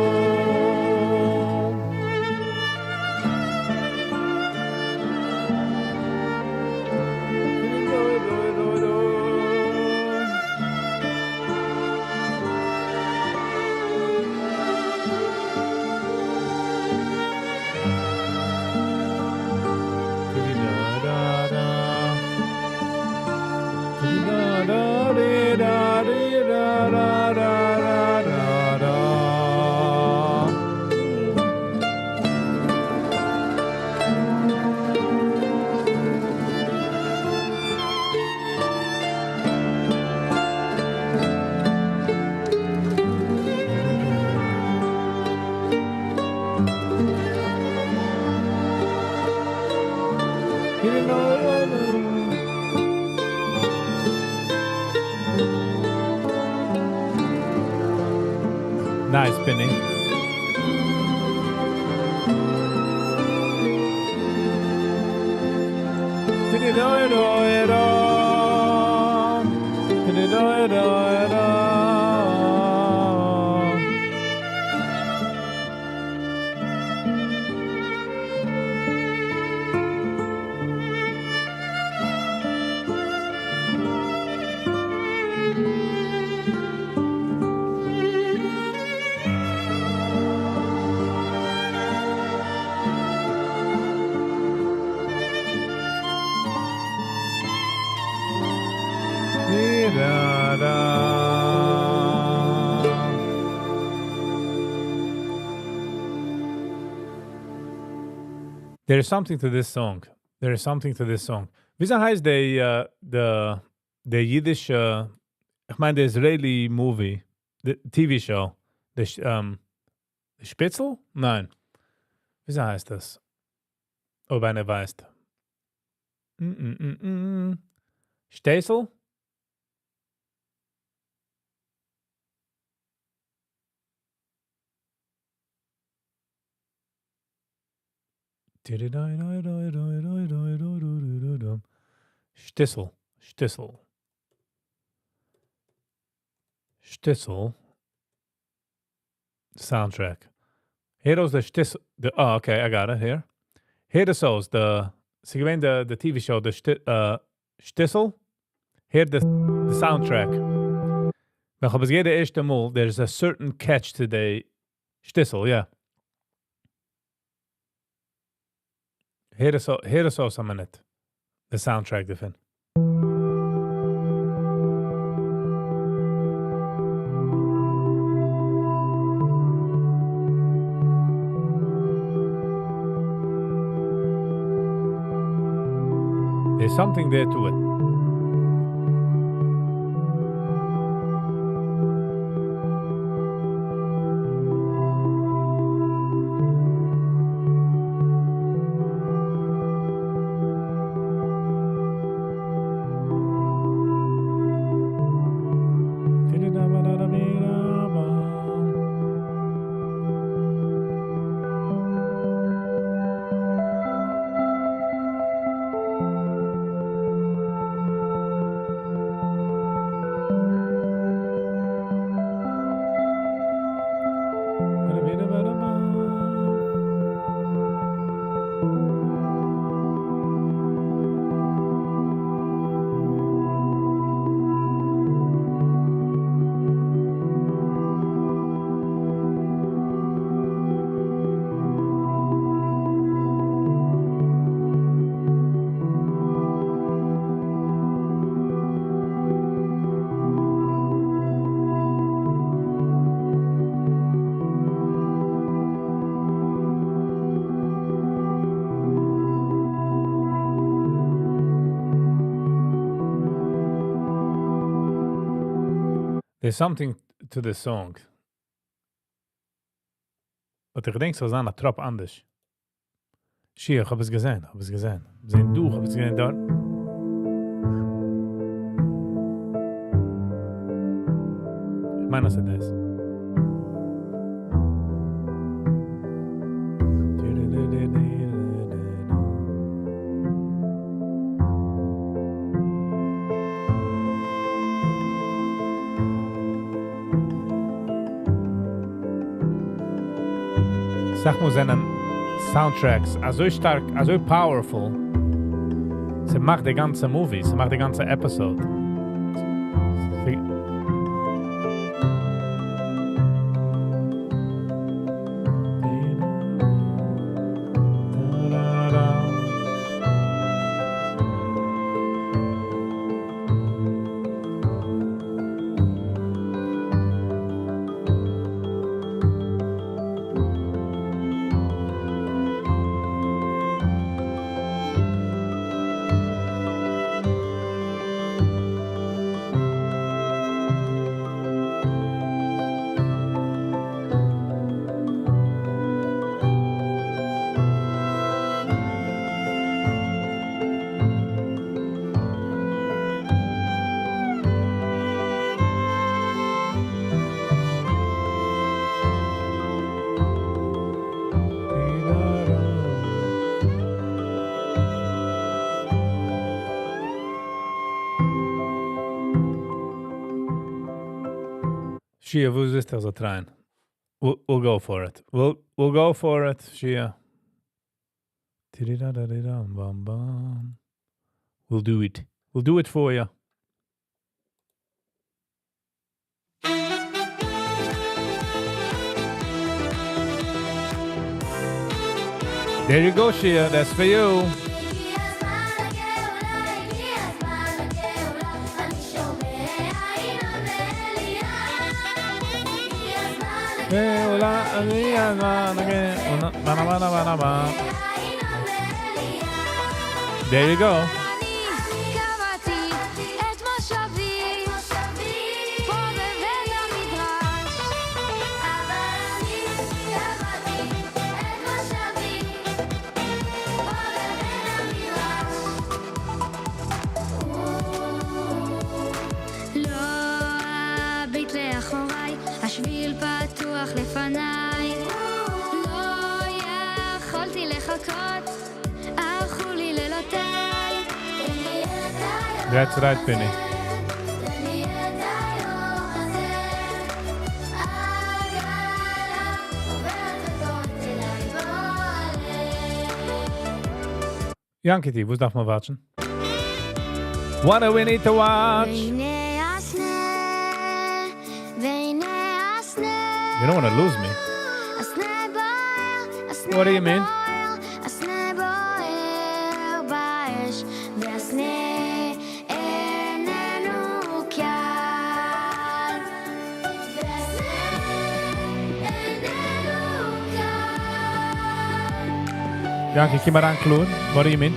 Nice, Benny. There is something to this song. There is something to this song. וויאזוי הייסט די, the Yiddish, איך מיין, the Israeli movie, the TV show, the שפיצל? ניין. וויאזוי הייסט דאס? אויב איינער ווייסט. Shtisel? Shtisel. Shtisel. Shtisel. Soundtrack. Here is the Shtisel. The, oh, okay, I got it here. Here the souls, the ס'איז געווען the TV show, the Shtisel. Here the soundtrack. ווען איך האב עס געהערט די ערשטע מאל, there's a certain catch to the Shtisel, yeah. Here is so a minute. The soundtrack דערפון. There's something there to it. There's something to this song. But איך געדענק, ס'זאל זיין א טראפ אנדערש. שי, איך האב עס געזען, האב עס געזען. זען דו, האב עס געזען דארט. איך מיין, אז עס איז. זאג מאל, זענען soundtracks אזוי שטארק, אזוי powerful. ס'מאכט די גאנצע movie, ס'מאכט די גאנצע episode. Shia, וואו איז דאס אריין? We'll go for it. We'll go for it, Shia. Bam, bam. We'll do it. We'll do it for you. There you go, Shia. That's for you. There you go. That's right, Penny. Yankee, וואס דארף מען watch ן? What do we need to watch? You don't want to lose me. What do you mean? Yankee, קום אריין קלאר. What do you mean?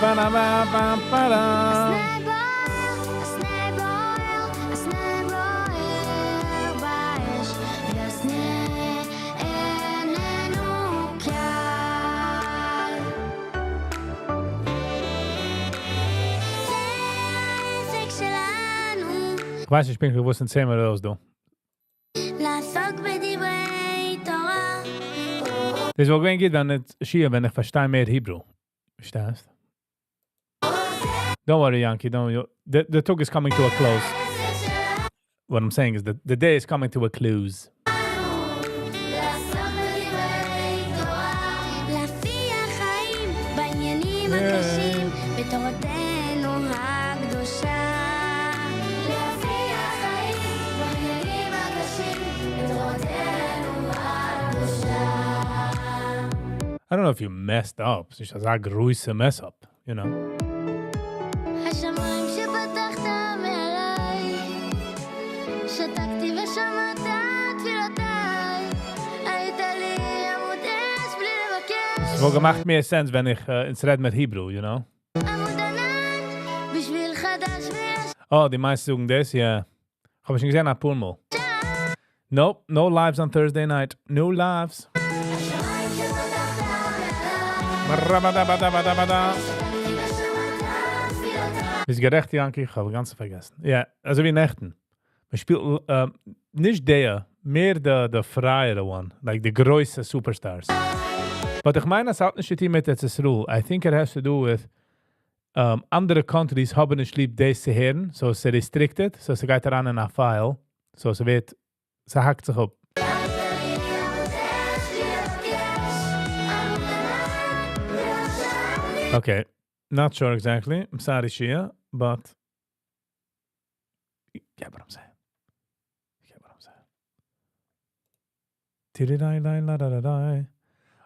Ba-da-ba-ba-ba-da. איך ווייס נישט פונקטליך וואס אין צימער איז דא. לעסוק בדברי תורה. דאס וואלט געווען גוט, ווען שיע, ווען איך פארשטיי מער Hebrew. פארשטייסט? Don't worry, Yankee. Don't you, the talk is coming to a close. What I'm saying is that the day is coming to a close. לעסוק בדברי תורה. להפיח חיים בעניינים הקשים בתורתנו הקדושה. להפיח חיים בעניינים הקשים בתורתנו הקדושה. I don't know if you messed up. ס'איז נישט אזא גרויסע mess up, you know. השמיים שפתחת מעליי, שתקתי ושמעת תפילותיי, היית לי עמוד אש בלי לבקש. עס וואלט געמאכט מער sense, ווען איך אונז רעד מיט Hebrew, you know. עמוד ענן בשביל חדש וישן. Oh, די מיינסט זאגן דאס, יא. האב איך שוין געזען א פאר מאל. Nope, no lives on Thursday night. No lives. השמיים שפתחת מעליי, Ba-da-ba-da-ba-da-ba-da. שתקתי ושמעת תפילותיי. ביסט גערעכט, Yankee, איך האב גאנץ פארגעסן. יא, אזוי ווי נעכטן. מען שפילט נישט דער, מער די פרייערע one, like די גרויסע superstars. But איך מיין, עס האט נישט צו טון מיט ארץ ישראל. I think it has to do with אנדערע countries האבן נישט ליב דאס צו הערן, so עס איז restricted, so עס גייט אריין אין א file, so עס ווערט, עס האקט זיך אפ. עמוד אש בלי לבקש, עמוד ענן וישן. Okay, not sure exactly. I'm sorry, Shia, but you get what I'm saying. You get what I'm saying. Tididai-lai-la-da-da-dai.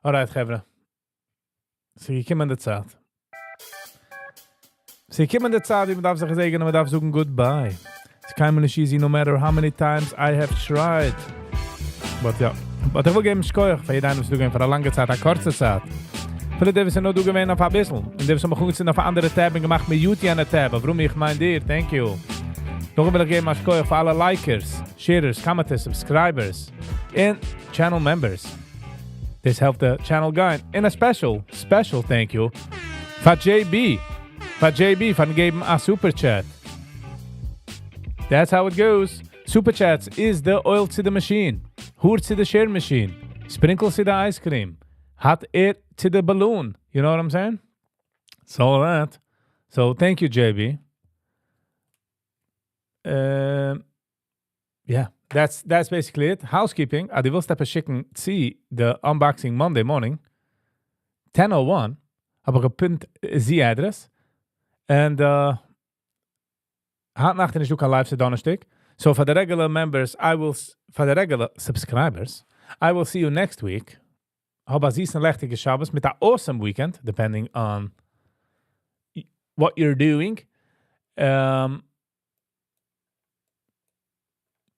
Alright, חברה. ס'איז געקומען די צייט. ס'איז געקומען די צייט, ווי מען דארף זיך געזעגענען, מען דארף זאגן goodbye. ס'איז קיינמאל נישט easy, no matter how many times I have tried. But yeah. But איך וויל געבן שכוח פאר יעדן איינעם, וואס דא געווען פאר א לאנגע צייט, א קורצע צייט. פאר די וואס זענען נאר דא געווען אויף א ביסל. און די וואס האבן מיך אנגעצינדן אויף אן אנדערע tab און געמאכט mute יענע tab. ווארום איך מיין דיר, thank you. נאך וויל איך געבן א שכוח פאר אלע likers, sharers, commenters, subscribers and channel members. This helped the channel גיין. And a special, special thank you פאר JB. פאר JB פארן געבן א super chat. That's how it goes. Super chats is the oil to the machine. האר to the share machine. Sprinkles to the ice cream. Hot air to the balloon. You know what I'm saying? So all that. So thank you, JB. Yeah, that's basically it. Housekeeping, אז דו ווילסט עפעס שיקן צו the unboxing Monday morning, 10:01, האב איך געפינט the address, and היינט נאכט איז נישטא קיין live דאנערשטאג. So for the regular members, I will, for the regular subscribers, I will see you next week. האב א זיסן לעכטיגע שבת מיט א awesome weekend, depending on what you're doing.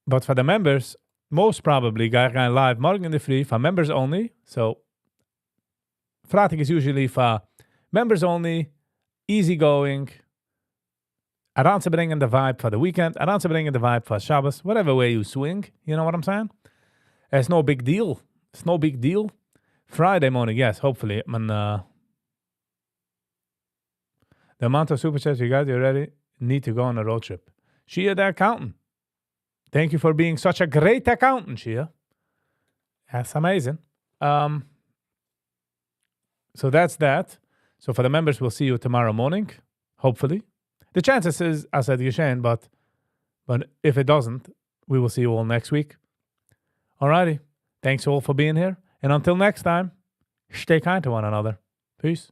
But for the members, most probably גיי איך גיין live מארגן אין דער פרי for members only. So פרייטאג is usually for members only, easy going, אריינצוברענגען the vibe for the weekend, אריינצוברענגען the vibe for Shabbos, whatever way you swing, you know what I'm saying? It's no big deal. It's no big deal. Friday morning, yes, hopefully. Man, the amount of super chats you got, you already need to go on a road trip. Shia, the accountant. Thank you for being such a great accountant, Shia. That's amazing. So that's that. So for the members, we'll see you tomorrow morning, hopefully. The chances is, as said געשען, but if it doesn't, we will see you all next week. Alrighty. Thanks all for being here. And until next time, stay kind to one another. Peace.